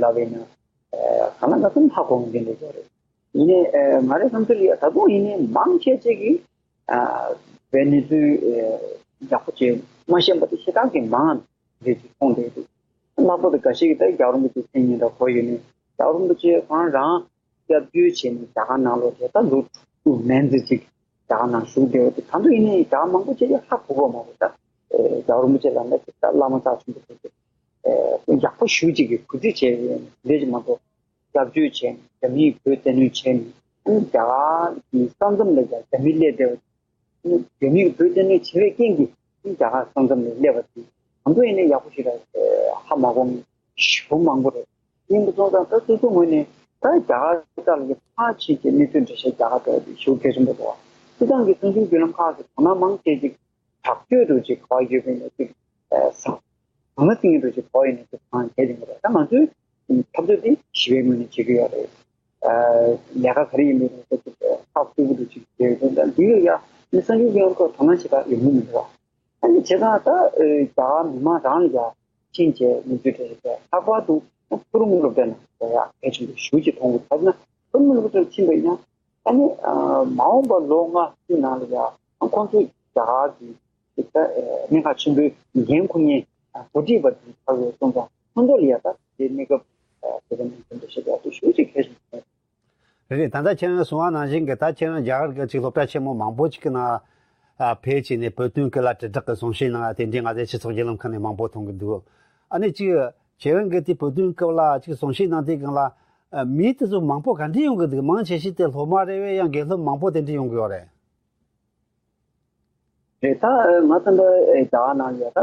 ལབ་པ་ཡིན་ན་ཨེ་གང་ལ་གང་འཚམ་ཧ་གོ་མཁན་དེ་འདྲ་ཅིག་རེད། ཡིན་ནའི་ཨེ་ང་རའི་བསམ་ཚུལ་ལ་ཡ་ད་དུང་ཡིན་ནའི་མང་ཆེ་ཅིག་གིས་ཨ་བོད་གནས་ཚུལ་ཨེ་ཡག་པོ་ཅིག་མ་ཤེས་པ་དེ་ཞེ་དྲག་གི་མང་རེད་ཅིག་མཐོང་བསྡད་འདུག་ལྷག་པར་དུ་འགའ་ཤས་ཀྱིས་ད་རྒྱལ་བ་རིན་པོ་ཆེའི་མཚན་སྙན་གྲགས་གོ་ཡོད་ནའི་རྒྱལ་བ་རིན་པོ་ཆེ་ཁོང་རང་སྐྱབས་བཅོལ་བྱས་ནས་རྒྱ་གར་ནང་ལོགས་དེ་ད་ལོ་དྲུག་ཅུ་མན་ཙམ་ཅིག་རྒྱ་གར་ནང་བཞུགས་བསྡད་ཡོད་དེ། ད་དུང་ཡིན་ནའི་རྒྱ་གར་མང་པོ་ཅིག་ལ་ཧ་གོ་གི་མ་རེད། ད་རྒྱལ་བ་རིན་པོ་ཆེ་ལ་ད་ཅིག་ད་བླ་མ་རྩ་ཆེན་པོ་དེ་ཚོ་ཡག་པོ་ཞེ་པོ་ཅིག་གིས་གུས་བརྩི་བྱས་ཡོད་ནའི་དེ་འདྲ་ཅིག་མ་གཏོགས། སྐྱབས་བཅོལ་བྱས་ནས་རྒྱ་མིས་བོད་བཙན་གནོན་བྱས་ནས། ཨ་ནི་རྒྱ་གར་གྱི་ས་མཚམས་ལ་ཡང་རྒྱ་མི་སླེབས་བསྡད་པ། ཨ་ནི་རྒྱ་མིས་བོད་བཙན་གནོན་བྱས་པའི་རྐྱེན་གྱིས་ཨ་ནི་རྒྱ་གར་ས་མཚམས་ལ་སླེབས་པ་དེ་གང་དུ་ཡིན་ནའི་ཡག་པོ་ཞིག་ལ་ཧ་མ་གོ་མཁན་ཞེ་པོ་མང་པོ་རེད། ཡིན་པ་སོང་ཙང་ད་སོ་སོའི་ངོས་ནས་ད་རྒྱ་གར་ས་ལ་ཕར་ཕྱིན་བྱས་གནས་ཚུལ་འགྲེལ་བཤད་རྒྱག་ག་འགྲོ་ཡ་དེ་ཞེ་པོ་གལ་ཆེན་པོ་འདུག །སྤྱིར་བཏང་གི་གསར་འགྱུར་བརྒྱུད་ལམ་ཁག་གི་དོ་སྣང་མང་ཆེ་ཅིག་དྲག་སྤྱོད་དུ་ཅིག་ག་བ་ཡོད་པའི་ནས་ཅིག་ཟང་ཟང་ངེ་ཟིང་ངེ་དུ་ཅིག་ག་བ་ཡོད་ནས་ཅིག་གང་བྱེད་ཀྱི་མི་རེད། ད་ང་ཚོའི་འཐབ་རྩོད་འདི་ཞི་བའི་ངོས་ནས་བྱེད་ཀྱི་ཡོད་རེད། ལས་ཀ་ག་རེ་ཡིན་མིན་ལ་ཅིག་ཁག་ཐུག་གི་འདུག་ཅིག་བྱེད་ཡོད། ད་འདི་ལ་ཡ་ནི་གསར་འགྱུར་གྱི་ཡང་ཁོ་དོ་སྣང་བྱེད་པ་ཡོང་གི་མི་འདུག །ཨ་ནི་བྱས་ཙང་ད་རྒྱ་གར་མི་མང་རང་ལ་ཡ་ཕྱིན་བྱས་གནས་ཚུལ་དེ་རེད། ལྷག་པར་དུ་ཕུ་ནུ་སློབ་གྲྭ་ནང་ལ་ཡ་གལ་ཆེན་པོ་ཞེ་པོ་ཅིག་མཐོང་གི་འདུག །ད་ཕུ་ནུ་སློབ་གྲྭར་ཕྱིན་པ་ཡིན་ན། ཨ་ནི་ཨ་མ་འོངས་པ་ལོ་ལྔ་བཅུ་ནང་ལ་ཡང་ཁོང་ཚོ་རྒྱ་གར་གྱི་ཅིག་ད་ཨ་གནད་འགག་ཆེན་པོའི་འགན་འཁུར་མཁན་ཨ་འགོ་ཁྲིད་པ་དེ་ཚོ་ཡོད་སོང་ཙང་ཁོང་ཚོ་ལ་ཡང་ད་དེ་གནས་སྐབས་ཨ་དེ་ཚོ་ནས་དེ་འདྲ་ཞིག་ཡག་ཏུ་ཞུ་ཅིག་གལ་ཆེན་པོ་རེད། ད་ལྟ་ཁྱེད་རང་གསུངས་པ་ནང་བཞིན་གྱི་ད་ཁྱེད་རང་རྒྱ་གར་གྱི་ཅིག་སློབ་གྲྭ་ཆེན་མོ་མང་པོ་ཅིག་གི་ནང་ཨ་ཕེབས་བྱས་ནས་བོད་དོན་སྐོར་ལ་དྲིལ་བསྒྲགས་ཀྱི་གསུང་བཤད་གནང་ཡ་དེ་འདྲའི་ང་ཚོའི་སྤྱི་ཚོགས་བརྒྱུད་ལམ་ཁག་ནས་མང་པོ་མཐོང་གི་འདུག །ཨ་ནི་ཅིག་ཁྱེད་རང་གིས་དེ་བོད་དོན་སྐོར་ལ་ཅིག་གསུང་བཤད་གནང་དུས་སྒང་ལ་ཨ་མི་དེ་ཚོ་མང་པོ་ག་འདྲས་ཡོང་གི་འདུག །མང་ཆེ་ཤོས་དེ་སློབ་མ་རེད་པས། ཡང་དགེ་སློབ་མང་པོ་དེ་འདྲས་ཡོང་གི་ཡོད་རེད། རེད། ད་ང་ད་ལྟ་རྒྱ་གར་ནང་ལ་ཡ་ད་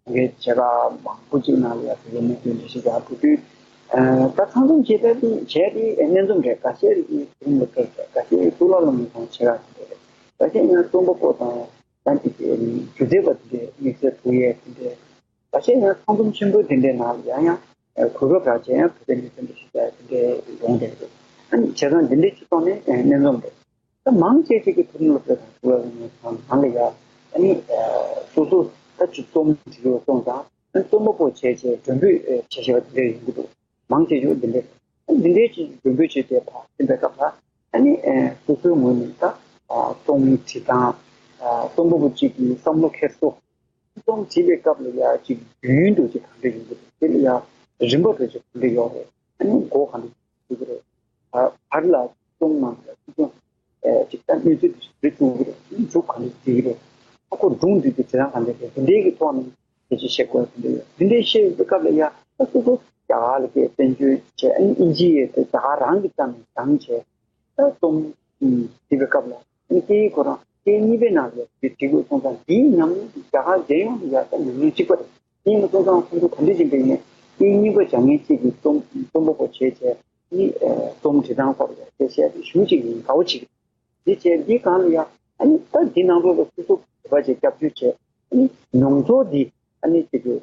ངའི་བྱེད་ག་མང་པོ་ཅིག་ནང་ལ་ཡ་དེ་གའི་གནས་ཚུལ་འགྲེལ་བཤད་རྒྱག་ཐུབ་དུས། ད་ཚང་འཛོམས་བྱས་ཏེ་བྱས་ཏེ་སྣ་འཛོམས་རེད། ཁ་ཤས་རིགས་ཀྱི་ཁུར་མི་ཐེག་རེད། ཁ་ཤས་གཙུག་ལག་སློབ་གཉེར་ཁང་ཆེ་ཁག་དེ་འདྲ་རེད། ཁ་ཤས་ཡང་རྩོམ་པ་པོ་དང་ད་ཅིག་སྒྱུ་རྩལ་པ་དེ་འདྲའི་དམིགས་བསལ་ཐུགས་ཡས་དེ་འདྲའི། ཁ་ཤས་ཡང་ཚང་འཛོམས་ཆེན་པོ་དེ་འདྲའི་ནང་ལ་ཡང་ཡང་གོ་སྐབས་རག་བྱས་ཡང་བོད་པའི་གནས་ཚུལ་འགྲེལ་བཤད་རྒྱག་དེ་འདྲའི་ཡོང་བསྡད་འདུག །ཨ་ནི་བྱས་ཙང་འདི་འདྲའི་སྤྱི་ཚོགས་ནས་སྣ་འཛོམས་རེད། ད་མང་ཆེ་ཅིག་གིས་ཐུན་མོང་སློབ་གསོའི་ཁང་གཙུག་ལག་སློབ་གཉེར་ཁང་ནང་ལ་ཡ་ཨ་ནི་སོ་སོ་ད་ཅིག་རྩོམ་འབྲི་རོགས་སོང་ཙང་རྩོམ་པ་པོ་བྱས་བྱས་མགྲོན་འབོད་བྱེད་བྱེད་པ་དེ་འདྲ་ཡོང་གི་འདུག །མང་ཆེ་ཤོས་འདི་འདྲ་འདི་འདྲའི་ཅིག་མགྲོན་འབོད་བྱས་ཏེ་ཕར་ཕྱིན་པའི་སྐབས་ལ་ཨ་ནི་སོ་སོའི་ངོས་ནས་ད་རྩོམ་འབྲི་སྟངས། རྩོམ་པ་པོ་གཅིག་གི་བསམ་བློ་འཁྱེར་སོ། རྩོམ་བྲིས་པའི་སྐབས་ལ་ཡ་ཅིག་རྒྱུན་དུ་ཅིག་ག་འདྲ་ཡོང་གི་རེད། དེ་ལ་ཡ་རིམ་པ་འདྲ་ཅིག་ག་འདྲ་ཡོང་རེད། ཨ་ནི་མགོ་ག་འདྲ་ཅིག་ཚོད་ཀྱི་རེད། བར་ལ་རྩོམ་ནང་ལ་ཅིག་ཀྱང་ཅིག་ད་གནས་ཚུལ་དེ་ཞིག་རེད་བྱུང་གི་རེད། མཇུག་ག་འདྲ་ཅིག་བྲིས་ཀྱི་རེད། ཨ་ཁོ་སྒྲུང་འདི་དེ་བྲིས་སྟངས་ག་འདྲ་རེད། དེ་འདྲའི་གི་ཐོག་ནས་སྐད་ཆ་བཤད་དགོས་དེ་འདྲ་ཡོད། དེ་འདྲའི་བཤད་ཡོང་བའི་སྐབས་ལ་ཡ་ད་སོ་སོ་རྒྱ་གར་ལ་སྐད་བཙན་བྱོལ་བྱས། ཨ་ནི་ཨིན་ཇི་ཡི་དེ་རྒྱ་གར་རང་གི་རྩ་ནས་སྦྱངས་བྱས། ད་རྩོམ་བྲིས་པའི་སྐབས་ལ་ཨ་ནི་སྐད་ཡིག་ཁོ་རང་སྐད་གཉིས་པའི་ནང་ལ་དེ་བྲིས་དགོས་སོང་ཙང་། འདིའི་ཉམས་མྱོང་རྒྱ་གར་རྒྱལ་ཡོངས་ལ་ཡ་ད་ཉམས་མྱོང་གཅིག་པ་རེད། དེ་ཡིན་སོང་ཙང་ཁོང་ཚོ་ག་འདྲ་ཅིག་འདྲ་ཡིན་ནས་སྐད་གཉིས་པ་སྦྱང་མཁན་གཅིག་གིས་རྩོམ་རྩོམ་པ་པོ་བྱས་བྱས་ནི་རྩོམ་འབྲི་སྟངས་སྐོར་ལ་སྐད་བཤད་དེ་ཞུ་གཅིག་ཡིན་དགའ་བོ་བྱེད་ཀྱི་འདི་བྱས། འདི་སྒང་ལ་ཡ་ཨ་ནི་ད་འདི་ནང་ལོགས་ལ་སོ་སོ་བོད་པ་ཅིག་སྐྱབས་བཅོལ་བྱས། ཨ་ནི་མྱོང་ཚོར་འདི་ཨ་ནི་ཅིག་གི་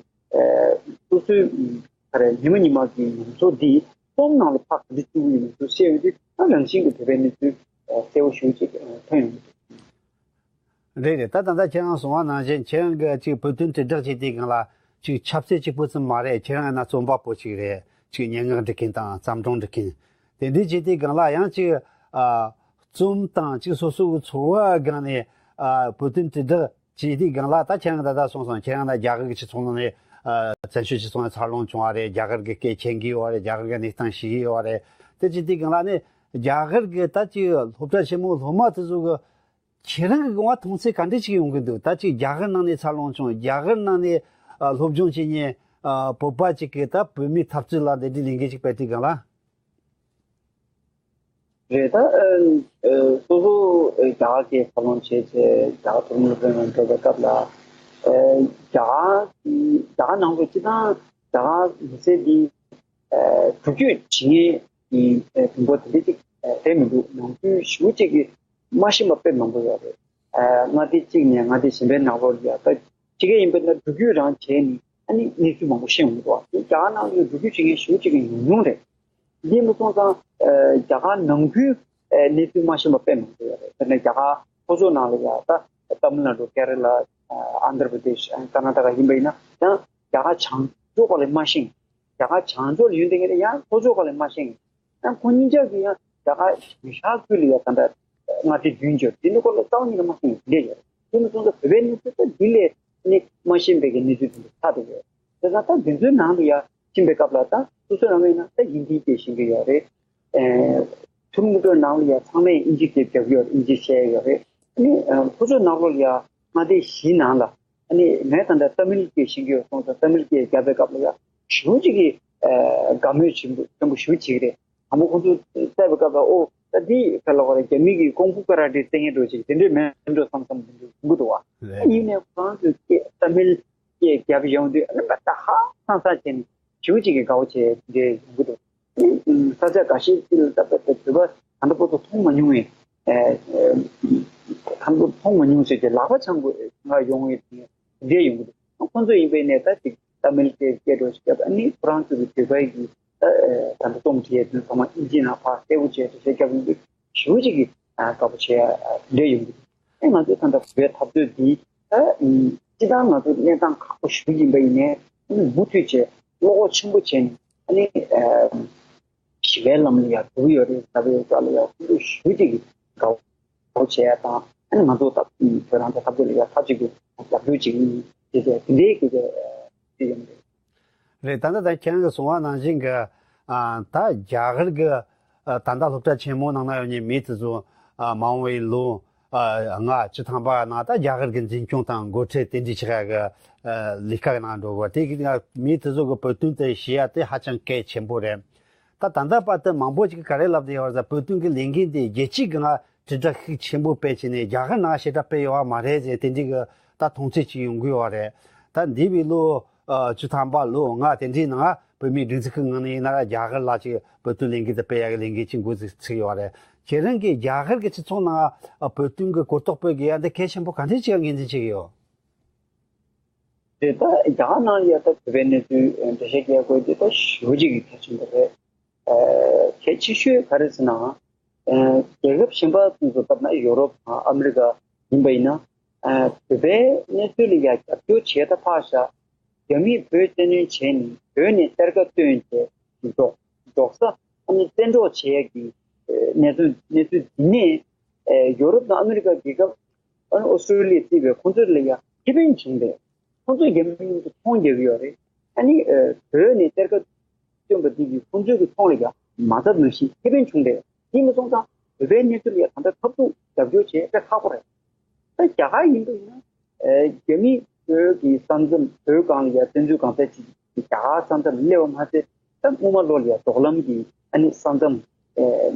སོ་སོའི་ག་རེ་ཉི་མ་ཉི་མ་གི་མྱོང་ཚོར་འདི་རྩོམ་ནང་ལ་ཕར་ག་འདྲ་བཅུག་གི་ཡོད་མེད་ཚུལ་བཤད་ཡོང་དུས། ད་རང་བཞིན་གྱི་བོད་པའི་གནས་ཚུལ་གསལ་བོ་ཞེ་པོ་ཅིག་ཐོན་ཡོང་གི་འདུག་རེད་རེད། ད་ད་ལྟ་ཁྱེད་རང་གསུངས་པ་ནང་བཞིན་ཁྱེད་རང་གིས་ཅིག་བོད་དོན་དྲིལ་བསྒྲགས་བྱེད་དུས་སྒང་ལ་ཅིག་ཆབ་སྲིད་གཅིག་པུ་ཙམ་མ་རེད། ཁྱེད་རང་ཡང་ན་རྩོམ་པ་པོ་ཅིག་རེད། ཅིག་སྙན་ངག་འབྲི་མཁན་དང་བརྩམས་སྒྲུང་འབྲི་མཁན་དེ་འདྲའི་བྱེད་དུས་སྒང་ལ་ཡང་ཅིག་ཨ་རྩོམ་དང་ཅིག་སོ་སོ་གི་ཚོར་བ་སྒང་ནས་ཨ་བོད་དོན་དྲིལ་བསྒྲགས་བྱེད་དུས་སྒང་ལ། ད་ཁྱེད་རང་ད་ལྟ་གསུངས་སོང་། ཁྱེད་རང་ད་རྒྱ་གར་གྱི་སྤྱི་ཚོགས་ནང་ནས་ཨ་བཙན་བྱོལ་སྤྱི་ཚོགས་ནས་འཚར་ལོངས་བྱུང་བ་རེད། རྒྱ་གར་གྱི་སྐད་མཁྱེན་གྱི་ཡོད་རེད། རྒྱ་གར་གྱི་གནས་སྟངས་ཤེས་ཀྱི་ཡོད་རེད། དེ་བྱེད་དུས་སྒང་ལ་ནི་རྒྱ་གར་གྱི་ད་ཅིག་སློབ་གྲྭ་ཆེན་མོའི་སློབ་མ་དེ་ཚོ་གི་ཁྱེད་རང་གི་དགོངས་པ་མཐོང་ཚུལ་ག་འདྲ་ཞིག་ཡོང་གི་འདུག་ད་ཅིག་རྒྱ་གར་ནང་ནས་འཚར་ལོངས་བྱུང་། རྒྱ་གར་ནང་ནས་ཨ་སློབ་སྦྱོང་བྱེད་མཁན་ཨ་བོད་པ་ཅིག་གིས་ད་བོད་མིའི་འཐབ་རྩོད་ལ་འདི་འདྲའི་ལས་འགུལ་ཅིག་སྤེལ་དུས་སྒང་ལ། རེད། ད་ཨ་ཨ་སོ་སོ་ཨ་རྒྱ་གར་གྱི་འཚར་ལོངས་བྱས་བྱས་རྒྱ་གར་མཐོ་རིམ་སློབ་གྲྭའི་ནང་འགྲོ་བའི་སྐབས་ལ། ཨ་རྒྱ་གར་གྱི་རྒྱ་གར་ནང་ལོགས་སྤྱིར་བཏང་རྒྱ་གར་མི་སེར་འདི་ཨ་འགྲུལ་སྐྱོད་བྱེད་མཁན་གྱི་ཨ་གྲངས་འབོར་དེ་འདྲ་ཅིག་ཨ་རེད་མི་འདུག་ནང་ཁུལ་ཞེ་པོ་ཅིག་གིས་མ་ཤེས་པ་དཔེ་མང་པོ་ཡོད་རེད། ཨ་མངའ་སྡེ་གཅིག་ནས་མངའ་སྡེ་གཞན་པའི་ནང་ལོགས་ལ་ཡ་ད་ཕྱི་རྒྱལ་ཡིན་པ་ན་འགྲུལ་སྐྱོད་རང་བྱས་ནས་ཨ་ནི་གནས་ཚུལ་མང་པོ་ཤེས་ཡོང་གི་འདུག་བ། དེ་རྒྱ་གར་ནང་ལ་འགྲུལ་སྐྱོད་བྱེད་མཁན་ཞེ་པོ་ཅིག་གི་ཉུང་ཉུང་རེད། འདི་མ་སོང་ཙང་ཨ་རྒྱ་གར་ནང་ཁུལ་ཨ་གནས་ཚུལ་མ་ཤེས་པ་དཔེ་མང་པོ་ཡོད་རེད། དཔེར་ན་རྒྱ་གར་ལྷོ་ཕྱོགས་ནང་ལ་ཡ་ད་ཏ་མིལ་ནཱ་ཌུ། ཀེ་ར་ལ། ཨ་ཨན་དྷྲ་པྲ་དེཤ། ཨ་ཀར་ནཱ་ཊ་ཀ་ཡིན་པ་ཡིན་ན་ཡང་རྒྱ་གར་བྱང་ཕྱོགས་ལ་མ་ཤེས། རྒྱ་གར་བྱང་ཕྱོགས་ལ་ཡོད་མཁན་ཡང་ལྷོ་ཕྱོགས་ལ་མ་ཤེས། ཡང་ཁོང་གཉིས་ཆ་གིས་ཡང་རྒྱ་གར་བྱང་ཤར་ཁུལ་ལ་ཡ་ད་ལྟ་མངའ་སྡེ་བདུན་ཡོད། དེ་ནི་སྐོར་ལ་རྩ་བ་ཉིད་ནས་མ་ཤེས་ཡོད་ལས་ཡོད། དེ་མ་སོང་ཙང་བོད་པའི་གནས་ཚུལ་ད་འདི་ལས་ནི་མ་ཤེས་པའི་གི་གནས་ཚུལ་དེ་འདྲ་ཆགས་བསྡད་ཡོད། དེ་ཙང་ད་འདི་ཚོའི་ནང་ལ་ཡ་ཕྱིན་པའི་སྐབས་ལ་ད་སོ་སོའི་རང་ཡིན་ན་ད་ཧིན་དིའི་སྐད་ཤེས་ཀྱི་ཡོད་རེད། ཨེ་ཐུམ་ཀུ་ཏོའི་ནང་ལ་ཡ་ཚང་མས་ཨིན་ཇིའི་སྐད་རྒྱབ་ཀྱི་ཡོད་རེད། ཨིན་ཇི་བཤད་ཡོད་རེད། ཨ་ནི་ཨ་ལྷོ་ཕྱོགས་ནང་ལོགས་ལ་ཡ་མངའ་སྡེ་བཞིའི་ནང་ལ་ཨ་ནི་ངས་ད་ལྟ་ཏ་མིལ་སྐད་ཤེས་ཀྱི་ཡོད་སོང་ཙང་ཏ་མིལ་སྐད་རྒྱབ་པའི་སྐབས་ལ་ཡ་ཞེ་པོ་ཅིག་གི་ཨ་དགའ་མོས་ཆེན་པོ་ཆེན་པོ་ཞེ་པོ་བྱེད་ཀྱི་རེད། དང་པོ་ཁོང་ཚོ་བལྟས་པའི་སྐབས་ལ། ཨོ་ད་འདི་ག་ལ་ག་རེ་རྒྱ་མི་གི་ཀོང་ཕུ་ཀ་ར་ཏེ་རྩེད་མཁན་འདྲ་ཅིག་དེ་འདྲས་མིན་འགྲོ་བསམ་བསམ་དེ་འདྲས་ཡོང་གི་འདུག་བ། ཡིན་ནའི་ཁོ་རང་ཚོའི་སྐད་ཏ་མིལ་སྐད་རྒྱབ་ཡོང་དུས་ཨ་ནི་མ་ད་ཧ་ཧང་སང་བྱས་ནས་ཞེ་པོ་ཅིག་གི་དགའ་བོ་བྱས་དེ་འདྲས་ཡོང་གི་འདུག་ས་ཆ་འགའ་ཤས་ཅིག་ལ་ད་བོད་པ་ད་ལྟ་བར་དུ་མཐོང་མ་མྱོང་བའི་ཨ་ཨ་ད་ལྟ་མཐོང་མ་མྱོང་ཟེར་གྱི་ལག་པ་འཆང་དགོས་ང་ཡོང་བའི་དེ་འདྲས་ཡོང་གི་འདུག་ཁོང་ཚོ་ཡིན་པའི་ནས་ད་ཅིག་ཏ་མིལ་སྐད་སྐད་འདྲ་ཞིག་བརྒྱབ། ཨ་ནི་ཁོ་རང་ཚོ་གི་བོད་པའི་གི་ད་ད་ལྟ་རྩོམ་བྲིས་ཡས་དེ་ཚང་མ་ཨིན་ཇི་ནང་ཕར་གསལ་པོ་བྱས་ཏེ་བཤད་རྒྱབ་ཡོང་དུས་ཞེ་པོ་ཅིག་གི་དགའ་པོ་བྱས་ཡ་དེ་འདྲ་ཡོང་གི་འདུག་ཨེ་ང་ཚོའི་ད་ལྟ་བོད་པའི་འཐབ་རྩོད་འདི་ད་སྤྱིར་བཏང་ང་ཚོ་གནས་སྟངས་ཁག་པོ་ཞེ་པོ་ཡིན་པ་ཡིན་ནའི་ཨ་ནི་མུ་མཐུད་བྱས་བློ་ཁོག་ཆེན་པོ་བྱས་ནས་ཨ་ནི་ཞི་བའི་ལམ་ལ་ཡ་འགྲོ་གི་ཡོད་རེད་ཟེར་བའི་སྐོར་ལ་ཡ་ཁོང་ཚོ་ཞེ་པོ་ཅིག་གི་དགའ་པོ་བྱེད་ཡ་དང་། ཨ་ནི་ང་ཚོ་ད་བོད་རང་གི་འཐབ་རྩོད་ལ་ཡ་མཐའ་གཅིག་ཏུ་རྒྱབ་སྐྱོར་བྱེད་ཀྱི་ཡིན་ཞེས་བྱས་དེ་འདྲའི་སྐད་ཆ་དེ་ཡོང་གི་རེད། རེད། ད་ལྟ་ད་ཁྱེད་རང་གིས་གསུངས་པ་ནང་བཞིན་གྱི་ཨ་ད་རྒྱ་གར་གྱི་ཨ་ད་ལྟ་སློབ་གྲྭ་ཆེན་མོ་ནང་ན་ཡོད་མཁན་མི་དེ་ཚོ་ཨ་མ་འོངས་པའི་ལོ་ཨ་ལྔ་བཅུ་ཐམ་པ་ནང་ད་རྒྱ་གར་གྱི་འཛིན་སྐྱོང་དང་འགོ་ཁྲིད་དེ་འདྲའི་ཆེ་ཁག་གི་ཨ་ལས་ཀ་གི་ནང་འགྲོ་དགོས། དེ་གི་མི་དེ་ཚོ་གི་བོད་དོན་དེ་ཤེས་ཡ་དེ་ཧ་ཅང་གལ་ཆེན་པོ་རེད། ད་ད་ལྟ་བར་དུ་མང་པོ་ཅིག་གིས་ག་རེ་ལབ་བསྡད་ཡོད་རེད་ཟེར། བོད་དོན་གྱི་ལས་འགུལ་འདི་རྒྱལ་སྤྱིའི་སྒང་དྲིལ་བསྒྲགས་ཤུགས་ཆེན་པོ་སྤེལ་བྱས་ནས་རྒྱ་གར་ནང་ཞེ་དྲག་སྤེལ་ཡོད་པ་མ་རེད་ཟེར་དེ་འདྲའི་གི་ད་མཐོང་ཚུལ་ཅིག་ཡོང་གི་ཡོད་རེད། ད་འདས་པའི་ལོ་ཨ་བཅུ་ཐམ་པ་ལོ་ལྔ་དེ་འདྲའི་ནང་བོད་མིའི་སྒྲིག་འཛུགས་ཀྱི་ངོས་ནས་ཡིན་ན་ར་རྒྱ་གར་ལ་ཅིག་བོད་དོན་ལས་འགུལ་དེ་སྤེལ་ཡག་གི་ལས་འགུལ་ཅིག་འགོ་ཚུགས་ཡོད་རེད། ཁྱེད་རང་གིས་རྒྱ་གར་གྱི་སྤྱི་ཚོགས་ནང་ཨ་བོད་དོན་གྱི་གོ་རྟོགས་སྤེལ་དགོས་ཡ་འདི་གལ་ཆེན་པོ་ག་འདྲ་ཅིག་ངོས་འཛིན་བྱེད་ཀྱི་ཡོད། དེ་ད་རྒྱ་གར་ནང་ལ་ཡ་ད་བོད་པའི་གནས་ཚུལ་འགྲེལ་བཤད་རྒྱག་དགོས་དེ་ད་ཞེ་པོ་ཅིག་གི་གལ་ཆེན་པོ་རེད། ཨ་གལ་ཆེ་ཤོས་ག་རེ་ཟེར་ན། ཨ་རྒྱལ་ཁབ་གཞན་པ་ཚོ་ལྟར་ན་ཡོ་རོབ་དང་ཨ་མི་རི་ཀ་ཡིན་པ་ཡིན་ན། ཨ་བོད་པའི་གནས་ཚུལ་ལ་ཡ་རྒྱབ་སྐྱོར་བྱས་ད་ཕར་བཞག་རྒྱ་མིས་བོད་བཙན་གནོན་བྱས་ནས་བོད་ནས་གཏེར་ཁ་བཏོན་བྱས་འབྲོག་འབྲོག་ས་ཨ་ནི་བཙན་འཕྲོག་བྱས་ཡ་གི་ཨ་གནས་ཚུལ་གནས་ཚུལ་འདི་ནས་ཨ་ཡོ་རོབ་དང་ཨ་མི་རི་ཀ་རྒྱལ་ཁབ་ཨ་ནི་ཨོ་སི་ཀྲོ་ལི་ཡ་བརྩིས་པའི་ཁོང་ཚོ་ལ་ཡ་ཁེ་ཕན་བྱུང་བས། ཁོང་ཚོས་རྒྱ་མི་ཡིན་དུ་མཐོང་རྒྱག་གི་ཡོད་རེད། ཨ་ནི་ཨ་བོད་ནས་གཏེར་ཁ་བཏོན་པ་འདི་གིས་ཁོང་ཚོའི་གི་ཚོང་ལ་ཡང་མ་འདང་ནང་བཞིན་ཁེ་ཕན་བྱུང་བསྡད་ཡོད། དེ་མ་སོང་ཙང་བོད་པའི་གནས་ཚུལ་ལ་ཡང་ད་ལྟ་ཐབས་སྡུག་རྒྱབ་སྐྱོར་བྱེད་དཔེ་ཁག་པོ་རེད། ད་རྒྱ་གར་ཡིན་དུས་ཡིན་ན་ཨ་རྒྱ་མི་བོད་ཀྱི་ས་མཚམས་བོད་སྒང་ལ་ཡང་བཙན་འཛུལ་གང་ཚད་ཅིག་རྒྱ་གར་ས་མཚམས་སླེབས་པ་མ་ཟད། ད་སྔོན་མ་ལོ་ལ་ཡང་མདོག་ལམ་གྱི་ཨ་ནི་ས་མཚམས་ཨ་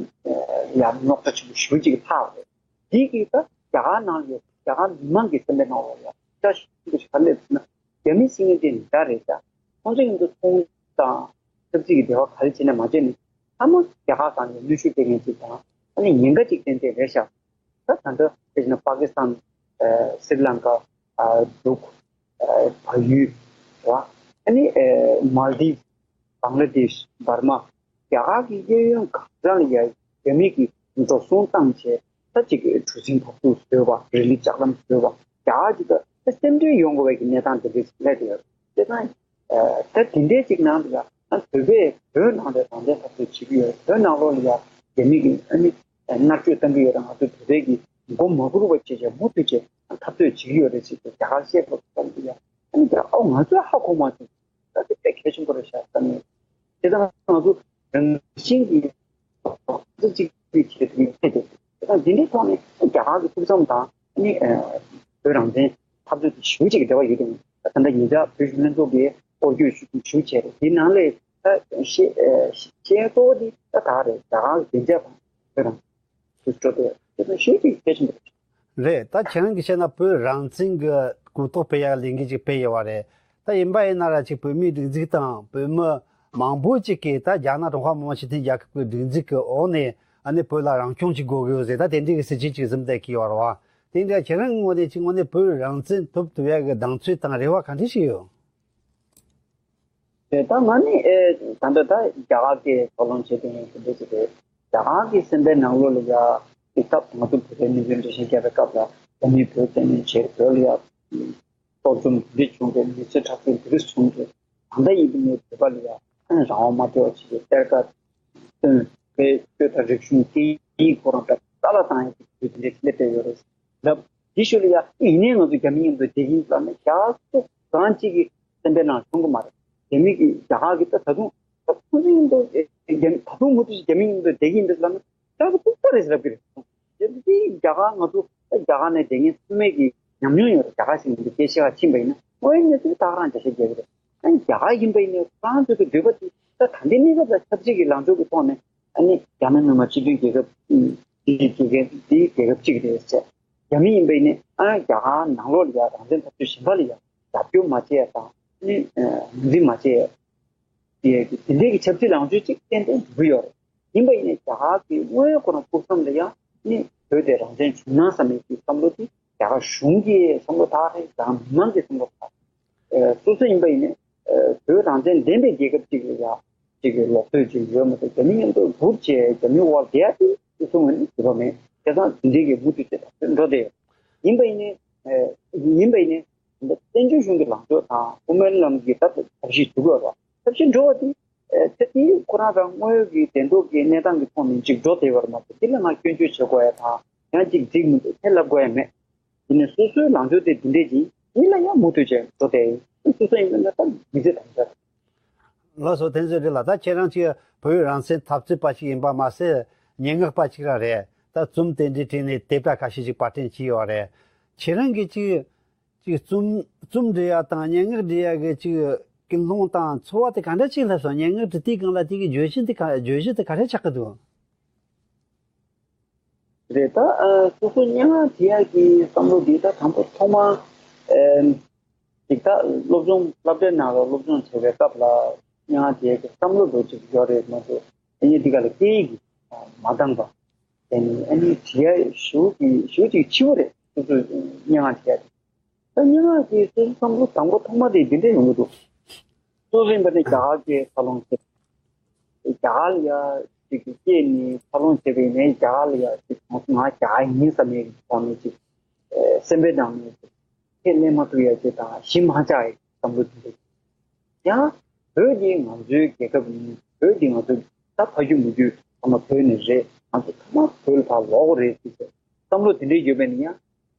ཨ་ཡང་རྙོག་དྲ་ཆེན་པོ་ཞེ་པོ་ཅིག་ལྷག་རེད། འདི་གིས་ད་རྒྱ་གར་ནང་ལ་ཡོད་རྒྱ་གར་མི་མང་གི་སེམས་པའི་ནང་ལ་ཡང་ཤ་ཞེ་པོ་ཅིག་ག་རེ་སླེབས་ཟེར་ན། རྒྱ་མི་ཟེར་མཁན་དེ་འདི་འདྲ་རེད་ད། ཁོང་ཚོ་ཡིན་དུས་ཚོང་དང་ཆབ་སྲིད་ཀྱི་འབྲེལ་བ་ག་རེ་བྱས་ནས་མ་བྱས་ནས་ཚང་མ་རྒྱ་གར་སྒང་ནས་གནོན་ཤུགས་སྤྲད་མཁན་ཅིག་དང་ཨ་ནི་ཉེན་ཁ་ཅིག་ཏན་ཏན་རེད་ཤག་ད་ད་ལྟ་དཔེ་བྱས་ན་པ་ཀི་སི་ཐན། ཨ་སི་རི་ལང་ཀ། ཨ་འབྲུག་ཨ་བལ་ཡུལ། རེད་བ། ཨ་ནི་ཨ་མལ་དིབ། བང་ལ་དེཤ། འབར་མ། རྒྱ་གར་གྱི་གཡས་གཡོན་གང་ས་ལ་ཡ་རྒྱ་མི་གིས་འགྲོ་སོང་བཏང་བྱས་ད་ཅིག་གྲུ་གཟིངས་བབས་ཚུགས་བཟོས་པ། རི་ལི་ལྕགས་ལམ་བཟོས་པ། རྒྱ་གར་གྱི་ད་ད་སེམས་ཁྲལ་ཡོང་དགོས་པའི་གི་གནས་སྟངས་དེ་འདྲ་ཞིག་སླེབས་ཡོད་རེད། དེ་ཙང་ཨ་ད་དེ་འདྲའི་ཅིག་ནང་དུ་ཡ་ཨ་བོད་པས་བོད་ནང་ལ་རང་བཙན་འཐབ་རྩོད་བྱེད་ཀྱི་ཡོད་རེད། བོད་ནང་ལོགས་ལ་ཡ་རྒྱ་མི་གིས་ཨ་ནི་མནར་གཅོད་བཏང་གི་ཡོད་རེད། ང་ཚོ་བོད་པའི་གི་མགོ་མ་འཁོར་བ་བྱས་བྱས་མུ་མཐུད་བྱས་འཐབ་རྩོད་བྱེད་ཀྱི་ཡོད་རེད་ཟེར་ཏེ་རྒྱ་གར་བཤད་དགོས་བསམ་གྱི་ཡ། ཨ་ནི་རྒྱ་ཨོ་ང་ཚོས་ཧ་གོ་མ་སོང་། ད་དེ་དཔེ་གལ་ཆེན་པོ་རེད་ཤག་བསམ་ནས། དེ་ཙང་ང་ཚོ་རང་བཞིན་གྱི་ཚོགས་གཙོ་གཅིག་སྒྲིལ་བྱེད་ཐུབ་ཡོད་ཐལ་ཏེ། དེ་ཙང་འདི་འདྲའི་ཐོག་ནས་རྒྱ་གར་གྱི་ཕུགས་བསམ་དང་ཨ་ནི་བོད་རང་བཙན་འཐབ་རྩོད་དེ་ཞེ་པོ་ཅིག་གི་འབྲེལ་བ་ཡོད་དེ། ད་ལྟ་ཉེ་ཆར་བོད་གཞོན་ལྷན་ཚོགས་ཀྱིས་སྐོར་སྐྱོད་ཞུ་ཞུ་བྱས་རེད། དེའི་ནང་ལས་ད་ཤེས་ཤེས་གཙོ་བོ་དེ་ད་ག་རེད། རྒྱ་གར་གྱི་བདེ་འཇགས་དང་བོད་རང་དུ་འགྲོ་འདོད་དེ་ཚོ་ཤེས་ཀྱི་གལ་ཆེན་པོ་རེད། རེད། ད་ཁྱེད་རང་གིས་བཤད་ན་བོད་རང་བཙན་གྱི་གོ་རྟོགས་སྤེལ་ཡག་ལས་འགུལ་ཅིག་སྤེལ་ཡོད་པ་རེད། ད་ཡིན་པ་ཡིན་ན་ར་ཅིག་བོད་མིའི་སྒྲིག་འཛུགས་དང་བོད་མི་མང་པོ་ཅིག་གིས་ད་རྒྱ་ནག་ཀྲུང་ཧྭ་མི་དམངས་སྤྱི་མཐུན་རྒྱལ་ཁབ་ཀྱི་སྒྲིག་འཛུགས་ཀྱི་འོག་ནས་ཨ་ནི་བོད་ལ་རང་སྐྱོང་ཅིག་དགོས་ཀྱི་ཡོད་ཟེར། ད་དེ་འདྲའི་གི་སྲིད་ཇུས་ཅིག་འཛིན་བསྡད་ཀྱི་ཡོད་རེད་བ། དེ་འདྲ་ཁྱེད་རང་གི་ངོས་ནས་ཅིག་དངོས་གནས་བོད་རང་བཙན་ཐོབ་ཐུབ་ཡག་གི་གདེང་ཚོད་དང་རེ་བ་ག་འདྲ་ཞིག་ཡོད། དེ་ད་ང་ནི་ཨེ་ད་ལྟ་ད་རྒྱ་གར་གྱི་ཐོག་ལམ་བྱེད་དུས་ངས་དེ་འདྲ་ཞིག་རེད། རྒྱ་གར་གྱི་སེམས་པའི་ནང་ལོགས་ལ་ཡ་དེ་སྐབས་ང་ཚོ་བོད་པའི་གནས་ཚུལ་འགྲེལ་བཤད་རྒྱབ་པའི་སྐབས་ལ་བོད་མིས་བོད་བཙན་གནོན་བྱས། བོད་ལ་ཡ་གཏོར་བཅོམ་འདི་བྱུང་སྟེ་མི་ཚེ་ཁྲག་སྦྱོར་འདི་རིགས་བྱུང་སྟེ། ད་ལྟ་ཡིན་པ་ནས་བོད་པ་ལ་ཡ་རང་དབང་མ་སྤྲད་པ་བྱས་ཏེ་གཏེར་ཁ་བཏོན། བོད་སྐད་དང་རིག་གཞུང་སྐད་ཡིག་ཁོ་རང་ད་རྩ་བ་བཏང་ཡ་དེ་དེ་འདྲ་སླེབས་བསྡད་ཡོད་རེད། ལབ། དེ་ཤུལ་ལ་ཡ་ཡིན་ནའི་ང་ཚོ་རྒྱ་མི་མཉམ་དུ་བསྡད་ཀྱི་ཡིན་ལབ་ནས་རྒྱ་སོ་གང་གཅིག་གི་སེམས་པའི་ནང་བྱུང་གི་མ་རེད། རྒྱ་མི་གི་རྒྱ་གར་གི་ད་ད་དུང་ད་ཁོང་ཚོ་མཉམ་དུ་རྒྱ་མི་ད་དུང་མུ་མཐུད་རྒྱ་མི་མཉམ་དུ་བསྡད་ཀྱི་ཡིན་པས་ལབ་ན་རྒྱ་གི་ཏོག་ཙམ་རེད་ཟེར་ལབ་ཀྱི་རེད། རྒྱ་མི་གི་རྒྱ་གར་ང་ཚོ་ད་རྒྱ་གར་ནས་བསྡད་མཁན་ཚང་མས་ཀྱི་ཉམས་མྱོང་ཡོད་རེད། རྒྱ་གར་ཞིག་མི་འདུག་སྐད་ཆ་ཕྱིན་པ་ཡིན་ན་དངོས་ཡོད་གནས་ཚུལ་ད་ག་རང་འགྲེལ་བཤད་རྒྱག་གི་རེད། ཨ་ནི་རྒྱ་གར་ཡིན་པ་ཡིན་ནའི་ཁོ་རང་ཚོ་གི་འདོད་པ་དེ་ད་ད་ལྟའི་གནས་སྐབས་ལ་ཆབ་སྲིད་ཀྱི་ལངས་ཕྱོགས་ཀྱི་ཐོག་ནས་ཨ་ནི་རྒྱ་ནག་མི་དམངས་སྤྱི་མཐུན་རྒྱལ་ཁབ་འདི་རྒྱལ་ཁབ་འདི་རྒྱལ་ཁབ་གཅིག་རེད་ཟེར། རྒྱ་མི་ཡིན་པ་ཡིན་ནའི་ཨ་རྒྱ་གར་ནང་ལོགས་ལ་ཡ་རང་བཙན་འཐབ་རྩོད་གཞན་པ་ལ་ཡ་རྒྱབ་སྐྱོར་མ་བྱེད་ཡ་དང་ཨ་ནི་ངོས་འཛིན་མ་བྱེད་ཡ། དེ་དེ་འདྲའི་གི་ཆབ་སྲིད་ལངས་ཕྱོགས་གཅིག་ཏན་ཏན་འགྲོ་གི་ཡོད་རེད། ཡིན་པ་ཡིན་ནའི་རྒྱ་གར་གྱི་དངོས་ཡོད་ཁོ་རང་ཕུགས་བསམ་ལ་ཡང་ནི་བོད་དེ་རང་བཙན་བྱུང་ན་བསམ་པའི་གི་བསམ་བློ་དེ་རྒྱ་གར་གཞུང་གི་བསམ་བློ་དག་རེད། རྒྱ་གར་མི་མང་གི་བསམ་བློ་དག་རེད། སོ་སོ་ཡིན་པ་ཡིན་ནའི་བོད་རང་བཙན་ལྡན་པའི་རྒྱལ་ཁབ་ཅིག་ལ་ཡང་ཅིག་གི་ལོག་འདོད་ཅིག་ཡོད་མ་གཏོགས་རྒྱ་མི་མཉམ་དུ་འབུར་བྱས་རྒྱ་མི་འོག་བསྡད་ཡ་དེ་སོ་སོ་ངོས་ནས་འདོད་པ་མེད། བྱས་ཙང་དེ་འདྲའི་གི་མུ་མཐུད་དེ་འགྲོ་བསྡད་ཡོད། ཡིན་པ་ཡིན་ནའི་ཡིན་པ་ཡིན་ནའི་བཙན་བྱོལ་གཞུང་གི་ལངས་ཕྱོགས་དང་དབུ་མའི་ལམ་གྱི་ད་ཐབས་ཤེས་འགྲོ་དགོས་པ། ཐབས་ཤེས་འགྲོ་བ་དེ་ཚེ་འདིའི་ཁོ་རང་རང་དངོས་ཡོད་ཀྱི་བདེན་ཐོག་གི་གནས་སྟངས་ཀྱི་ཐོག་ནས་ཅིག་འགྲོ་བསྡད་པར་མ་ཟད་དེ་ལ་ང་སྐྱོན་བརྗོད་བྱེད་དགོས་ཡ་དང་ཡང་ཅིག་འགྲིག་མི་འདུག་ཁས་ལབ་དགོས་ཡ་མེད། དེ་ནས་སོ་སོའི་ལངས་ཕྱོགས་དེ་འདི་འདྲས་ཀྱིས་ཡིན་ལ་ཡང་མུ་མཐུད་བྱས་འགྲོ་བསྡད་ཡིན། སོ་སོ་ཡིན་པ་ན་ད་མི་ཚེ་དང་འདྲ། ལགས་སོ། བསྟན་འཛིན་རེད་ལགས། ད་ཁྱེད་རང་ཅིག་བོད་རང་བཙན་འཐབ་རྩོད་པ་ཞིག་ཡིན་པ་མ་ཟད་སྙན་ངག་པ་ཅིག་རང་རེད། ད་རྩོམ་དེ་འདྲའི་སྒྲས་ནས་དེབ་ཁ་ཤས་ཤིག་པར་སྐྲུན་བྱས་ཡོད་རེད། ཁྱེད་རང་གིས་ཅིག་ཅིག་རྩོམ་རྩོམ་འབྲི་ཡ་དང་སྙན་ངག་འབྲི་ཡ་གི་ཅིག་ཀུན་སློང་དང་ཚོར་བ་དེ་ག་འདྲ་ཅིག་སླེབས་སོང་། སྙན་ངག་འབྲི་དུས་སྒང་ལ་དེ་གི་བརྗོད་གཞི་དེ་ག་བརྗོད་གཞི་དེ་ག་རེ་ཆགས་ཀྱི་འདུག་རེད་ད། ཨ་སོ་སོ་སྙན་ངག་བྲིས་ཡག་གི་བསམ་བློ་འདི་ད་དང་པོ་ཐོག་མ་ཨེམ་ཅིག་ད་སློབ་སྦྱོང་སློབ་གྲྭའི་ནང་ལ་སློབ་སྦྱོང་བྱེད་པའི་སྐབས་ལ་སྙན་ངག་བྲིས་ཡག་གི་བསམ་བློ་འདྲ་ཅིག་ཡོད་རེད་མ་གཏོགས་དེ་ནས་འདི་ག་ལ་སྐད་ཡིག་གི་མ་འདང་པ། དེ་ནས་ཨ་ནི་བྲིས་ཡག་ཞེ་པོ་ཅིག་འཕྱི་བོ་རེད། སོ་སོ་སྙན་ངག་བྲིས་ཡག་དེ། ད་སྙན་ངག་གི་སོ་སོ་བསམ་བློ་དང་པོ་ཐོག་མ་དེ་འདི་འདྲ་ཡོང་གི་འདུག་སོ་སོ་ཡིན་པ་ནི་རྒྱ་གར་གྱི་འཚར་ལོངས་བྱས། རྒྱ་གར་ལ་ཡ་ཅིག་གི་སྐྱེས་ནས་འཚར་ལོངས་བྱས་པ་ཡིན་ནའི་རྒྱ་གར་ལ་ཡ་ཅིག་ང་ཚོ་ང་རྒྱ་གར་ཡིན་བསམ་ཡས་ཀྱི་ཐོག་ནས་ཅིག་སེམས་པའི་ནང་ནས་ཅིག་ཁས་ལེན་མ་ཐུབ་ཡ་ཅིག་དང་གཞི་མ་ཆགས་ཡ་བསམ་བློ་དེ་འདྲ། ཡང་བོད་འདི་ང་ཚོའི་རྒྱལ་ཁབ་ཡིན། བོད་འདི་ང་ཚོ་ད་ཕ་རྒྱུད་མ་རྒྱུད་ཚང་མ་བོད་ནས་རེད། ང་ཚོ་ཚང་མ་བོད་ལ་ཕར་ལོག་དགོས་རེད་ཟེར་བསམ་བློ་དེ་འདྲ་ཡོད་པས་ན་ཡང་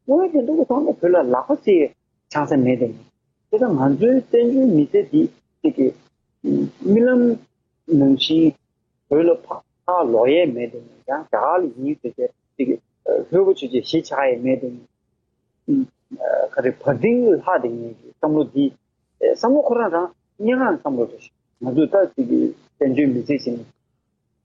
དངོས་ཡོད་དོན་དུ་ཚང་མ་བོད་ལ་ལག་པ་གཅིག་འཆང་ས་མེད་དེ། དེ་ལྟར་ང་ཚོའི་བཙན་བྱོལ་མི་སེར་འདི་གཅིག་གི་རྨི་ལམ་ནང་བཞིན་བོད་ལ་ཕར་ལོག་ཡས་མེད་དེ། ཡང་རྒྱ་གར་ལ་ཡིན་ཟེར་བྱས་གཅིག་གི་ལྷོད་པོ་བྱས་བྱས་གཞིས་ཆགས་ཡས་མེད་དེ། ག་རེ་བར་ལྡིང་ལྷག་དེ་ངེས་ཀྱི་བསམ་བློ་འདི་བསམ་བློ་ཁོ་རང་རང་སྙན་ངག་བསམ་བློ་རེད། ང་ཚོས་ད་གཅིག་གི་བཙན་བྱོལ་མི་སེར་ཞིག་ནས་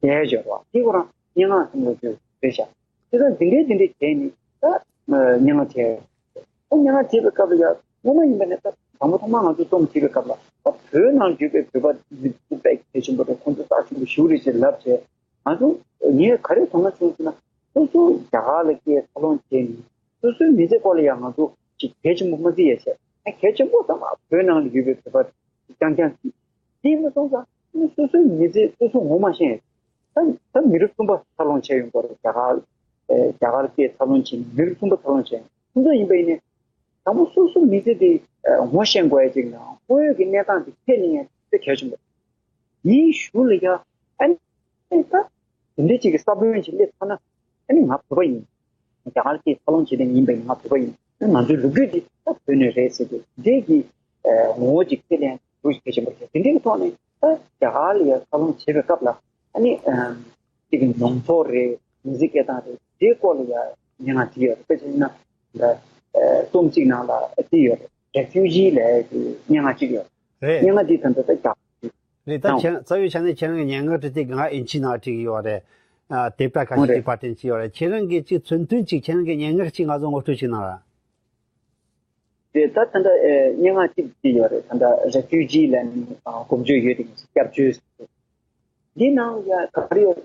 བསྡད་ཡོད་པ་འདི་ཁོ་རང་སྙན་ངག་བསམ་བློ་ཅིག་རེད་ཤག་དེ་ལྟར་འདི་འདྲའི་འདི་འདྲའི་བྱས་ནས་ད་སྙན་ངག་བྱས་ཡོད། ད་སྙན་ངག་བྱེད་པའི་སྐབས་ལ་ཡང་སྔོན་མ་ཡིན་པ་ནས་ད་དང་པོ་ཐོག་མར་ང་ཚོ་རྩོམ་བྲིས་པའི་སྐབས་ལ་ད་བོད་ནང་ཡོད་པའི་བོད་པ་མི་ཚོ་དཔེ་གལ་ཆེན་པོ་རེད། ཁོང་ཚོ་རྩ་ཆེན་པོ་ཞེ་པོ་རེད་ཅེས་ལབ་བྱས། ང་ཚོ་ངས་ག་རེ་དོ་སྣང་བྱུང་ཟེར་ན། སོ་སོ་རྒྱ་གར་ལ་སྐྱེས་འཚར་ལོངས་བྱས་ནས་སོ་སོའི་མི་ཚེ་སྐོར་ལ་ཡང་ང་ཚོ་ཅིག་གལ་ཆེན་པོ་མ་བརྩི་ཡ་བྱས། ཨ་གལ་ཆེན་པོ་ཚང་མ་བོད་ནང་ལ་ཡོད་པའི་བོད་པ་རྐྱང་རྐྱང་གིས། དེ་མ་སོང་ཙང་སོ་སོའི་མི་ཚེ་སོ་སོ་ངོ་མ་ཤེས། ད་ད་མི་རབས་གསུམ་པ་འཚར་ལོངས་བྱས་ཡོང་གི་རེད། རྒྱ་གར་ཨེ་རྒྱ་གར་སྐྱེས་འཚར་ལོངས་བྱས་ནས་མི་རབས་གསུམ་པ་འཚར་ལོངས་བྱས། ཁོང་ཚོ་ཡིན་པ་ཡིན་ནའི་དང་པོ་སོ་སོའི་མི་ཚེ་དེ་ཨེ་ངོ་ཤེས་དགོས་ཡ་ཅིག་དང་དངོས་ཡོད་ཀྱི་གནས་སྟངས་དེ་ཁས་ལེན་ཡ་དེ་གལ་ཆེན་པོ། དེའི་གཞུག་ལ་ཡ་ཨ་ནི་ད་དེ་འདྲའི་ཅིག་གི་ས་བོན་ཅིག་སླེབས་ཚར་ན་ཨ་ནི་ང་བོད་པ་ཡིན། རྒྱ་གར་གྱི་འཚར་ལོངས་བྱེད་མཁན་ཡིན་པ་ཡིན་ན་ང་བོད་པ་ཡིན། ང་ཚོའི་ལོ་རྒྱུས་འདི་ད་བོད་ནས་རེད་ཟེར་ཏེ་འདི་གི་ངོ་བོ་ཅིག་ཁས་ལེན་རྒྱུ་ཞིག་གལ་ཆེན་པོ་རེད། དེ་འདྲའི་ཐོག་ནས་ད་རྒྱ་གར་ལ་ཡ་འཚར་ལོངས་བྱེད་པའི་སྐབས་ལ་ཨ་ནི་ཅིག་གི་མྱོང་ཚོར་རེད། མི་ཚེ་སྐྱེལ་སྟངས་རེད། དེའི་སྐོར་ལ་ཡ་སྙན་ངག་བྲིས་ཡོད་རེད། དཔེ་བྱས་ན་ད་རྩོམ་གཅིག་ནང་ལ་བྲིས་ཡོད་རེད། རེ་ཕིའུ་ཇི་ལབ་ཀྱི་སྙན་ངག་ཅིག་ཡོད་རེད། སྙན་ངག་འདི་ད་ལྟ་ད་རྒྱ་རེད། ད་ཁྱེད་རང་རྩ་བའི་ཆ་ནས་ཁྱེད་རང་གི་སྙན་ངག་བྲིས་དེ་ང་ཨིན་ཇི་ནང་བྲིས་ཀྱི་ཡོད་རེད། ཨ་དེབ་ཀ་ཁ་ཤས་ཅིག་པར་སྐྲུན་བྱས་ཡོད་རེད། ཁྱེད་རང་གིས་ཅིག་མཚོན་དོན་ཅིག་ཁྱེད་རང་གི་སྙན་ངག་ཅིག་ང་ཚོ་ངོ་སྤྲོད་ཅིག་གནང་ར། རེད། ད་ད་ལྟ་ཨེ་སྙན་ངག་ཅིག་བྲིས་ཡོད་རེད། ད་ལྟ་རེ་ཕིའུ་ཇི་ལབ་ནས་ཨ་གོ་འཇོ་ཡོད་དེ་སྐྱབས་བཅོལ། འདི་ནང་ཡ་ག་རེ་ཡོད།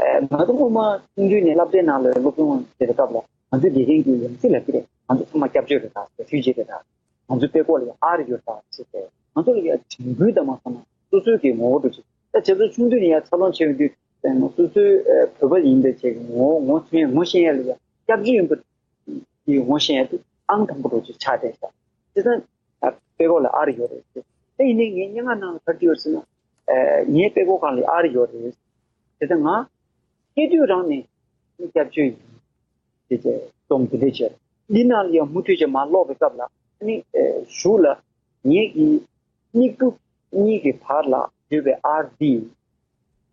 ཨེ་ང་ཚོ་སྔོན་མ་ཆུང་དུས་ནས་སློབ་གྲྭའི་ནང་ལ་སློབ་སྦྱོང་བྱེད་པའི་སྐབས་ལ་ང་ཚོའི་དགེ་རྒན་གྱིས་ཡང་སྲིད་ལབ་ཀྱི་རེད། ང་ཚོ་ཚང་མ་སྐྱབས་བཅོལ་རེད་ད། རེ་ཕིའུ་ཇི་རེད་ད། ང་ཚོའི་དཔྲལ་ཀོག་ལ་ཡང་ཨར་ཡོད་ད་ཟེར་ཏེ་ང་ཚོ་ལ་ཡང་དྲན་སྐུལ་དང་མ་སོང་ན་སོ་སོའི་གི་ངོ་བོ་འདྲ་ཅིག་ད་བྱས་ཙང་ཆུང་དུས་ནས་ཡང་འཚར་ལོངས་བྱས་ཡོང་དུས་སོ་སོའི་ཨེ་བོད་པ་ཡིན་པའི་ཆེད་ཀྱི་ངོ་བོ་ངོ་མཚོན་ངོ་ཤེས་ཡ་ལ་ཡང་སྐྱབས་བཅོལ་ཡིན་པ་དེ་ངོ་ཤེས་ཡ་དེ་ཨང་དང་པོ་འདྲ་ཅིག་ཆགས་བསྡད་ཤག་དེ་ཙང་ཨ་དཔྲལ་ཀོག་ལ་ཨར་ཡོད་རེད་ཟེར། དེ་ཡིན་ནའི་ངའི་སྙན་ངག་ནང་ལ་ག་རེ་ཡོད་ཟེར་ན། ཨེ་ངའི་དཔྲལ་ཀོག་སྒང་ལ་ཨར་ཡོད་རེད། དེ་ལྟར་ང་སྐྱེས་དུས་རང་ནས་སྐྱབས་བཅོལ་ཡིན། དེ་ཚེ་རྩོམ་དེ་འདྲ་བྱས། འདི་ནང་ལ་ཡང་མུ་མཐུད་བྱས་མར་ཀློག་པའི་སྐབས་ལ་ཨ་ནི་ཨེ་གཞུག་ལ་ངེད་ཀྱི་མིག་སྤུ་གཉིས་ཀྱི་བར་ལ་ཡོད་པའི་ཨར་འདི།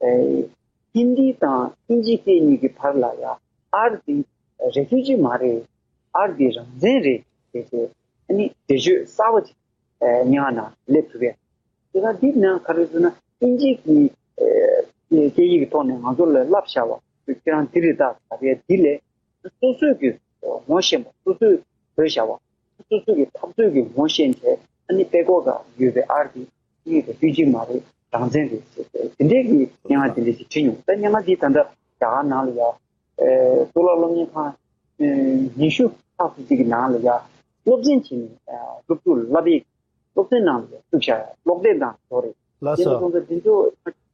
ཨེ་ཧིན་དི་དང་ཨིན་ཇི་སྐད་གཉིས་ཀྱི་བར་ལ་ཡང་ཨར་འདི་རེ་ཕིའུ་ཇི་མ་རེད། ཨར་འདི་རང་བཙན་རེད་ཟེར་ཏེ་ཨ་ནི་འགྲེལ་བརྗོད་གསར་པ་ཅིག་ཨེ་སྙན་ངག་ནང་སླེབས་ཐུབ་པས། དེ་ན་འདི་ནང་ག་རེ་ཟེར་ན་ཨིན་ཇི་གི་ཨེ་སྐད་ཡིག་གི་ཐོག་ནས་ང་ཚོ་ལ་བསླབས་བཞག་པ་ཁྱེད་རང་འདི་རེད་ད་ཟེར་བའི་འདི་ལས། སོ་སོས་ཀྱི་ངོ་ཤེས་པ། སོ་སོས་བཟོས་བཞག་པ། སོ་སོས་ཀྱི་འཐབ་རྩོད་ཀྱི་ངོ་ཤེས་བྱས། ཨ་ནི་དཔྲལ་ཀོག་ག་ཡོད་པའི་ཨར་འདི་ངེད་ཀྱི་ཕུལ་གྱི་མ་རེད། རང་བཙན་རེད་ཟེར་ཏེ་དེ་འདྲའི་གི་སྙན་ངག་དེ་འདྲ་ཞིག་བྲིས་མྱོང་། ད་སྙན་ངག་འདི་ད་ལྟ་རྒྱ་གར་ནང་ལ་ཡ་ཨེ་གཙུག་ལག་སློབ་གཉེར་ཁང་ཨེ་ཉི་ཤུ་ལྷག་ཙམ་ཅིག་གི་ནང་ལ་ཡ་སློབ་ཚན་བྱས་ནས་ཨ་སློབ་ཕྲུག་ལ་བསླབ་པའི་སློབ་ཚན་ནང་ལ་བཅུག་བཞག་ཡ་ཀློག་དེབ་ནང་འགྲོ་རེད། ལགས་དེ་ནས་སོ། སོང་ཙང་འདི་ཚོ་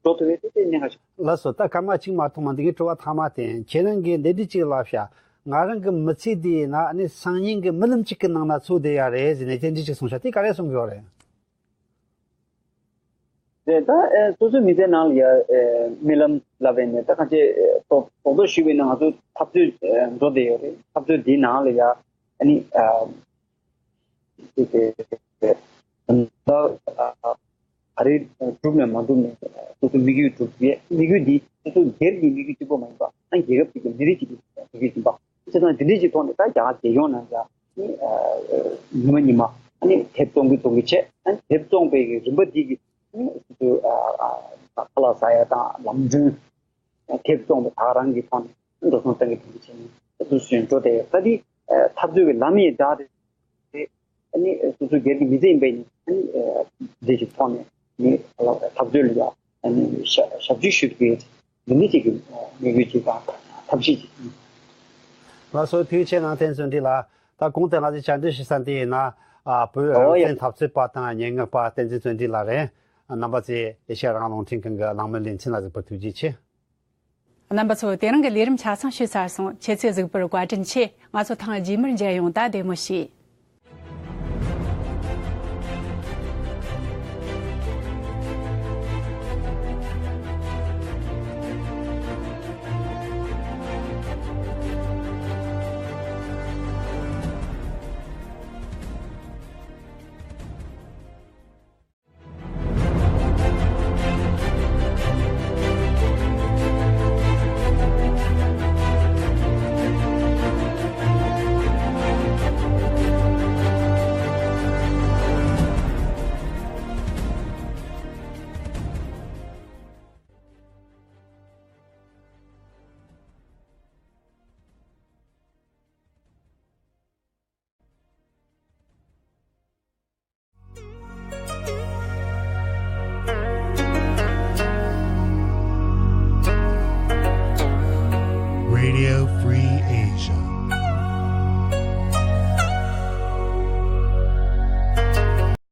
འགྲོ་ཐུབ་པའི་དེ་དེ་གནད་འགག་ཆེ། ལགས་སོ། ད་སྐར་མ་གཅིག་མ་གཏོགས་མ་འདུག་གི་དྲི་བ་ཐ་མ་དེ་ཁྱེད་རང་གིས་འདི་འདྲ་གཅིག་ལབ་ཤག་ང་རང་གི་མི་ཚེ་འདིའི་ནང་ནི་སང་ཉིན་གྱི་རྨི་ལམ་གཅིག་གི་ནང་ན་ཚུད་བསྡད་ཡ་རེད་ཟེར་ནས་དེ་འདྲ་གཅིག་གསུངས་ཤག་དེ་ག་རེ་གསུང་གི་ཡོད་རེད། རེད། ད་ཨེ་སོ་སོའི་མི་ཚེ་ནང་ལ་ཡ་ཨེ་རྨི་ལམ་ལབ་པ་ཡིན་ནའི་ད་གང་ཅི་ཨེ་རྡོག་རྡོག་རྡོག་ཞུས་པ་ཡིན་ན་ང་ཚོ་འཐབ་རྩོད་ཨེ་འགྲོ་བསྡད་ཡོད་རེད། འཐབ་རྩོད་འདིའི་ནང་ལ་ཡ་ཨ་ནི་ཨ། དེ་དེ་དེ་ད་ཨ་ག་རེ་གྲུབ་ནས་མ་གྲུབ་ནས་སོ་སོའི་དམིགས་ཡུལ་གྲུབ་ཡས། དམིགས་ཡུལ་འདི་སོ་སོའི་སྒེར་གྱི་དམིགས་ཡུལ་གཅིག་པོ་མ་ཡིན་པ་ཨ་རྒྱལ་ཁབ་ཅིག་གི་མི་རིགས་ཅིག་གི་དམིགས་ཡུལ་ཡིན་པ། བྱས་ཙང་འདི་འདྲའི་ཅིག་ཐོག་ནས་ད་རྒྱ་གར་རྒྱལ་ཡོངས་ནང་ཡ་ནི་ཨ་ཉི་མ་ཉི་མ་ཨ་ནི་དེབ་བཙོང་གི་བཙོང་གི་བྱས། ཨ་ནི་དེབ་བཙོང་པའི་གི་རིམ་པ་འདི་གི་ཨ་ནི་སོ་སོའི་ཨ་ཨ་ཁ་ལག་ཟ་ཡ་དང་ལམ་གྲོན། དེབ་བཙོང་བ་དག་རང་གི་ཐོག་ནས་འགྲོ་སོང་བཏང་གི་དེ་འདྲ་བྱས་ནས་ད་དུ་སུན་འགྲོ་བསྡད་ཡོད། ད་འདི་འཐབ་རྩོད་ཀྱི་ལམ་ཡང་བདའ་རེད། ཨ་ནི་སོ་སོའི་སྒེར་གྱི་མི་ཚེ་ཡིན་པས་ནི་ཨ་ནི་འདི་ཞིག་ཐོག་ནས་ནི་འཐབ་རྩོད་ལ་ཡང་ཨ་ནི་ཞབས་ཞབས་ཕྱི་ཞུ་གི་ཡོད། འདི་འདྲ་ཅིག་གི་དམིགས་ཡུལ་ཅིག་དང་ཐབས་ཤེས་ཅིག་ཡིན། ལགས་སོ། ཐུགས་རྗེ་ཆེ་གནང་། བསྟན་འཛིན་བསྟན་འཛིན་ལགས། ད་གོང་དུ་ང་ཚོས་བཅར་འདྲི་ཞུ་ས་འདི་ཡིན་ན་ཨ་བོད་རང་བཙན་འཐབ་རྩོད་པ་དང་སྙན་ངག་པ་བསྟན་འཛིན་བསྟན་འཛིན་ལགས་རེད། རྣམ་པ་ཚོས་ཨེ་ཤེ་ཡ་རང་དབང་རླུང་འཕྲིན་ཁང་གི་གླེང་མོལ་ལེ་ཚན་ལ་གཟིགས་པར་ཐུགས་རྗེ་ཆེ། རྣམ་པ་ཚོ་དེ་རིང་གི་ལས་རིམ་ཆ་ཚང་ཞུས་ཚར་སོང་། ཁྱེད་ཚོས་གཟིགས་པར་བཀའ་དྲིན་ཆེ། ང་ཚོ་ཐེངས་རྗེས་མར་མཇལ་ཡོང་། ད་བདེ་མོ་བྱོས། Free Asia.